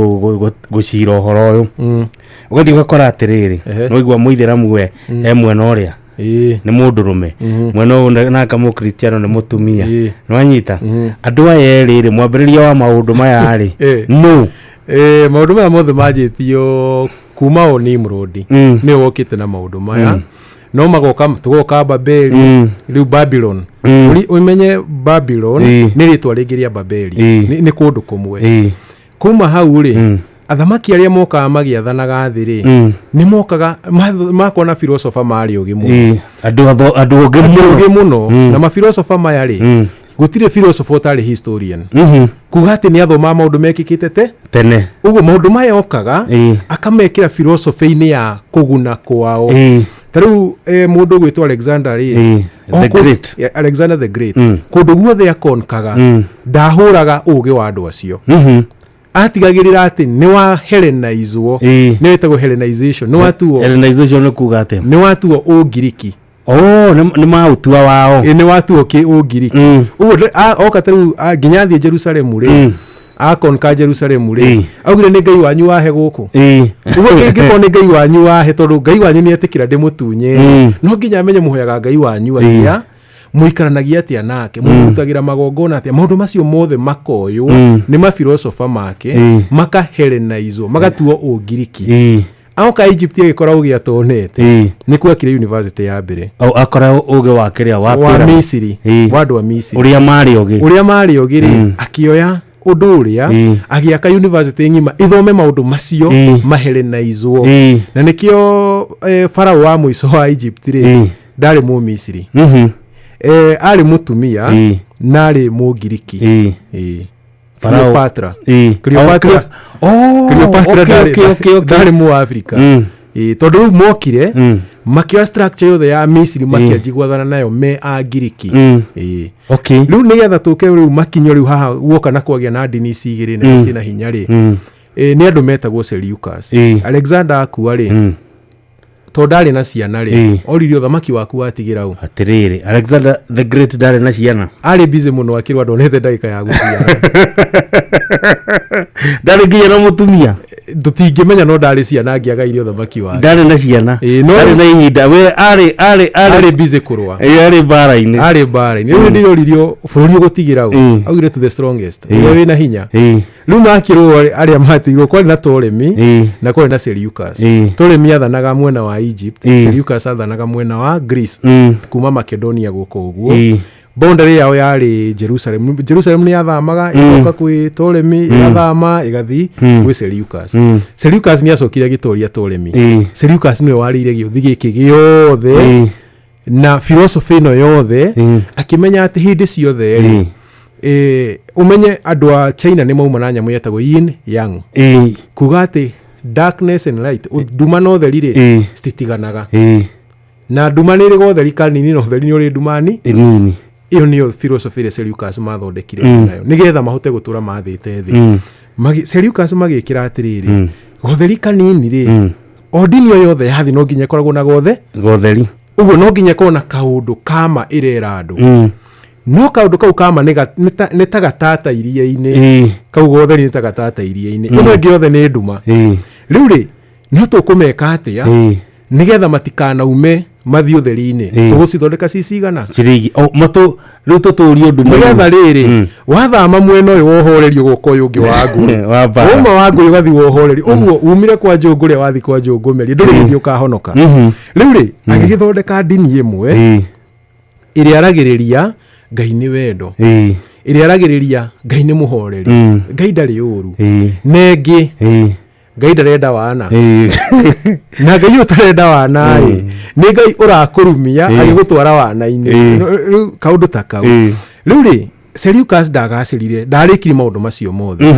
gũcira ũhoro ũyũ, ũgathiĩ ũgakora atĩrĩrĩ, nĩwaigua mũithĩramu we e mwena ũrĩa nĩ mũndũrũme, mwena ũyũ naka mũkristiano nĩ mũtumia. Nĩwanyita andũ aya erĩ rĩ, mwambĩrĩria wa maũndũ maya rĩ, nũ? Maũndũ maya mothe manjĩtio kuma o Nimrod, nĩwe wokĩte na maũndũ maya. No magoka, tũgoka Babeli, rĩu Babylon. Ũmenye Babylon nĩ rĩtwa rĩngĩ rĩa Babeli. Nĩ kũndũ kũmwe. Kuma hau rĩ, athamaki arĩa mokaga magĩathanaga thĩ rĩ, nĩ mokaga makona filosofa marĩ ũgĩ mũno. Andũ andũ ogĩ Andũ mũno. Ogĩ mũno. Na mafilosofa maya rĩ, gũtirĩ filosofa ũtarĩ historian, kuga atĩ nĩ athomaga maũndũ mekĩkĩte te tene. Ũguo maũndũ maya okaga akamekĩra philosophy-inĩ ya kũguna kwao. Ta rĩu mũndũ ũgwĩtwo Alexander rĩ, The Great. Yeah, Alexander the Great, kũndũ guothe akonkaga, ndahũraga ũgĩ wa andũ acio, atigagĩrĩra atĩ nĩ wa hellenizwo. Nĩ wĩtagwo hellenization, nĩ watuo. Hellenization nĩ kuga atĩa? Nĩ watuo Ũngiriki. Oh, nĩ maũtua wao. Ĩ, nĩ watuo kĩ Ũngiriki. Ũguo oka ta rĩu nginya athiĩ Jerusalemu rĩ, akonka Jerusalemu rĩ, augire nĩ Ngai wanyu wahe gũkũ. Ũguo kĩngĩkorwo nĩ Ngai wanyu wahe, tondũ Ngai wanyu nĩ etĩkĩra ndĩmũtunye, no nginya amenye mũhoyaga Ngai wanyu atĩa, mũikaranagia atĩa nake, mũrutagĩra magongona atĩa. Maũndũ macio mothe makoywo nĩ mafilosofa make, makahelenizwo, magatuo Ũngiriki. Aoka Egypt agĩkora ũgĩ atonete, nĩ kwakire university ya mbere. Au akora ũgĩ wa kĩrĩa wa Wa pyramid. Misiri. Wa andũ a Misiri. Ũrĩa marĩ ũgĩ. Ũrĩa marĩ ũgĩ rĩ, akĩoya ũndũ ũrĩa, agĩaka university ng'ima ithome maũndũ macio, mahelenizwo. Na nĩkĩo farao wa mũico wa Egypt rĩ, ndarĩ Mũmisiri, arĩ mũtumia na arĩ Mũngiriki. Farao. Cleopatra. Cleopatra. Oh, Cleopatra okay. ndarĩ Mũafrika. Tondũ rĩu mokire makĩoya structure yothe ya Misiri, makĩanjia gwathana nayo me Angiriki. Rĩu nĩgetha tũke rĩu makinyo rĩu haha guoka na kwagĩa na ndini ici igĩrĩ nene ciĩna hinya rĩ, nĩ andũ metagwo Seleucus. Alexander akua rĩ, tondũ ndarĩ na ciana rĩ, oririe ũthamaki waku watigĩra ũ? Atĩrĩrĩ, Alexander the Great ndarĩ na ciana? Arĩ busy mũno akĩrwo ndonete ndagĩka ya gũciara. Ndarĩ nginya na mũtumia? Tũtingĩmenya, no ndarĩ ciana angĩagaire ũthamaki wake. Ndarĩ na ciana. No Ndarĩ na ihinda, we arĩ arĩ busy kũrũa. Arĩ mbara-inĩ. Arĩ mbara-inĩ. Rĩu ndĩroririo bũrũri ũgũtigĩra ũ? Augire to the strongest, ũrĩa wĩna hinya. Rĩu makĩrũa, arĩa matigirwo kwarĩ na Ptolemy na kwarĩ na Seleucus. Ptolemy athanaga mwena wa Egypt, Seleucus athanaga mwena wa Greece, kuma Macedonia gũkũ ũguo. Boundary yao yarĩ Jerusalem. Jerusalem nĩ yathamaga, ĩgoka kwĩ Ptolemy, ĩgathama ĩgathiĩ gwĩ Seleucus. Seleucus nĩ acokire agĩtoria Ptolemy. Seleucus nĩwe warĩire gĩũthi gĩkĩ gĩothe na philosophy ĩno yothe, akĩmenya atĩ hĩndĩ ciothe rĩ, ũmenye andũ a China nĩ mauma na nyamũ yetagwo yin yang, kuga atĩ darkness and light, nduma na ũtheri rĩ, cititiganaga. Na nduma nĩ ĩrĩ gotheri kanini na ũtheri nĩ ũrĩ ndumani nini. Ĩyo nĩyo philosophy ĩrĩa Seleucus mathondekire nayo nĩgetha mahote gũtũra mathĩte thĩ. Seleucus magĩkĩra atĩrĩrĩ, gotheri kanini rĩ, o ndini o yothe ya thĩ no nginya ĩkoragwo na gothe gotheri. Ũguo no nginya ĩkorwo na kaũndũ kama ĩrera andũ, no kaũndũ kau kama nĩ ta gatata iria-inĩ. Kau gotheri nĩ ta gatata iria-inĩ, ĩno ĩngĩ yothe nĩ nduma. Rĩu rĩ, no tũkũmeka atĩa nĩgetha matikanaume mathiĩ ũtheri-inĩ? Tũgũcithondeka ci cigana? Ciringi o matũ rĩu tũtũrio nduma. Nĩgetha rĩrĩ, wathama mwena ũyũ wohorerio, gũka ũyũ ũngĩ wa ngũĩ. Wa mbara. Wauma wa ngũĩ ũgathiĩ wohorerio ũguo, umire kwa njũngũrĩa wathiĩ kwa njũngũmeria, ndũrĩ hĩndĩ ũkahonoka. Rĩu rĩ, agĩgĩthondeka ndini ĩmwe ĩrĩa aragĩrĩria Ngai nĩ wendo, ĩrĩa aragĩrĩria Ngai nĩ mũhoreri, Ngai ndarĩ ũru, na ĩngĩ Ngai ndarenda wana. Na Ngai ũtarenda wana ĩ, nĩ Ngai ũrakũrumia agĩgũtwara wana-inĩ. Rĩu kaũndũ ta kau. Rĩu rĩ, Seleucus ndagacĩrire, ndarĩkirie maũndũ macio mothe.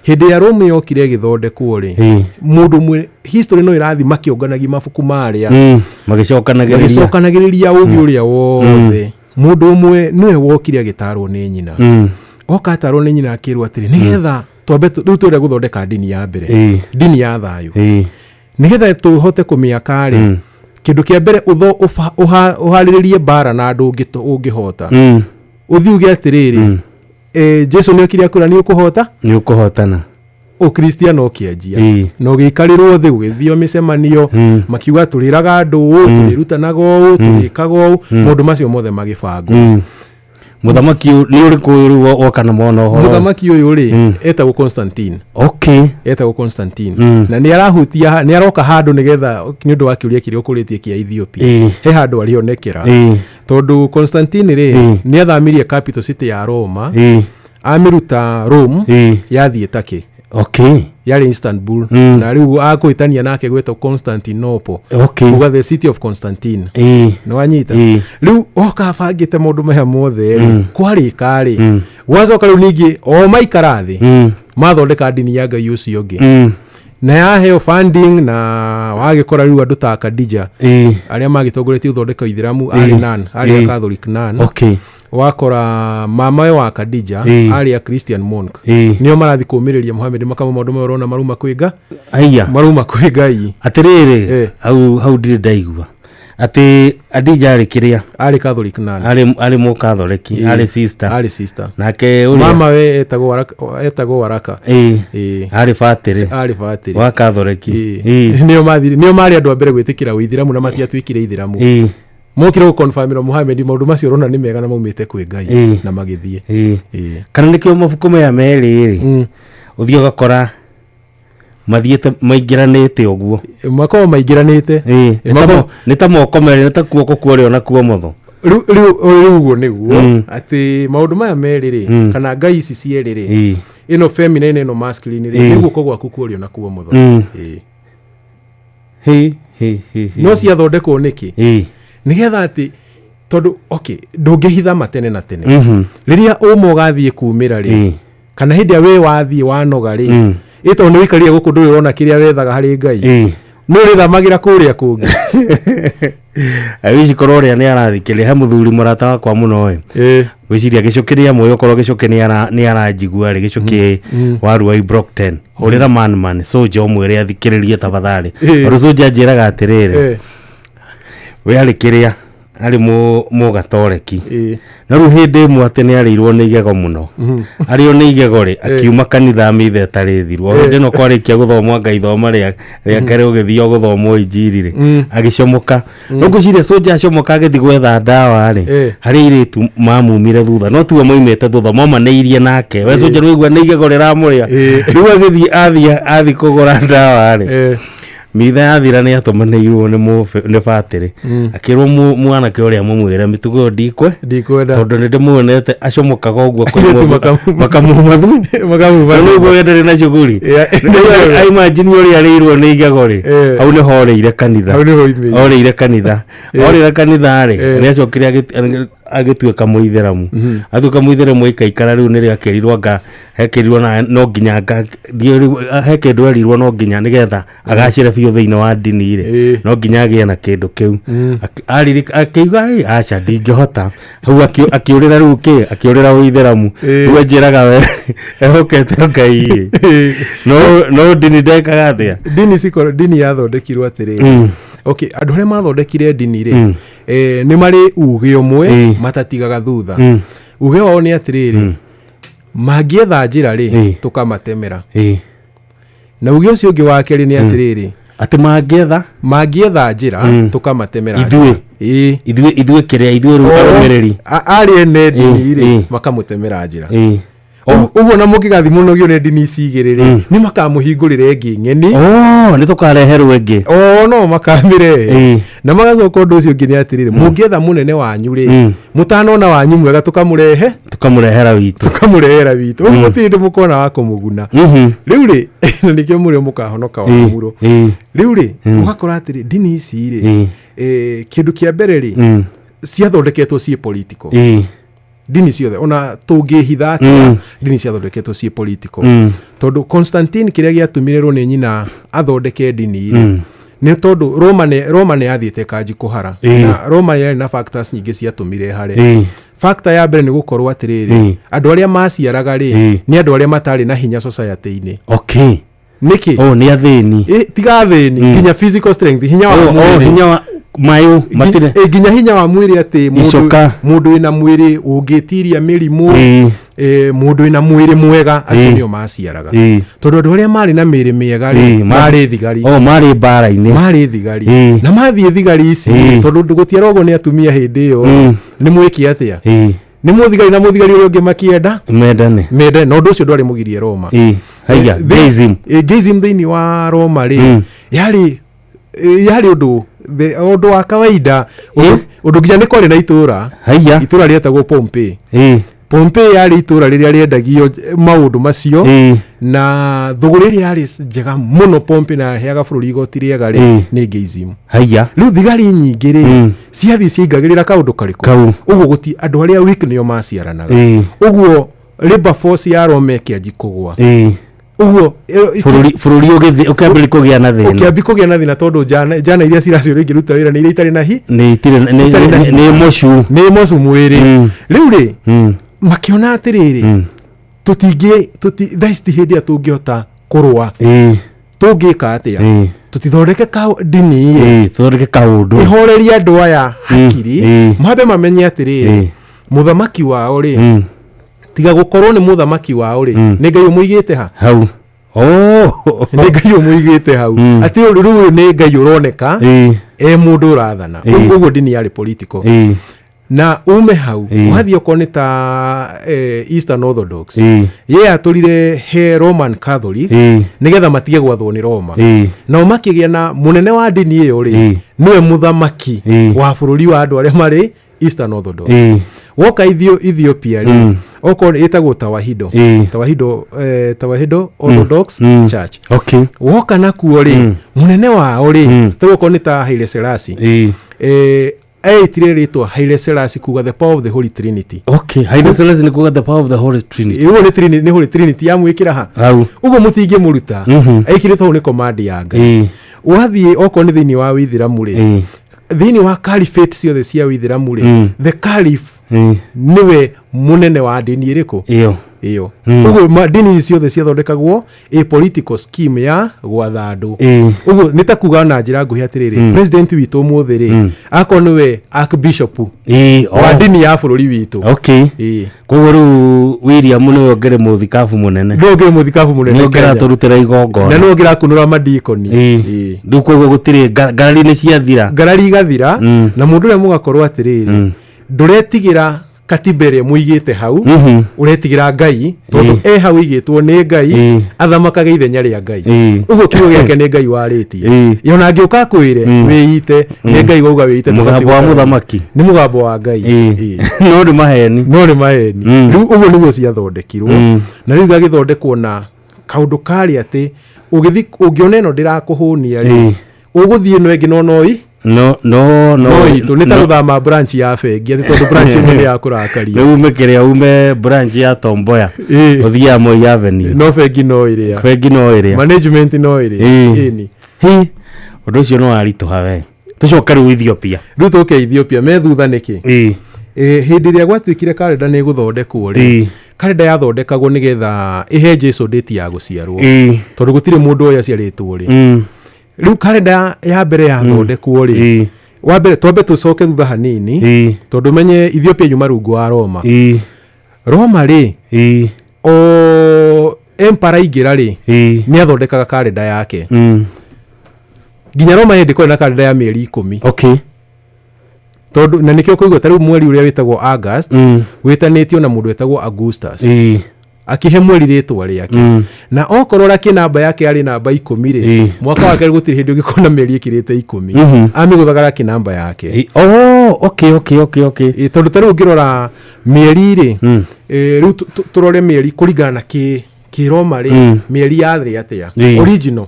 Hĩndĩ ya Rome yokire ĩgĩthondekwo rĩ, mũndũ ũmwe, history no ĩrathiĩ makĩonganagia mabuku marĩa, magĩcokanagĩrĩria, magĩcokanagĩrĩria ũgĩ ũrĩa wothe. Mũndũ ũmwe nĩwe wokire agĩtarwo nĩ nyina. Oka atarwo nĩ nyina akĩrwo atĩrĩ, nĩgetha twambe rĩu tũrĩa gũthondeka ndini ya mbere, ndini ya thayũ, nĩgetha tũhote kũmĩaka rĩ, kĩndũ kĩa mbere ũharĩrĩrie mbara na andũ ũngĩhota. Ũthiĩ uge atĩrĩrĩ, Jesu nĩ okire akwĩra nĩ ũkũhota, nĩ ũkũhotana. Ũkristiano ũkĩanjia na ũgĩikarĩrwo thĩ, gũgĩthio mĩcemanio, makiuga tũrĩraga andũ ũũ, tũrĩrutanaga ũũ, tũrĩkaga ũũ, maũndũ macio mothe magĩbangwo. Mũthamaki ũyũ nĩ ũrĩkũ ũyũ rĩu woka na mona ũhoro? Mũthamaki ũyũ rĩ, etagwo Constantine. Etagwo Constantine. Na nĩ arahutia, nĩ aroka handũ nĩgetha nĩ ũndũ wa kĩũria kĩrĩa ũkũrĩtie kĩa Ethiopia, he handũ arĩonekera, tondũ Constantine rĩ, nĩ athamirie capital city ya Roma, amĩruta Rome, yathiĩ Turkey. Yarĩ Istanbul, na rĩu akũhĩtania nake gwĩtwo Constantinople, kuga the city of Constantine. Nĩ wanyita? Rĩu oka abangĩte maũndũ maya mothe rĩ, kwarĩka rĩ, gwacoka rĩu ningĩ o maikara thĩ, mathondeka ndini ya Ngai ũcio ũngĩ, na yaheo funding, na wagĩkora rĩu andũ ta Khadija arĩa magĩtongoretie gũthondeka ithiramu, arĩ nun, arĩ a Catholic nun. Wakora mamawe wa Khadija arĩ a Christian monk. Nĩo marathiĩ kũmĩrĩria Muhammad, makamũ maũndũ maya ũrona maruma kwĩ nga Aya. Maruma kwĩ Ngai. Atĩrĩrĩ, hau hau ndirĩ ndaigua atĩ Adija arĩ kĩrĩa? Arĩ Catholic nun. Arĩ mũkatholeki? Arĩ sister? Arĩ sister. Nake ũrĩa Mama we etagwo Waraka, etagwo Waraka. Arĩ batĩrĩ? Arĩ batĩrĩ. Wa Katholeki? Nĩo mathire, nĩo marĩ andũ a mbere gwĩtĩkĩra ũithiramu na matiatuĩkire ithiramu. Mokire gũconfirmĩra Muhammad maũndũ macio ũrona nĩ mega na maumĩte kwĩ Ngai, na magĩthiĩ. Kana nĩkĩo mabuku maya merĩ rĩ, ũthiĩ ũgakora mathiĩte maingĩranĩte ũguo? Makoragwo maingĩranĩte. Nĩ ta moko merĩ, nĩ ta kuoko kwa ũrĩo na kwa ũmotho. Rĩu ũguo nĩguo atĩ maũndũ maya merĩ rĩ, kana ngai ici cierĩ rĩ, ĩno feminine, ĩno masculine rĩ, nĩ guoko gwaku kwa ũrĩo na kwa ũmotho. Hĩ, hĩ, hĩ, hĩ. No ciathondekwo nĩkĩ? Nĩgetha atĩ tondũ okay, ndũngĩhitha ma tene na tene. Rĩrĩa ũma ũgathiĩ kumĩra rĩ, kana hĩndĩ ĩrĩa wĩ wathiĩ wanoga rĩ, ĩ tondũ nĩ wĩikarire gũkũ, ndũrĩ ũrona kĩrĩa wethaga harĩ Ngai, nĩ ũrĩthamagĩra kũrĩa kũngĩ. Aici korwo ũrĩa nĩ arathikĩrĩria, he mũthuri mũrata wakwa mũno ĩ, gwĩciria gĩcũkĩ nĩ amwe, okorwo gĩcũkĩ nĩ aranjigua rĩ, gĩcũkĩ waru wa Brockton, hũrĩra man man soja ũmwĩre athikĩrĩrie tafadhali. Tondũ soja anjĩraga atĩrĩrĩ, we arĩ kĩrĩa, arĩ mũgatoreki, no rĩu hĩndĩ ĩmwe atĩ nĩ arĩirwo nĩ igego mũno, arĩo nĩ igego rĩ, akiuma kanitha mitha ĩtarĩ thiru. O hĩndĩ ĩno kwarĩkia gũthomwo anga ithoma rĩa kerĩ, ũgĩthio gũthomwo injiri rĩ, agĩcomoka. No ngwĩciria soja acomoka agĩthiĩ gwetha ndawa rĩ, harĩ airĩtu mamumire thutha, no tiwe maumĩte thutha, momanĩirie nake. We soja nĩwaigua nĩ igego rĩramũrĩa. Rĩu agĩthiĩ, athiĩ kũgũra ndawa rĩ, mitha yathira nĩ atũmanĩirwo nĩ batĩrĩ, akĩrwo mwanake ũrĩa mũmwĩre mĩtugo ĩyo ndikwe Ndikwenda. Tondũ nĩ ndĩmuonete acomokaga ũguo Airĩtu makamuma thu makamuma. Rĩu ũguo ndarĩ na shughuli. Rĩu imagine ũrĩa arĩirwo nĩ igego rĩ, hau nĩho orĩire kanitha. Hau nĩho oimĩire. Orĩire kanitha, orĩra kanitha rĩ, nĩ acokire agĩtuĩka mũithĩramu. Atuĩka mũithĩramu aikaikara, rĩu nĩrĩo akĩrirwo anga hekĩrirwo na no nginya anga ndiũĩ rĩu, he kĩndũ erirwo no nginya nĩgetha agacĩre biũ thĩinĩ wa ndini rĩ, no nginya agĩe na kĩndũ kĩu. Akĩuga, "Ĩ, aca, ndingĩhota." Hau akĩũrĩra rĩu kĩ akĩũrĩra ũithĩramu. Rĩu anjĩraga we ehokete Ngai ĩ, no ndini ndekaga atĩa? Ndini cikorwo ndini yathondekirwo atĩrĩrĩ, okay, andũ arĩa mathondekire ndini rĩ, nĩ marĩ uge ũmwe matatigaga thutha. Uge wao nĩ atĩrĩrĩ, mangĩetha njĩra rĩ, tũkamatemera. Na uge ũcio ũngĩ wa kerĩ nĩ atĩrĩrĩ, Atĩ mangĩetha? Mangĩetha njĩra, tũkamatemera Ithuĩ? njĩra. Ĩĩ. Ithuĩ kĩrĩa, ithuĩ rĩu arũmĩrĩri? Arĩa ene ndini rĩ, makamũtemera njĩra. Ũguo na mũngĩgathiĩ mũnogio nĩ ndini ici igĩrĩ rĩ, nĩ makamũhingũrĩra ĩngĩ ng'eni. Oh, nĩ tũkareherwo ĩngĩ. O no makamĩrehe. Na magacoka ũndũ ũcio ũngĩ nĩ atĩrĩrĩ, mũngĩetha mũnene wanyu rĩ, mũtanona wanyu mwega, tũkamũrehe. Tũkamũrehera witũ. Tũkamũrehera witũ. Ũguo gũtirĩ hĩndĩ mũkona wa kũmũguna. Rĩu rĩ, na nĩkĩo mũrĩo mũkahonoka wa muro. Rĩu rĩ, ũgakora atĩrĩ, ndini ici rĩ, kĩndũ kĩa mbere rĩ, ciathondeketwo ciĩ political. Ndini ciothe, ona tũngĩhitha atĩa, ndini ciathondeketwo ciĩ political, tondũ Constantine kĩrĩa gĩatũmirĩrwo nĩ nyina athondeke ndini rĩ, Nĩ tondũ Roma nĩ yathiĩte ĩkanji kũhara. Na Roma yarĩ na factors nyingĩ ciatũmire hare. Factor ya mbere nĩ gũkorwo atĩrĩrĩ, andũ arĩa maciaraga rĩ, nĩ andũ arĩa matarĩ na hinya society-inĩ. Nĩkĩ? Oh, nĩ athĩni. Tiga athĩni, nginya physical strength, hinya wa Oh, mwĩrĩ. hinya wa mayũ matirĩ. Nginya hinya wa mwĩrĩ, atĩ mũndũ Icoka. Mũndũ wĩna mwĩrĩ ũngĩtiria mĩrimũ, mũndũ wĩna mwĩrĩ mwega, acio nĩo maciaraga, tondũ andũ arĩa marĩ na mĩĩrĩ mĩega rĩ, marĩ thigari. Oh, marĩ mbara-inĩ. Marĩ thigari. Na mathiĩ thigari ici, tondũ gũtiarogwo nĩ atumia hĩndĩ ĩyo, nĩ mwĩke atĩa? Nĩ mũthigari na mũthigari ũrĩa ũngĩ makĩenda mendane. Mendane, na ũndũ ũcio ndwarĩ mũgirie Roma. Haiya, gayism. Gayism thĩinĩ wa Roma rĩ, yarĩ ũndũ wa kawaida, ũndũ nginya nĩ kwarĩ na itũra. Haiya. Itũra rĩetagwo Pompeii. Pompeii yarĩ itũra rĩrĩa rĩendagio maũndũ macio, na thũgũrĩ ĩrĩa yarĩ njega mũno Pompeii na yaheaga bũrũri igoti rĩega rĩ, nĩ gayism. Haiya. Rĩu thigari nyingĩ rĩ, ciathiĩ ciaingagĩrĩra kaũndũ karĩkũ? Kau. Ũguo gũti andũ arĩa weak nĩo maciaranaga. Ũguo labor force ya Roma ĩkĩanji kũgwa. Ũguo Bũrũri ũkĩambĩrĩria kũgĩa na thĩna. Ũkĩambi kũgĩa na thĩna, tondũ njana iria ciraciarwo ingĩruta wĩra nĩ iria itarĩ na hi nĩ itirĩ itarĩ na nĩ mocu. Nĩ mocu mwĩrĩ. Rĩu rĩ, makĩona atĩrĩrĩ, tũtingĩ tũti thaa ici ti hĩndĩ ĩrĩa tũngĩhota kũrũa. Tũngĩka atĩa? Tũtithondeke ka ndini ĩ Tũthondeke kaũndũ ĩhorerie andũ aya hakiri, mambe mamenye atĩrĩrĩ, mũthamaki wao rĩ, tiga gũkorwo nĩ mũthamaki wao rĩ, nĩ Ngai ũmũigĩte ha hau. Oh. Nĩ Ngai ũmũigĩte hau, atĩ rĩu ũyũ nĩ Ngai ũroneka e mũndũ ũrathana. Ũguo ndini yarĩ political. Na ume hau, wathiĩ okorwo nĩ ta Eastern Orthodox, ye yatũrire he Roman Catholic nĩgetha matige gwathwo nĩ Roma. Nao makĩgĩa na mũnene wa ndini ĩyo rĩ, nĩwe mũthamaki wa bũrũri wa andũ arĩa marĩ Eastern Orthodox. Woka Ethiopia rĩ, okorwo ĩtagwo Tawahido, Tawahido, Tawahido Orthodox Church. Woka nakuo rĩ, mũnene wao rĩ, tarĩu okorwo nĩ ta Haile Selassie, eitire rĩtwa Haile Selassie kuga the power of the Holy Trinity. Okay, Haile Selassie nĩ kuga the power of the Holy Trinity. Ũguo nĩ Trinity, nĩ Holy Trinity yamwĩkĩra ha hau. Ũguo mũtingĩmũruta. Ekĩrĩtwo hau nĩ command ya Ngai. Wathiĩ okorwo nĩ thĩinĩ wa wĩithĩramu rĩ, thĩinĩ wa caliphate ciothe cia wĩithĩramu rĩ, the caliph nĩwe mũnene wa ndini ĩrĩkũ? Ĩyo. Ĩyo. Ũguo ndini ici ciothe ciathondekagwo a political scheme ya gwatha andũ. Ũguo nĩ ta kuga na njĩra nguhĩ atĩrĩrĩ, president witũ ũmũthĩ rĩ, akorwo nĩwe archbishop wa ndini ya bũrũri witũ. Koguo rĩu William nĩwe ũngĩrĩ mũthikabu mũnene. Nĩwe ũngĩrĩ mũthikabu mũnene Nĩwe Kenya. ũngĩratũrutĩra igongona. Na nĩwe ũngĩrakunũra madikoni. Rĩu koguo gũtirĩ ngarari, nĩ ciathira. Ngarari igathira, na mũndũ ũrĩa mũgakorwo atĩrĩrĩ, ndũretigĩra katiba ĩrĩa mũigĩte hau, ũretigĩra Ngai, tondũ e hau igĩtwo nĩ Ngai, athamakaga ithenya rĩa Ngai. Ũguo kiugo gĩake nĩ Ngai warĩtie. Ona angĩũka akwĩre wĩite, nĩ Ngai wauga wĩite. Mũgambo wa ndũbatiĩ. Mũthamaki. Nĩ mũgambo wa Ngai. No nĩ maheni. No nĩ maheni. Rĩu ũguo nĩguo ciathondekirwo, na rĩu igagĩthondekwo na kaũndũ karĩ atĩ ũgĩthi ũngĩona ĩno ndĩrakũhũnia rĩ, ũgũthiĩ ĩno ĩngĩ, no noi no no no no itũ nĩ ta gũthama branch ya bengi, atĩ tondũ branch ĩmwe nĩ ya kũrakaria. Rĩu ume kĩrĩa, ume branch ya Tomboya, ũthiĩ ya Moi Avenue. No bengi no ĩrĩa. Bengi no ĩrĩa. Management no ĩrĩa. Ĩni. Hi, ũndũ ũcio nĩ waritũha we. Tũcoke rĩu Ethiopia. Rĩu tũke Ethiopia, me thutha nĩkĩ? Hĩndĩ ĩrĩa gwatuĩkire karenda nĩ ĩgũthondekwo rĩ, karenda yathondekagwo nĩgetha ĩhe Jesu date ya gũciarwo, tondũ gũtirĩ mũndũ ũyũ aciarĩtwo rĩ. Rĩu karenda ya mbere yathondekwo rĩ, wa mbere twambe tũcoke thutha hanini, tondũ menye Ethiopia yuma rungu wa Roma. Roma rĩ, o empire aingĩra rĩ, nĩ athondekaga karenda yake. Nginya Roma hĩndĩ kwarĩ na karenda ya mĩeri 10. Tondũ na nĩkĩo kũigua ta rĩu mweri ũrĩa wĩtagwo August wĩtanĩtio na mũndũ wĩtagwo Augustus, akĩhe mweri rĩtwa rĩake. Na okorwo raki namba yake yarĩ namba 10 rĩ, mwaka wake gũtirĩ hĩndĩ ũngĩkorwo na mĩeri ĩkĩrĩte 10. Amĩgũthaga raki namba yake. Oh, okay. Tondũ ta rĩu ũngĩrora mĩeri rĩ, rĩu tũrore mĩeri kũringana na kĩ kĩroma rĩ, mĩeri yarĩ atĩa? Original.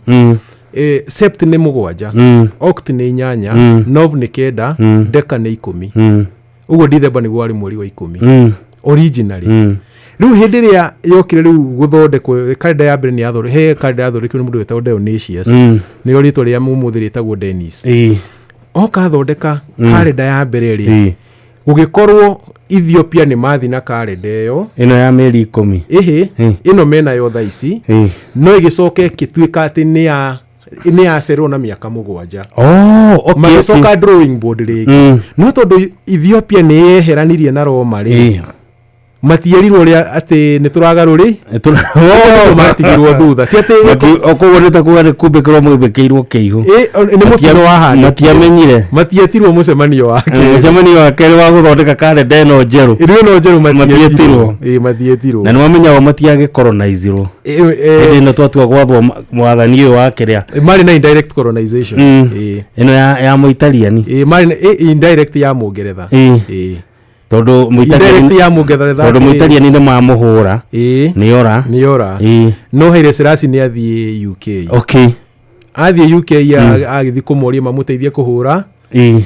Sept nĩ 7, oct nĩ 8, nov nĩ 9, deka nĩ 10. Ũguo Dithemba nĩguo warĩ mweri wa 10 originally. Rĩu hĩndĩ ĩrĩa yokire rĩu gũthondekwo kalenda ya mbere nĩ yathondekirwo, he kalenda yathondekirwo nĩ mũndũ wetagwo Dionysius. Nĩrĩo rĩtwa rĩa mũmũthĩ rĩtagwo Denis. Oka athondeka kalenda ya mbere rĩ, gũgĩkorwo Ethiopia nĩ mathi na kalenda ĩyo. Ĩno ya mĩeri 10. Ĩhĩ, ĩno menayo thaa ici. No ĩgĩcoka ĩgĩtuĩka atĩ nĩ yacererwo na mĩaka 7. Oh, okay. Magĩcoka drawing board rĩngĩ. No tondũ Ethiopia nĩ yeheranirie na Roma rĩ, matierirwo ũrĩa atĩ nĩ tũragarũrĩ matigirwo thutha, ti atĩ Koguo nĩ ta kuga nĩ kumbĩkĩrwo mwĩmbĩkĩirwo kĩihũ. Nĩ mũtino wahanĩkire. Matiamenyire. Matietirwo mũcemanio wa kerĩ. Mũcemanio wa kerĩ wa gũthondeka kalenda ĩno njerũ. Ĩno njerũ matietirwo. Ĩ, matietirwo. Na nĩ wamenyaga matiagĩkoronizirwo. Hĩndĩ ĩno twatua gwathwo mwathani ũyũ wa kĩrĩa. Marĩ na indirect colonization. Ĩno ya Mũitaliani. Marĩ na indirect ya Mũngeretha. Tondũ Indirect ya Mũngeretha. Tondũ Mũitaliani nĩ mamũhũra. Nĩ ora. Nĩ ora. No Haile Selassie nĩ athiĩ UK. Okay. Athiĩ UK agĩthiĩ kũmoria mamũteithie kũhũra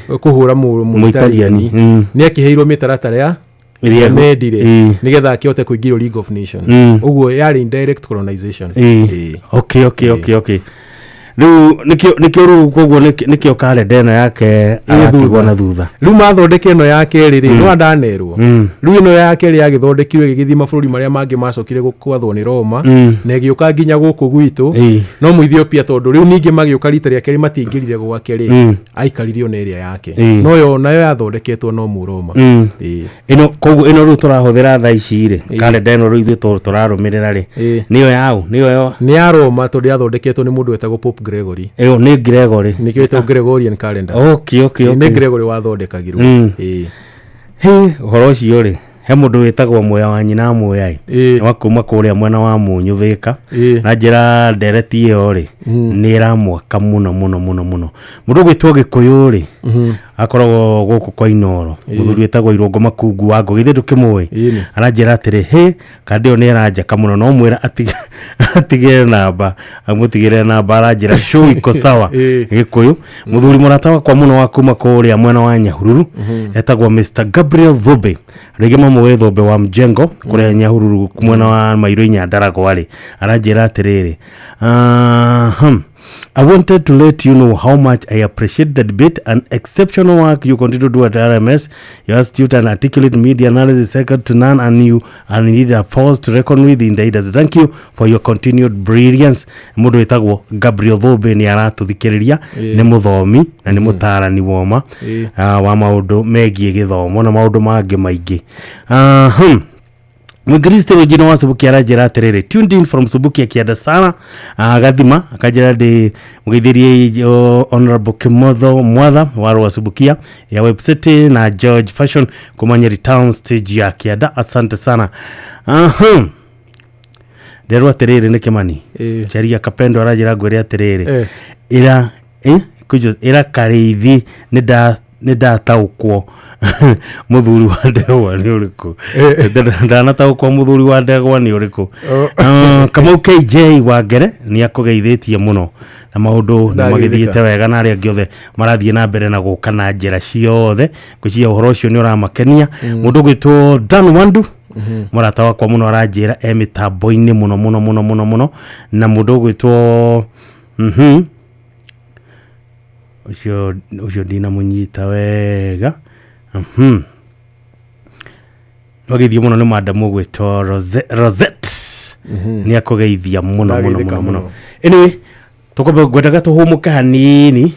kũhũra Mũitaliani. Nĩ akĩheirwo mĩtaratara ya Ĩrĩa mendire nĩgetha akĩhote kũingĩrio League of Nations. Ũguo yarĩ indirect colonization. Okay, okay, okay, okay. Rĩu nĩkĩo rĩu koguo nĩkĩo kalenda ĩno yake aratigwo na thutha. Rĩu mathondeka ĩno ya kerĩ rĩ, no ndanerwo. Rĩu ĩno ya kerĩ yagĩthondekirwo ĩgĩgĩthiĩ mabũrũri marĩa mangĩ macokire gwathwo nĩ Roma, na ĩgĩũka nginya gũkũ gwitũ. No Mũethiopia tondũ rĩu ningĩ magĩũka rita rĩa kerĩ matiaingĩrire gwake rĩ, aikaririo na ĩrĩa yake. No yo nayo yathondeketwo no Mũroma. Ĩno koguo ĩno rĩu tũrahũthĩra thaa ici rĩ, kalenda ĩno rĩu ithuĩ tũrarũmĩrĩra rĩ, nĩyo yaũ? Nĩyo yo? Nĩ ya Roma tondũ yathondeketwo nĩ mũndũ wetagwo Pope Gregory. Ĩyo nĩ Gregory. Nĩkĩo ĩtagwo Gregorian calendar. Okay, okay, okay. Nĩ Gregory wathondekagirwo. Hĩ, ũhoro ũcio rĩ, he mũndũ wĩtagwo Muya wa nyina Muya ĩ, wa kuma kũrĩa mwena wa Mũnyũ Thĩka. Na njĩra ndereti ĩyo rĩ, nĩ ĩramwaka mũno mũno mũno mũno. Mũndũ ũgwĩtwo Gĩkũyũ rĩ, akoragwo gũkũ kwa Inoro. Mũthuri wĩtagwo Irũngũ Makungu wa Ngũgĩ, ithe ndũkĩmũĩ? Aranjĩra atĩrĩ, hĩ, kandi ĩyo nĩ ĩranjaka mũno, no mwĩra atigĩre namba, amũtigĩre namba, aranjĩra show iko sawa. Gĩkũyũ. Mũthuri mũrata wakwa mũno wa kuma kũrĩa mwena wa Nyahururu, etagwo Mr. Gabriel Thumbe. Rĩngĩ mamũĩ Thumbe wa Mjengo, kũrĩa Nyahururu mwena wa Mairũ Nyandaragwa rĩ, aranjĩra atĩrĩrĩ, I wanted to let you know how much I appreciate the debate and exceptional work you continue to do at RMS. Your astute and articulate media analysis second to none, and you are indeed a force to reckon with in the industry. Thank you for your continued brilliance. Mũndũ wĩtagwo Gabriel Thumbe nĩ aratũthikĩrĩria, nĩ mũthomi na nĩ mũtaarani woma wa maũndũ megiĩ gĩthomo na maũndũ mangĩ maingĩ. Mwingerezi Regina wa Subukia aranjĩra atĩrĩrĩ, tuned in from Subukia Kĩanda Sara Gathima, akanjĩra ndĩ mũgeithĩrie Honorable Kimotho Mwatha wa Rwa Subukia ya website na George Fashion kuma Nyeri Town stage ya Kĩanda, asante sana. Nderwo atĩrĩrĩ nĩ Kĩmani Charia Kapendo aranjĩra ngwĩre atĩrĩrĩ, ĩra ĩra Karĩithi nĩ ndataũkwo mũthuri wa ndegwa nĩ ũrĩkũ, ndanataũkwo mũthuri wa ndegwa nĩ ũrĩkũ. Kamau KJ wa Ngere nĩ akũgeithĩtie mũno na maũndũ nĩ magĩthiĩte wega, na arĩa angĩ othe marathiĩ na mbere na gũka na njĩra ciothe ngwĩciria ũhoro ũcio nĩ ũramakenia. Mũndũ ũgwĩtwo Dan Wandu mũrata wakwa mũno aranjĩra e mĩtambo-inĩ mũno mũno mũno mũno mũno, na mũndũ ũgwĩtwo ũcio ndinamũnyita wega. Nĩwageithio mũno nĩ madamu ũgwĩtwo Rosette, nĩ akũgeithia mũno mũno mũno mũno. Anyway, tũkwamba ngwendaga tũhũmũke hanini,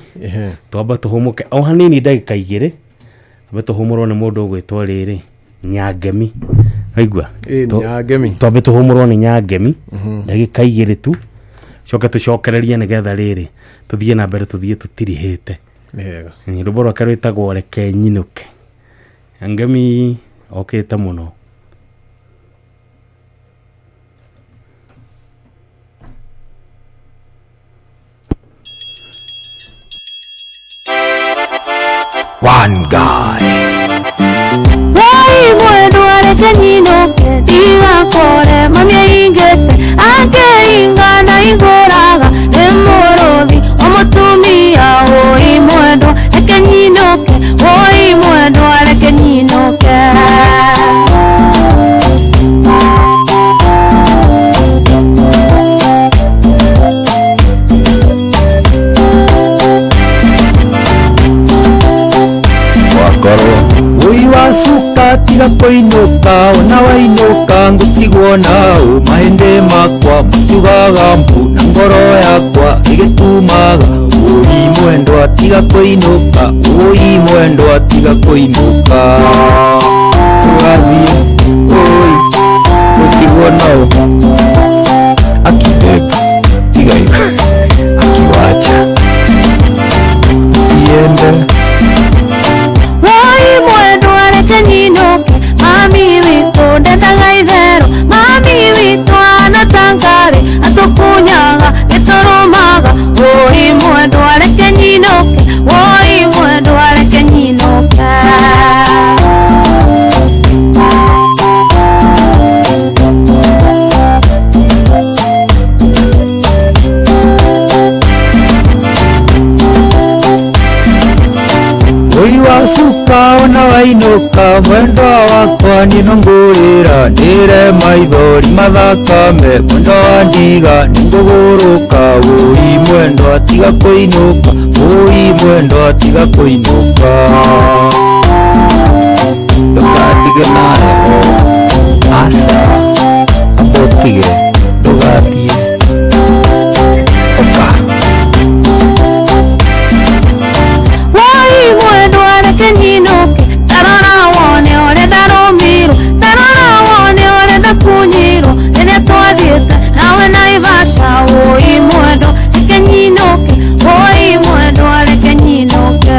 twamba tũhũmũke o hanini ndagĩka 2, twambe tũhũmũrwo nĩ mũndũ ũgwĩtwo rĩrĩ Nyangemi. Waigua? Nyangemi. Twambe tũhũmũrwo nĩ Nyangemi ndagĩka 2 tu, coke tũcokererie nĩgetha rĩrĩ tũthiĩ na mbere, tũthiĩ tũtirihĩte. Rwĩmbo rwake rwĩtagwo Reke Nyinũke. Nyangemi okĩte mũno. One guy. Woi mwendo areke nyinũke ndigakore mami aingĩte akĩringa na igũraga nĩ mũrũthi o mũtumia. Woi mwendo reke nyinũke, woi mwendo areke nyinũke. Ui wa cuka tiga kũinũka ona wainũka ngũtigwo nao mahĩndĩ makwa matugaga mbu na ngoro yakwa ĩgĩtumaga ui mwendwa tiga kũinũka ui mwendwa tiga kũinũka ũgathiĩ ui gũtigwo nao akibeba tiga akiwacha siende. Woi mwendwa reke nyinũke mami witũ ndendaga itherũ mami witũ anatangari atũkunyaga nĩtũrũmaga woi mwendwa reke nyinũke woi mwendwa reke nyinũke. Ui wa cuka ona wainũka mwendwa wakwa niĩ no ngũrĩra ndĩre maithori mathakame mwendwa wa ndiga nĩngũgũrũka ui mwendwa tiga kũinũka ui mwendwa tiga kũinũka ndũgatige naheho aca amba ũtige ndũgathiĩ ũka. Woi mwendwa reke nyinũke tarora wone ũrĩa ndarũmirwo tarora wone ũrĩa ndakunyirwo rĩrĩa twathiĩte nawe Naivasha woi mwendwa reke nyinũke woi mwendwa reke nyinũke.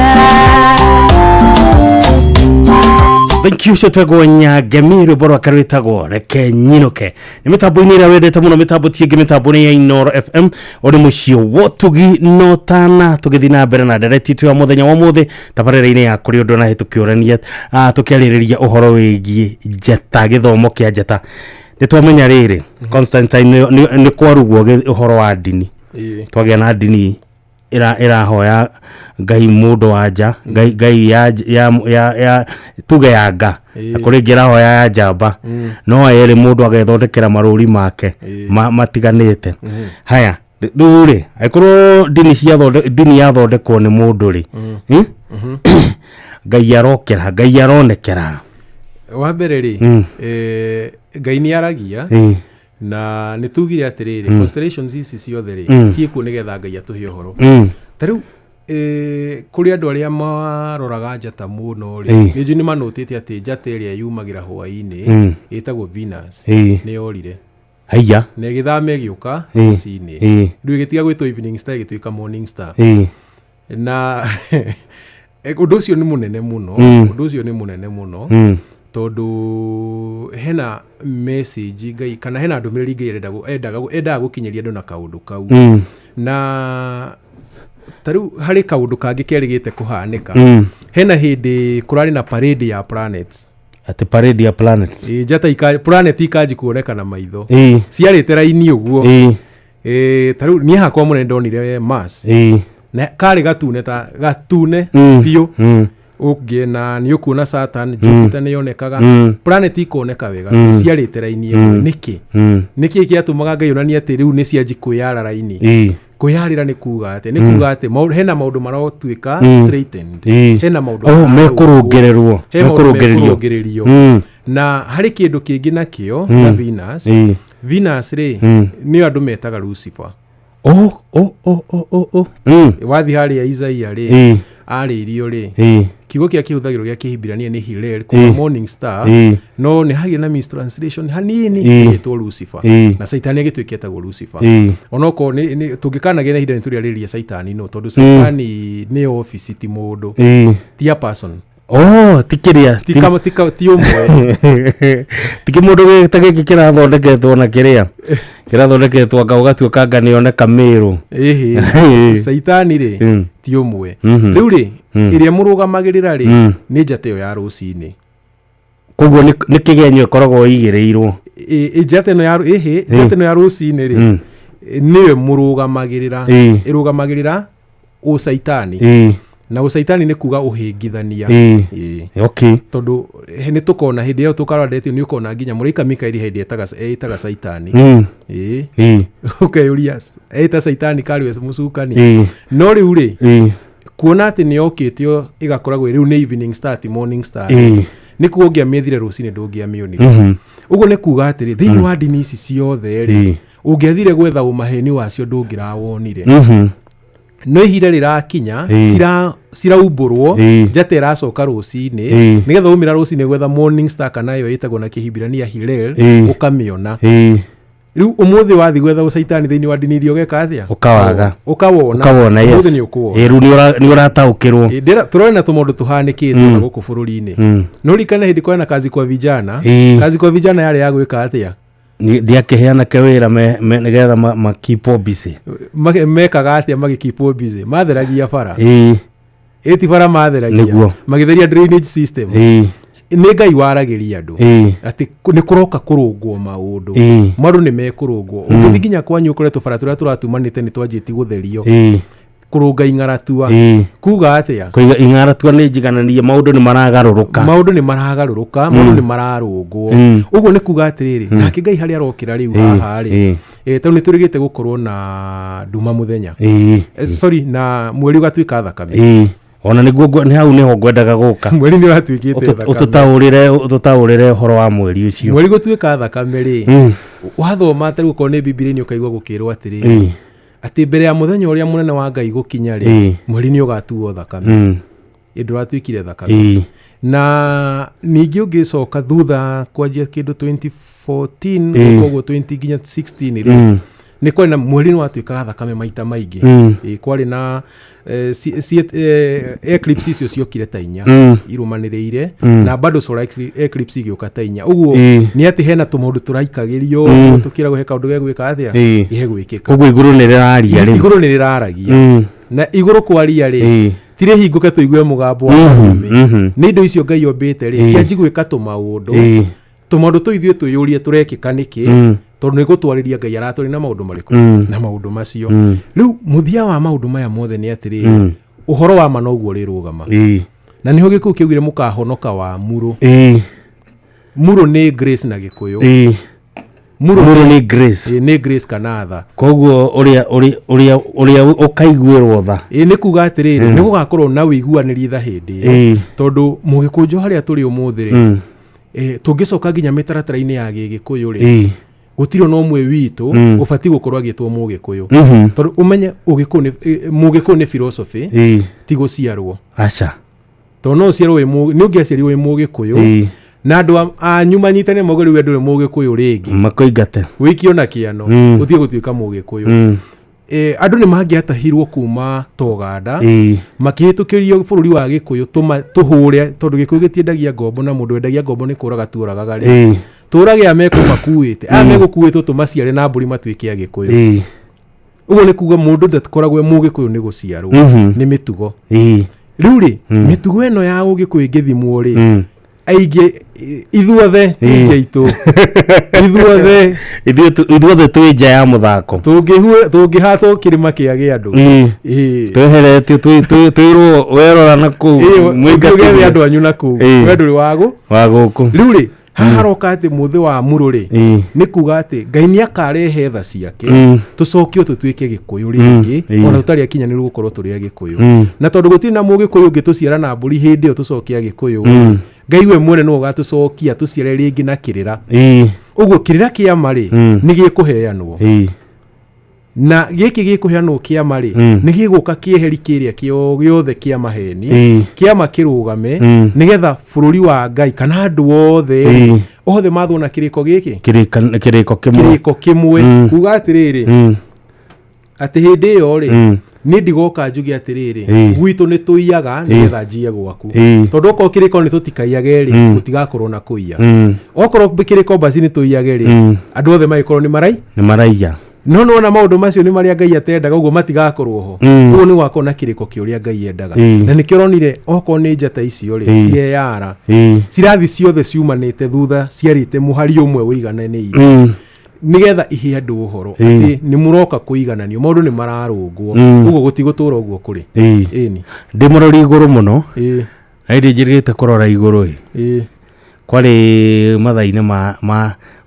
Thank you cetagwo Nyangemi rwĩmbo rwake rwĩtagwo reke nyinũke nĩ mĩtambo-inĩ ĩrĩa wendete mũno mĩtambo ti ĩngĩ mĩtambo nĩ ya Inooro FM ũrĩ mũciĩ wotugi no tana tũgĩthiĩ na mbere na ndereti itũ ya mũthenya wa ũmũthĩ tabarĩra-inĩ ya kũrĩ ũndũ na tũkĩũrania tũkĩarĩrĩria ũhoro wĩgiĩ njata gĩthomo kĩa njata nĩ twamenya rĩrĩ Constantine nĩ kwarugwo ũhoro wa ndini twagĩa na ndini ĩrahoya ngai mũndũ wa nja ngai ya tuge ya nga na kũrĩ ĩngĩ ĩrahoya ya njamba no erĩ mũndũ agethondekera marũri make matiganĩte haya rĩu rĩ angĩkorwo ndini yathondekwo nĩ mũndũ rĩ ngai arokera ngai aronekera wa mbere rĩ ngai nĩ aragia na nĩ tugire atĩrĩrĩ constellations ici ciothe rĩ ciĩkuo nĩgetha ngai atũhe ũhoro ta rĩu kũrĩ andũ arĩa maroraga njata mũno rĩ nĩ njũĩ nĩ manotĩte atĩ njata ĩrĩa yumagĩra hwaĩ-inĩ ĩtagwo Venus nĩ yorire haiya na ĩgĩthama ĩgĩũka rũcinĩ rĩu ĩgĩtiga gwĩtwo evening star ĩgĩtuĩka morning star na ũndũ ũcio nĩ mũnene mũno ũndũ ũcio nĩ mũnene mũno tondũ hena message ngai kana hena ndũmĩrĩri ngai endaga gũkinyĩria andũ na kaũndũ kau na ta rĩu harĩ kaũndũ kangĩ kerĩgĩte kũhanĩka hena hĩndĩ kũrarĩ na parade ya planets atĩ parade ya planets njata planet ikanji kuoneka na maitho ciarĩte raini ũguo ta rĩu niĩ hakwa mũnene ndonire Mars na karĩ gatune ta gatune biũ ũngĩ na nĩ ũkuona Saturn Jupiter nĩ yonekaga planet ikoneka wega ciarĩte raini ĩmwe nĩkĩ nĩkĩ kĩatũmaga ngai onanie atĩ rĩu nĩ cianji kwĩyara raini kwĩyarĩra nĩ kuga atĩ nĩ kuga atĩ hena maũndũ marotuĩka straightened hena maũndũ mekũrũngĩrĩrwo mekũrũngĩrĩrio na harĩ kĩndũ kĩngĩ nakĩo na Venus Venus rĩ nĩyo andũ metaga Lucifer wathi harĩa Isaia rĩ arĩirio rĩ kiugo kĩa kĩhũthagĩrwo gĩa kĩhibirania nĩ Hillel kuma morning star no nĩ hagĩire na mistranslation hanini ĩtwo Lucifer na Saitani agĩtuĩka etagwo Lucifer onokorwo tũngĩkanagĩa na ihinda nĩ tũrĩarĩrĩria Saitani no tondũ Saitani nĩ office ti mũndũ ti a person ti kĩrĩa ti ũmwe ti kĩmũndũ ta gĩkĩ kĩrathondeketwo na kĩrĩa kĩrathondeketwo anga ũgatuĩka anga nĩoneka Mĩrũ Saitani rĩ ti ũmwe rĩu rĩ ĩrĩa mũrũgamagĩrĩra rĩ nĩ njata ĩyo ya rũcinĩ koguo nĩ kĩgenyo ĩkoragwo ĩigĩrĩirwo njata ĩno ya njata ĩno ya rũcinĩ rĩ nĩyo mũrũgamagĩrĩra ĩrũgamagĩrĩra ũcaitani na ũcaitani nĩ kuga ũhĩngithania okay tondũ nĩ tũkona hĩndĩ ĩyo tũkarora ndeti nĩ ũkona nginya mũraika Mikaeli hĩndĩ ĩtaga caitani ũkeyũria ĩta caitani karĩ we mũcukani no rĩu rĩ Kuona atĩ nĩ yokĩte ĩgakoragwo rĩu nĩ evening star ti morning star. Nĩ kuo ũngĩamĩethire rũcinĩ ndũngĩamĩonire. Ũguo nĩ kuga atĩrĩ, thĩinĩ wa ndini ici ciothe rĩ, ũngĩathire gwetha ũmaheni wacio ndũngĩrawonire. No ihinda rĩrakinya, ciraumbũrwo, njata ĩracoka rũcinĩ, nĩgetha umĩra rũcinĩ gwetha morning star, kana ĩyo ĩtagwo na Kĩhibirania Hillel, ũkamĩona. Rĩu ũmũthĩ wathiĩ gwetha ũcaitani thĩinĩ wa ndini iria, ũgeka atĩa? Ũkawaga. Ũkawona. Ũkawona, yes. Ũmũthĩ nĩ ũkũwona. Ĩĩ, rĩu nĩ ũrataũkĩrwo. Tũrona tũmaũndũ tũhanĩkĩte ona gũkũ bũrũri-inĩ. No ririkane hĩndĩ kwarĩ na kazi kwa vijana. Kazi kwa vijana yarĩ ya gwĩka atĩa? Ndiakĩheana ke wĩra nĩgetha ma keep busy. Mekaga atĩa magĩkeep busy? Matheragia bara. Ĩti bara matheragia? Nĩguo. Magĩtheria drainage system. Nĩ Ngai waragĩria andũ atĩ nĩ kũroka kũrũngwo maũndũ. Maũndũ nĩ mekũrũngwo. Ũngĩthiĩ nginya kwanyu ũkore tũbara tũrĩa tũratumanĩte nĩ twanjĩtie gũtherio, kũrũnga ing'aratua. Kuga atĩa? Kũiga ing'aratua nĩ njigananie, maũndũ nĩ maragarũrũka. Maũndũ nĩ maragarũrũka, maũndũ nĩ mararũngwo. Ũguo nĩ kuga atĩrĩrĩ, nake Ngai harĩa arokĩra rĩu haha rĩ, tondũ nĩ tũrĩgĩte gũkorwo na nduma mũthenya, sorry, na mweri ũgatuĩka thakame. Ona nĩguo nĩ hau nĩho ngwendaga gũka. Mweri nĩ ũratuĩkĩte thakame. Ũtũtaũrĩre ũhoro wa mweri ũcio. Mweri gũtuĩka thakame rĩ, wathoma tarĩu okorwo nĩ Bibilia-inĩ, ũkaigua gũkĩrwo atĩrĩrĩ, atĩ mbere ya mũthenya ũrĩa mũnene wa Ngai gũkinya rĩ, mweri nĩ ũgatuo thakame. Ĩ ndũratuĩkire thakame? Na ningĩ ũngĩcoka thutha kwanjia kĩndũ 2014, koguo 20 nginya 16 rĩ, nĩ kwarĩ na mweri nĩ watuĩkaga thakame maita maingĩ. Ĩ, kwarĩ na eclipse icio ciokire ta 4 irũmanĩrĩire, na bado solar eclipse igĩũka ta 4 ũguo. Nĩ atĩ hena tũmaũndũ tũraikagĩrio, tũkĩragwo he kaũndũ gegwĩka atĩa, ihe gwĩkĩka. Koguo igũrũ nĩ rĩraria rĩu. Igũrũ nĩ rĩraragia. Na igũrũ kwaria rĩ, tirĩ hingũke tũigue mũgambo wa karurumĩ. Nĩ indo icio Ngai ombĩte rĩ, cianji gwĩka tũmaũndũ. Tũmaũndũ tũ ithuĩ twĩyũrie tũrekĩka nĩkĩ? Tondũ nĩ gũtwarĩria Ngai aratwarĩ na maũndũ marĩkũ? Na maũndũ macio. Rĩu mũthia wa maũndũ maya mothe nĩ atĩrĩrĩ, ũhoro wa ma noguo ũrĩrũgama. Na nĩho gĩkũyũ kĩaugire mũkahonoka wa murũ. Murũ nĩ grace na Gĩkũyũ. Mũrũ nĩ grace. Ĩĩ, nĩ grace kana tha. Koguo ũrĩa ũkaiguĩrwo tha. Ĩĩ, nĩ kuga atĩrĩrĩ, nĩ gũgakorwo na ũiguanĩri tha hĩndĩ ĩyo. Tondũ mũgĩkũnjo harĩa tũrĩ ũmũthĩ rĩ, tũngĩcoka nginya mĩtaratara-inĩ ya gĩgĩkũyũ rĩ, gũtirĩ ona ũmwe witũ ũbatiĩ gũkorwo agĩtwo mũgĩkũyũ. Tondũ ũmenye ũgĩkũyũ mũgĩkũyũ nĩ philosophy, ti gũciarwo. Aca. Tondũ no ũciarwo nĩ ũngĩaciarirwo wĩ mũgĩkũyũ, na andũ anyu manyitane mauge rĩu we ndũrĩ mũgĩkũyũ rĩngĩ, makũingate, wĩikio na kĩano, ũtige gũtuĩka mũgĩkũyũ. Andũ nĩ mangĩatahirwo kuma Toganda, makĩhĩtũkĩrio bũrũri wa Gĩkũyũ, tũhũre, tondũ Gĩkũyũ gĩtiendagia ngombo, na mũndũ wendagia ngombo nĩ kũraga tuoragaga rĩ, tũrage aya mekũmakuĩte, aya megũkuĩtwo tũmaciare na mbũri matuĩke a Gĩkũyũ. Ũguo nĩ kuga mũndũ ndakoragwo e mũgĩkũyũ nĩ gũciarwo, nĩ mĩtugo. Rĩu rĩ, mĩtugo ĩno ya ũgĩkũyũ ĩngĩthimwo rĩ, aingĩ ithuothe, aingĩ aitũ ithuothe, Ithuothe twĩ nja ya mũthako. Tũngĩhatwo kĩrĩma kĩa gĩa andũ. Tweheretio, twĩrwo werora na kũu mũingatithie. Ũgethe andũ anyu na kũu. We ndũrĩ wagũ wa gũkũ. Rĩu rĩ, haha haroka atĩ mũthĩ wa murũ rĩ, nĩ kuga atĩ Ngai nĩ akarehe tha ciake, tũcokio tũtuĩke Gĩkũyũ rĩngĩ, ona tũtarĩ akinyanĩru gũkorwo tũrĩ Agĩkũyũ. Na tondũ gũtirĩ na mũgĩkũyũ ũngĩ tũciara na mbũri hĩndĩ ĩyo tũcoke Agĩkũyũ, Ngai we mwene nĩwe ũgatũcokia tũciare rĩngĩ na kĩrĩra. Ũguo kĩrĩra kĩama rĩ, nĩ gĩkũheanwo. Na gĩkĩ gĩkũheanwo kĩama rĩ, nĩ gĩgũka kĩeheri kĩrĩa kĩo gĩothe kĩa maheni, kĩama kĩrũgame, nĩgetha bũrũri wa Ngai kana andũ othe rĩ, othe mathwo na kĩrĩko gĩkĩ. Kĩrĩko kĩmwe. Kĩrĩko kĩmwe. Kuga atĩrĩrĩ, atĩ hĩndĩ ĩyo rĩ, nĩ ndigoka njuge atĩrĩrĩ, gwitũ nĩ tũiyaga nĩgetha njiye gwaku. Tondũ okorwo kĩrĩko nĩ tũtikaiyage rĩ, gũtigakorwo na kũiya. Okorwo kĩrĩko basi nĩ tũiyage rĩ, andũ othe magĩkorwo nĩ marai nĩ maraiya. No nĩwona maũndũ macio nĩ marĩa Ngai atendaga, ũguo matigakorwo ho. Ũguo nĩ gwakorwo na kĩrĩko kĩa ũrĩa Ngai endaga. Na nĩkĩo ũronire okorwo nĩ njata icio rĩ, cieyara, cirathi ciothe ciumanĩte thutha ciarĩte mũhari ũmwe ũigananĩire, nĩgetha ihe andũ ũhoro atĩ nĩ mũroka kũigananio, maũndũ nĩ mararũngwo. Ũguo gũtigũtũra ũguo kũrĩ. Ĩni. Ndĩ mũrori igũrũ mũno, na hĩndĩ njĩrĩgĩte kũrora igũrũ ĩ, kwarĩ mathaa-inĩ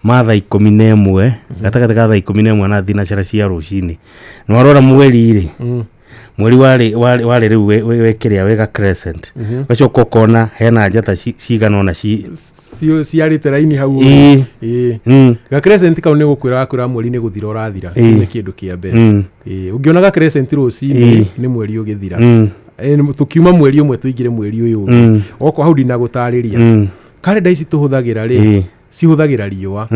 ma thaa 11, gatagatĩ ka thaa 11 na thinacara cia rũcinĩ, nĩ warora mweri rĩ, Mweri warĩ warĩ warĩ rĩu wĩ kĩrĩa wĩ ga crescent. Ũgacoka ũkona hena njata cigana ũna ci Ciarĩte raini hau. Ĩĩ. Ĩĩ. Ga crescent kau nĩ gũkwĩra gakwĩra mweri nĩ gũthira ũrathira. Nĩ kĩndũ kĩa mbere. Ĩĩ, ũngĩona ga crescent rũcinĩ nĩ mweri ũgĩthira. Tũkiuma mweri ũmwe tũingĩre mweri ũyũ ũngĩ. Okorwo hau ndinagũtarĩria. Karenda ici tũhũthagĩra rĩ, cihũthagĩra riũa.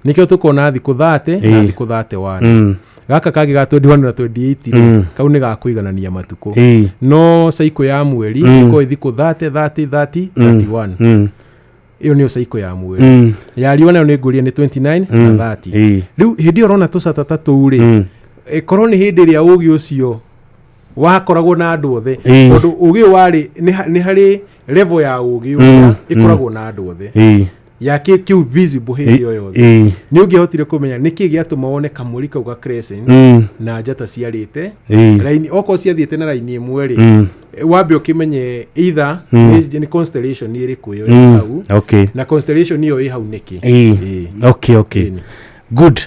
Nĩkĩo tũkona thikũ 30 na thikũ 31. Gaka kangĩ ga 21 na 28 rĩ, kau nĩ gakũiganania matukũ. No cycle ya mweri ĩkoragwo ĩ thikũ 30, 30, 30, 31. Ĩyo nĩyo cycle ya mweri. Ya riũa nayo nĩ ngũria nĩ 29 na 30. Rĩu hĩndĩ ĩyo ũrona tũcata ta tũu rĩ, ĩkorwo nĩ hĩndĩ ĩrĩa ũgĩ ũcio wakoragwo na andũ othe, tondũ ũgĩ ũyũ warĩ nĩ harĩ level ya ũgĩ ũrĩa ĩkoragwo na andũ othe ya kĩu visible hĩndĩ ĩyo yothe. Nĩ ũngĩahotire kũmenya nĩkĩ gĩatũma wone kamũri kau ga crescent na njata ciarĩte raini, okorwo ciathiĩte na raini ĩmwe rĩ, wambe ũkĩmenye either nĩ constellation ĩrĩkũ ĩyo ĩ hau, na constellation ĩyo ĩ hau nĩkĩ. Ĩĩ. Okay, good.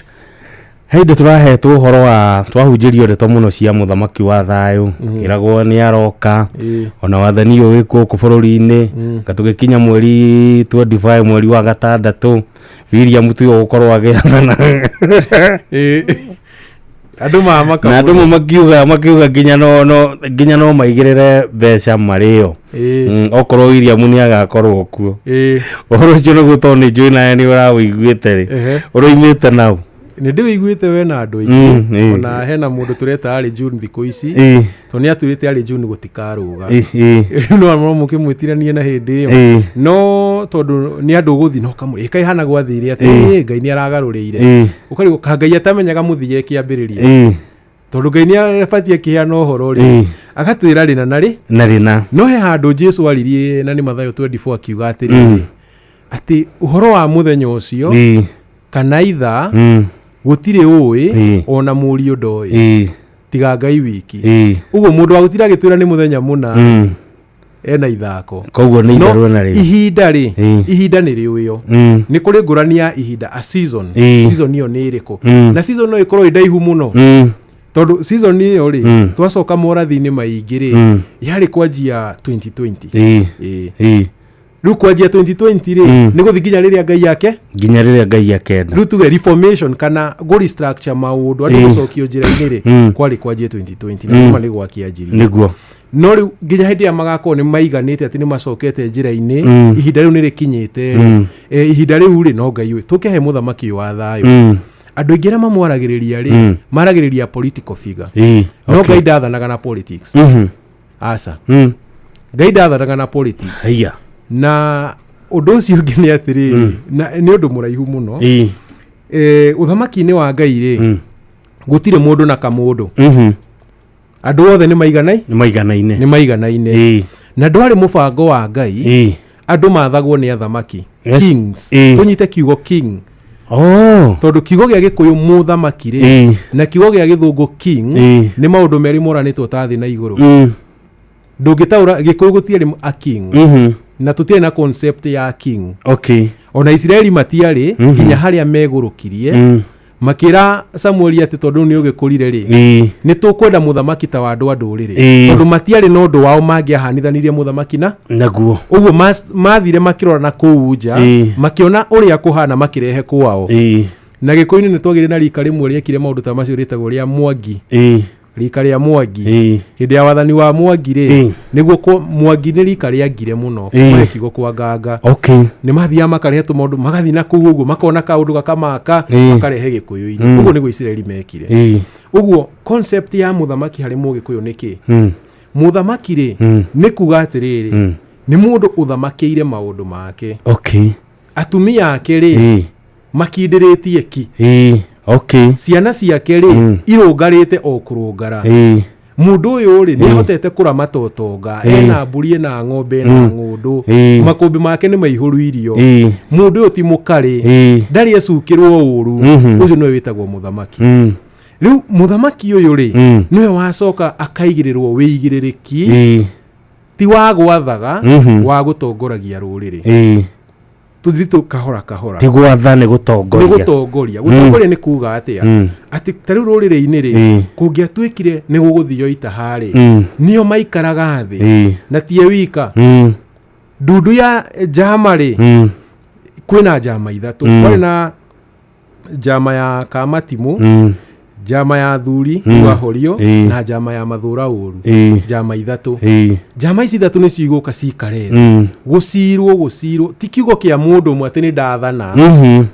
Hĩndĩ tũrahetwo ũhoro wa twahunjĩrio ndeto mũno cia mũthamaki wa thayũ, kĩragwo nĩ aroka, ona wathani ũyũ wĩ gũkũ bũrũri-inĩ. Nga tũgĩkinya mweri 25, mweri wa gatandatũ, William tiwe ũgũkorwo agĩathana. Andũ mamaka Na andũ makiuga nginya no maigĩrĩre mbeca marĩo. Okorwo William nĩ agakorwo kuo. Ũhoro ũcio nĩguo, tondũ nĩ njũĩ nawe nĩ ũrawĩiguĩte rĩ, ũroimĩte nau. Nĩ ndĩwĩiguĩte we na andũ aingĩ. Ona hena mũndũ tũreta arĩ June thikũ ici, tondũ nĩ atwĩrĩte arĩ June gũtikarũga. Rĩu no mũkĩmwĩtiranie na hĩndĩ ĩyo. No tondũ nĩ andũ ũgũthiĩ no kamwe ĩkaihana gwathire atĩ "Ĩ, Ngai nĩ aragarũrĩire." Ũkarigwo ka Ngai atamenyaga mũthia kĩambĩrĩria, tondũ Ngai nĩ abatiĩ akĩheana ũhoro rĩ, agatwĩra rĩna na rĩ. Na rĩna. No he handũ Jesu aririe na nĩ Mathayo 24, akiuga atĩrĩrĩ, atĩ ũhoro wa mũthenya ũcio kana ithaa gũtirĩ ũĩ, ona mũriũ ndoĩ, tiga Ngai wiki. Ũguo mũndũ wa gũtira agĩtwĩra nĩ mũthenya mũna ena ithako. Koguo nĩ No itherũ na rĩrĩ. Ihinda rĩ, ihinda nĩ rĩũĩo. Nĩ kũrĩ ngũrani ya ihinda, a season. Season ĩyo nĩ ĩrĩkũ? Na season no ĩkorwo ĩ ndaihu mũno, tondũ season ĩyo rĩ, twacoka morathi-inĩ maingĩ rĩ, yarĩ kwanjia 2020. Ĩĩ. Rĩu kwanjia 2020 rĩ, nĩ gũthiĩ nginya rĩrĩa Ngai yake Nginya rĩrĩa Ngai akenda. Rĩu tuge reformation kana gũ restructure maũndũ, andũ gũcokio njĩra-inĩ rĩ, kwarĩ kwanjia 2020 na kuma nĩ gwakĩanjirie. No rĩu nginya hĩndĩ ĩrĩa magakorwo nĩ maiganĩte atĩ nĩ macokete njĩra-inĩ, ihinda rĩu nĩ rĩkinyĩte rĩ, ihinda rĩu rĩ, no Ngai ũĩ. Tũkĩhe mũthamaki ũyũ wa thayũ, andũ aingĩ arĩa mamwaragĩrĩria rĩ, maragĩrĩria political figure. No Ngai ndathanaga na politics. Aca. Ngai ndathanaga na politics. Haiya. Na ũndũ ũcio ũngĩ nĩ atĩrĩrĩ, na nĩ ũndũ mũraihu mũno. Ũthamaki-inĩ wa Ngai rĩ, gũtirĩ mũndũ na kamũndũ. Andũ othe nĩ maiganai Nĩ maiganaine. Nĩ maiganaine. Na ndwarĩ mũbango wa Ngai andũ mathagwo nĩ athamaki. Kings. Tũnyite kiugo king, tondũ kiugo gĩa Gĩkũyũ mũthamaki rĩ, na kiugo gĩa Gĩthũngũ king, nĩ maũndũ merĩ moranĩtwo ta thĩ na igũrũ. Ndũngĩtaũra Gĩkũyũ gũtiarĩ a king, na tũtiarĩ na concept ya king. Ona Isiraeli matiarĩ, nginya harĩa megũrũkirie, makĩra Samueli atĩ tondũ nĩ ũgĩkũrire rĩ, nĩ tũkwenda mũthamaki ta wa andũ a ndũrĩrĩ, tondũ matiarĩ na ũndũ wao mangĩahanithanirie mũthamaki na Naguo. Ũguo mathire makĩrora na kũu nja, makĩona ũrĩa kũhana, makĩrehe kwao. Na Gĩkũyũ-inĩ nĩ twagĩire na rika rĩmwe rĩekire maũndũ ta macio, rĩtagwo rĩa Mwangi. Rika rĩa Mwangi, hĩndĩ ya wathani wa Mwangi rĩ, nĩguo Mwangi nĩ rika rĩangire mũno. Kuma kiugo kwa nganga. Nĩ mathiaga makarehe tũmaũndũ, magathiĩ na kũu ũguo, makona kaũndũ gakamaka, makarehe Gĩkũyũ-inĩ. Ũguo nĩguo Isiraeli mekire. Ũguo concept ya mũthamaki harĩ Mũgĩkũyũ nĩ kĩ? Mũthamaki rĩ, nĩ kuga atĩrĩrĩ, nĩ mũndũ ũthamakĩire maũndũ make. Atumia ake rĩ, makindĩrĩtie ki. Ciana ciake rĩ, irũngarĩte o kũrũngara. Mũndũ ũyũ rĩ, nĩ ahotete kũramata ũtonga. Ena mbũri, ena ng'ombe, ena ng'ũndũ. Makũmbĩ make nĩ maihũru irio. Mũndũ ũyũ ti mũkarĩ, ndarĩ ecukĩrwo ũru. Ũcio nĩwe wĩtagwo mũthamaki. Rĩu mũthamaki ũyũ rĩ, nĩwe wacoka akaigĩrĩrwo wĩigĩrĩrĩki, ti wa gwathaga, wa gũtongoragia rũrĩrĩ. Tũthiĩ tũ kahora kahora. Ti gwatha, nĩ gũtongoria. Nĩ gũtongoria. Gũtongoria nĩ kuga atĩa? Atĩ ta rĩu rũrĩrĩ-inĩ rĩ, kũngĩatuĩkire nĩ gũgũthio itaha rĩ, nĩo maikaraga thĩ na tie wika. Ndundu ya njama rĩ, kwĩna njama ithatũ. Kwarĩ na njama ya kamatimũ, njama ya thuri wahorio, na njama ya mathũra ũru. Njama ithatũ. Njama ici ithatũ nĩcio igũka cikare thĩ. Gũcirwo, gũcirwo ti kiugo kĩa mũndũ ũmwe atĩ nĩ ndathana.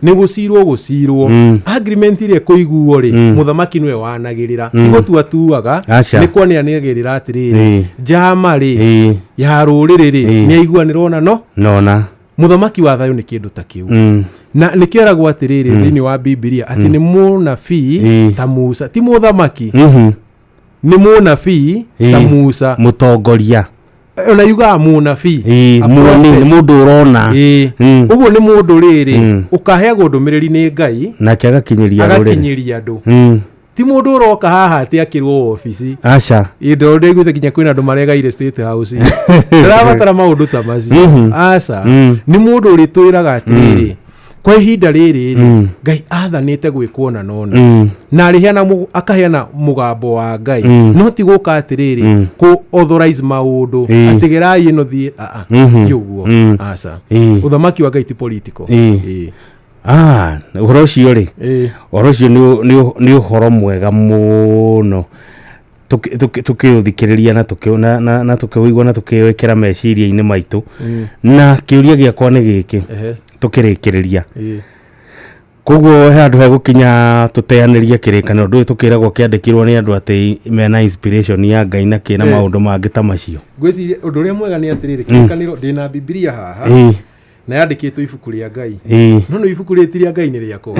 Nĩ gũcirwo, gũcirwo. Agreement ĩrĩa ĩkũiguo rĩ, mũthamaki nĩwe wanagĩrĩra. Ti gũtua tuaga. Aca. Nĩ kwanĩanĩagĩrĩra atĩrĩrĩ, njama rĩ ya rũrĩrĩ rĩ, nĩ aiguanĩrwo ona no Nona. Mũthamaki wa thayũ nĩ kĩndũ ta kĩu. Na nĩkĩo eragwo atĩrĩrĩ thĩinĩ wa Bibilia atĩ nĩ mũnabii ta Musa, ti mũthamaki. Nĩ mũnabii ta Musa. Mũtongoria. Ona yugaga mũnabii. A Muoni prophet. nĩ mũndũ ũrona. Ũguo nĩ mũndũ rĩrĩ ũkaheagwo ndũmĩrĩri nĩ Ngai, nake agakinyĩria rũrĩrĩ. Agakinyĩria andũ. Ti mũndũ ũroka haha atĩ akĩrwo obici. Aca. Ĩndo ndaiguĩte nginya kwĩna andũ maregaire State House. Ndĩrabatara maũndũ ta macio. Aca. Nĩ mũndũ ũrĩtwĩraga atĩrĩrĩ, kwa ihinda rĩrĩ rĩ, Ngai athanĩte gwĩkwo na nona. Na arĩheana akaheana mũgambo wa Ngai. No ti gũka atĩrĩrĩ kũ authorize maũndũ, atĩ gerai ĩno thiĩ aa. Ti ũguo. Aca. Ũthamaki wa Ngai ti political. Ah, ũhoro ũcio rĩ, ũhoro ũcio nĩ ũhoro mwega mũno tũkĩũthikĩrĩria na na tũkĩũigua na tũkĩwĩkĩra meciria-inĩ maitũ. Na kĩũria gĩakwa nĩ gĩkĩ, tũkĩrĩkĩrĩria, koguo he handũ hegũkinya tũteanĩrie kĩrĩkanĩro ndũĩ tũkĩragwo kĩandĩkirwo nĩ andũ atĩ mena inspiration ya Ngai na kĩna maũndũ mangĩ ta macio? Ngwĩciria ũndũ ũrĩa mwega nĩ atĩrĩrĩ, kĩrĩkanĩro, ndĩna Bibilia haha na yandĩkĩtwo ibuku rĩa Ngai. No nĩ ibuku rĩti rĩa Ngai, nĩ rĩakwa,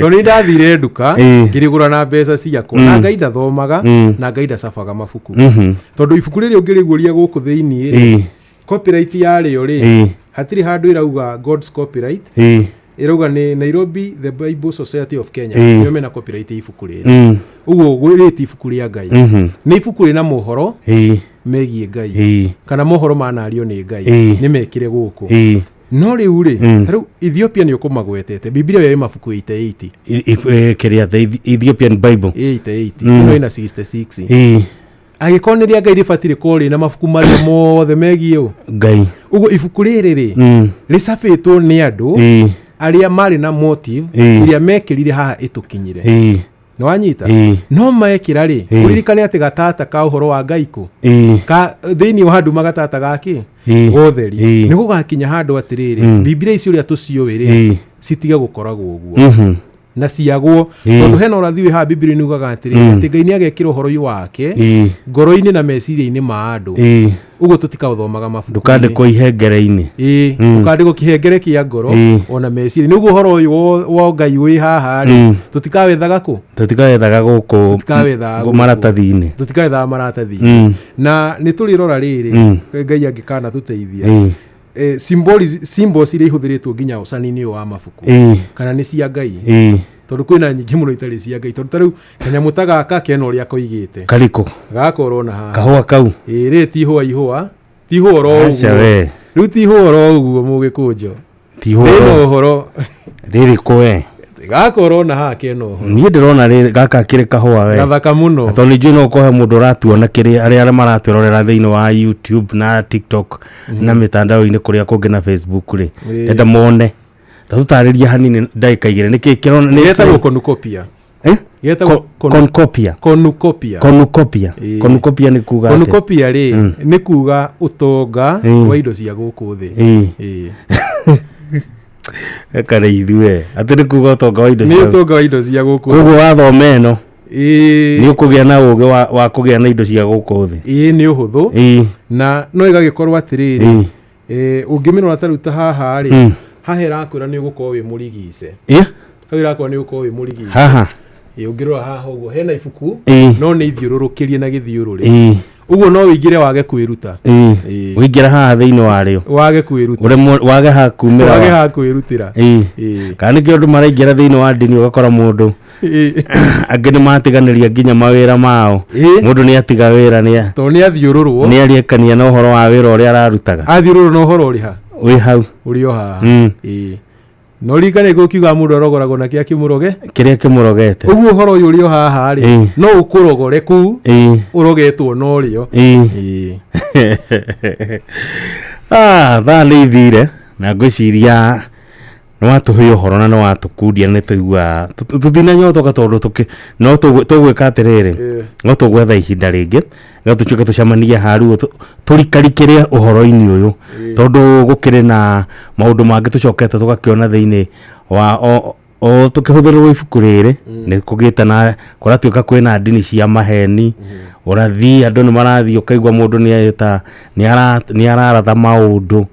tondũ nĩ ndathire nduka ngĩrĩgũra na mbeca ciakwa. Na Ngai ndathomaga, na Ngai ndacabaga mabuku. Tondũ ibuku rĩrĩ ũngĩrĩguũria gũkũ thĩinĩ rĩ, copyright yarĩo rĩ, hatirĩ handũ ĩrauga God's copyright. Ĩrauga nĩ Nairobi, The Bible Society of Kenya, nĩo mena copyright ya ibuku rĩrĩ. Ũguo rĩrĩ ti ibuku rĩa Ngai. Nĩ ibuku rĩna mohoro megiĩ Ngai, kana mohoro manario nĩ Ngai, nĩ mekĩre gũkũ. No rĩu rĩ, ta rĩu Ethiopia nĩ ũkũmagwetete, Bibilia ĩyo ĩ mabuku 88. Kĩrĩa, the Ethiopian Bible? 88. Ĩno ĩna 66. Angĩkorwo nĩ rĩa Ngai, rĩbatiĩ rĩkorwo rĩna mabuku marĩa mothe megiĩ ũ? Ngai. Ũguo ibuku rĩrĩ rĩ, rĩcabĩtwo nĩ andũ arĩa marĩ na motive iria mekĩrire haha ĩtũkinyire. Nĩ wanyita? No mekĩra rĩ, ũririkane atĩ gatata ka ũhoro wa Ngai kũ ka thĩinĩ wa nduma, gatata gakĩ gotheri. Nĩ gũgakinya handũ atĩrĩrĩ, Bibilia ici ũrĩa tũciũĩ rĩ, citige gũkoragwo ũguo na ciagwo, tondũ hena ũrathi wĩ haha Bibilia nĩ ugaga atĩrĩrĩ, atĩ Ngai nĩ agekĩra ũhoro ũyũ wake ngoro-inĩ na meciria-inĩ ma andũ. Ũguo tũtikaũthomaga mabuku. Ndũkandĩkwo ihengere-inĩ. Ĩĩ. Ũkandĩkwo kĩhengere kĩa ngoro ona meciria, nĩguo ũhoro ũyũ wa Ngai wĩ haha rĩ, tũtikawethaga kũ? Tũtikawethaga gũkũ. Tũtikawethaga gũkũ. Maratathi-inĩ. Tũtikawethaga maratathi. Na nĩ tũrĩrora rĩrĩ, Ngai angĩkana tũteithia, symbols iria ihũthĩrĩtwo nginya ũcani-inĩ ũyũ wa mabuku, kana nĩ cia Ngai, tondũ kwĩna nyingĩ mũno itarĩ cia Ngai. Tondũ ta rĩu kanyamũ ta gaka kena ũrĩa koigĩte. Karĩkũ? Gaka ũrona haha. Kahũa kau? Ĩĩ, rĩrĩ ti ihũa, ihũa ti ihũa oro Aca ũguo. we. Rĩu ti ihũa oro ũguo, mũgĩkũnjo. Ti ihũa rĩna oro. ũhoro. Rĩrĩkũ we? Gaka ũrona haha kena ũhoro. Niĩ ndĩrona rĩrĩ gaka kĩrĩ kahũa we. Gathaka mũno. Tondũ nĩ njũĩ no ũkorwo he mũndũ ũratuona kĩrĩa arĩa maratwĩrorera thĩinĩ wa YouTube na TikTok na mĩtandao-inĩ kũrĩa kũngĩ na Facebook rĩ, enda mone ta tũtarĩrie hanini ndagĩka 2 nĩkĩ kĩrona nĩ Getagwo cornucopia. Eh? Getagwo Cornucopia. Cornucopia. Cornucopia. Cornucopia nĩ kuga atĩa? Cornucopia rĩ, nĩ kuga ũtonga wa indo cia gũkũ thĩ. Ĩĩ. Eka ithuĩ atĩ nĩ kuga ũtonga wa indo Nĩ ũtonga wa indo cia gũkũ. Koguo wathoma ĩno nĩ ũkũgĩa na ũgĩ wa kũgĩa na indo cia gũkũ thĩ. Ĩĩ, nĩ ũhũthũ. Na no ĩgagĩkorwo atĩrĩrĩ, ũngĩmĩrora ta rĩu ta haha rĩ, haha ĩrakwĩra nĩ ũgũkorwo wĩ mũrigice. Hau ĩrakwĩra nĩ ũgũkorwo wĩ mũrigice. Haha? Ĩĩ, ũngĩrora haha ũguo hena ibuku, no nĩ ithiũrũrũkĩrie na gĩthiũrũrĩ. Ũguo no wĩingĩre wage kwĩruta. Ũingĩra haha thĩinĩ warĩo wage kwĩruta. Ũremwo wage ha kumĩra. Wage ha kwĩrutĩra. Kana nĩkĩo andũ maraingĩra thĩinĩ wa ndini, ũgakora mũndũ angĩ nĩ matiganĩria nginya mawĩra mao. Mũndũ nĩ atiga wĩra nĩ Tondũ nĩ athiũrũrwo. Nĩ ariekania na ũhoro wa wĩra ũrĩa ararutaga. Athiũrũrwo na ũhoro ũrĩ ha? Wĩ hau. Ũrĩ o haha. Ĩĩ, no ririkane gũkiuga mũndũ arogoragwo na kĩrĩa kĩmũroge. Kĩrĩa kĩmũrogete. Ũguo ũhoro ũyũ ũrĩ o haha rĩ, no ũkũrogore kũu ũrogetwo na ũrĩo. Ĩĩ. Ah, thaa nĩ ithire na ngwĩciria nĩ watũhe ũhoro na nĩ watũkundia, nĩ tũigua tũtinanyotoka tondũ no tũgwĩka atĩrĩrĩ, no tũgwetha ihinda rĩngĩ no tũtuĩke tũcemanie haru tũrikarikĩre ũhoro-inĩ ũyũ, tondũ gũkĩrĩ na maũndũ mangĩ tũcokete tũgakĩona thĩinĩ wa o tũkĩhũthĩrwo ibuku rĩrĩ. Nĩ kũgĩte na kũratuĩka kwĩna ndini cia maheni, ũrathi andũ nĩ marathiĩ ũkaigua mũndũ nĩ araratha maũndũ.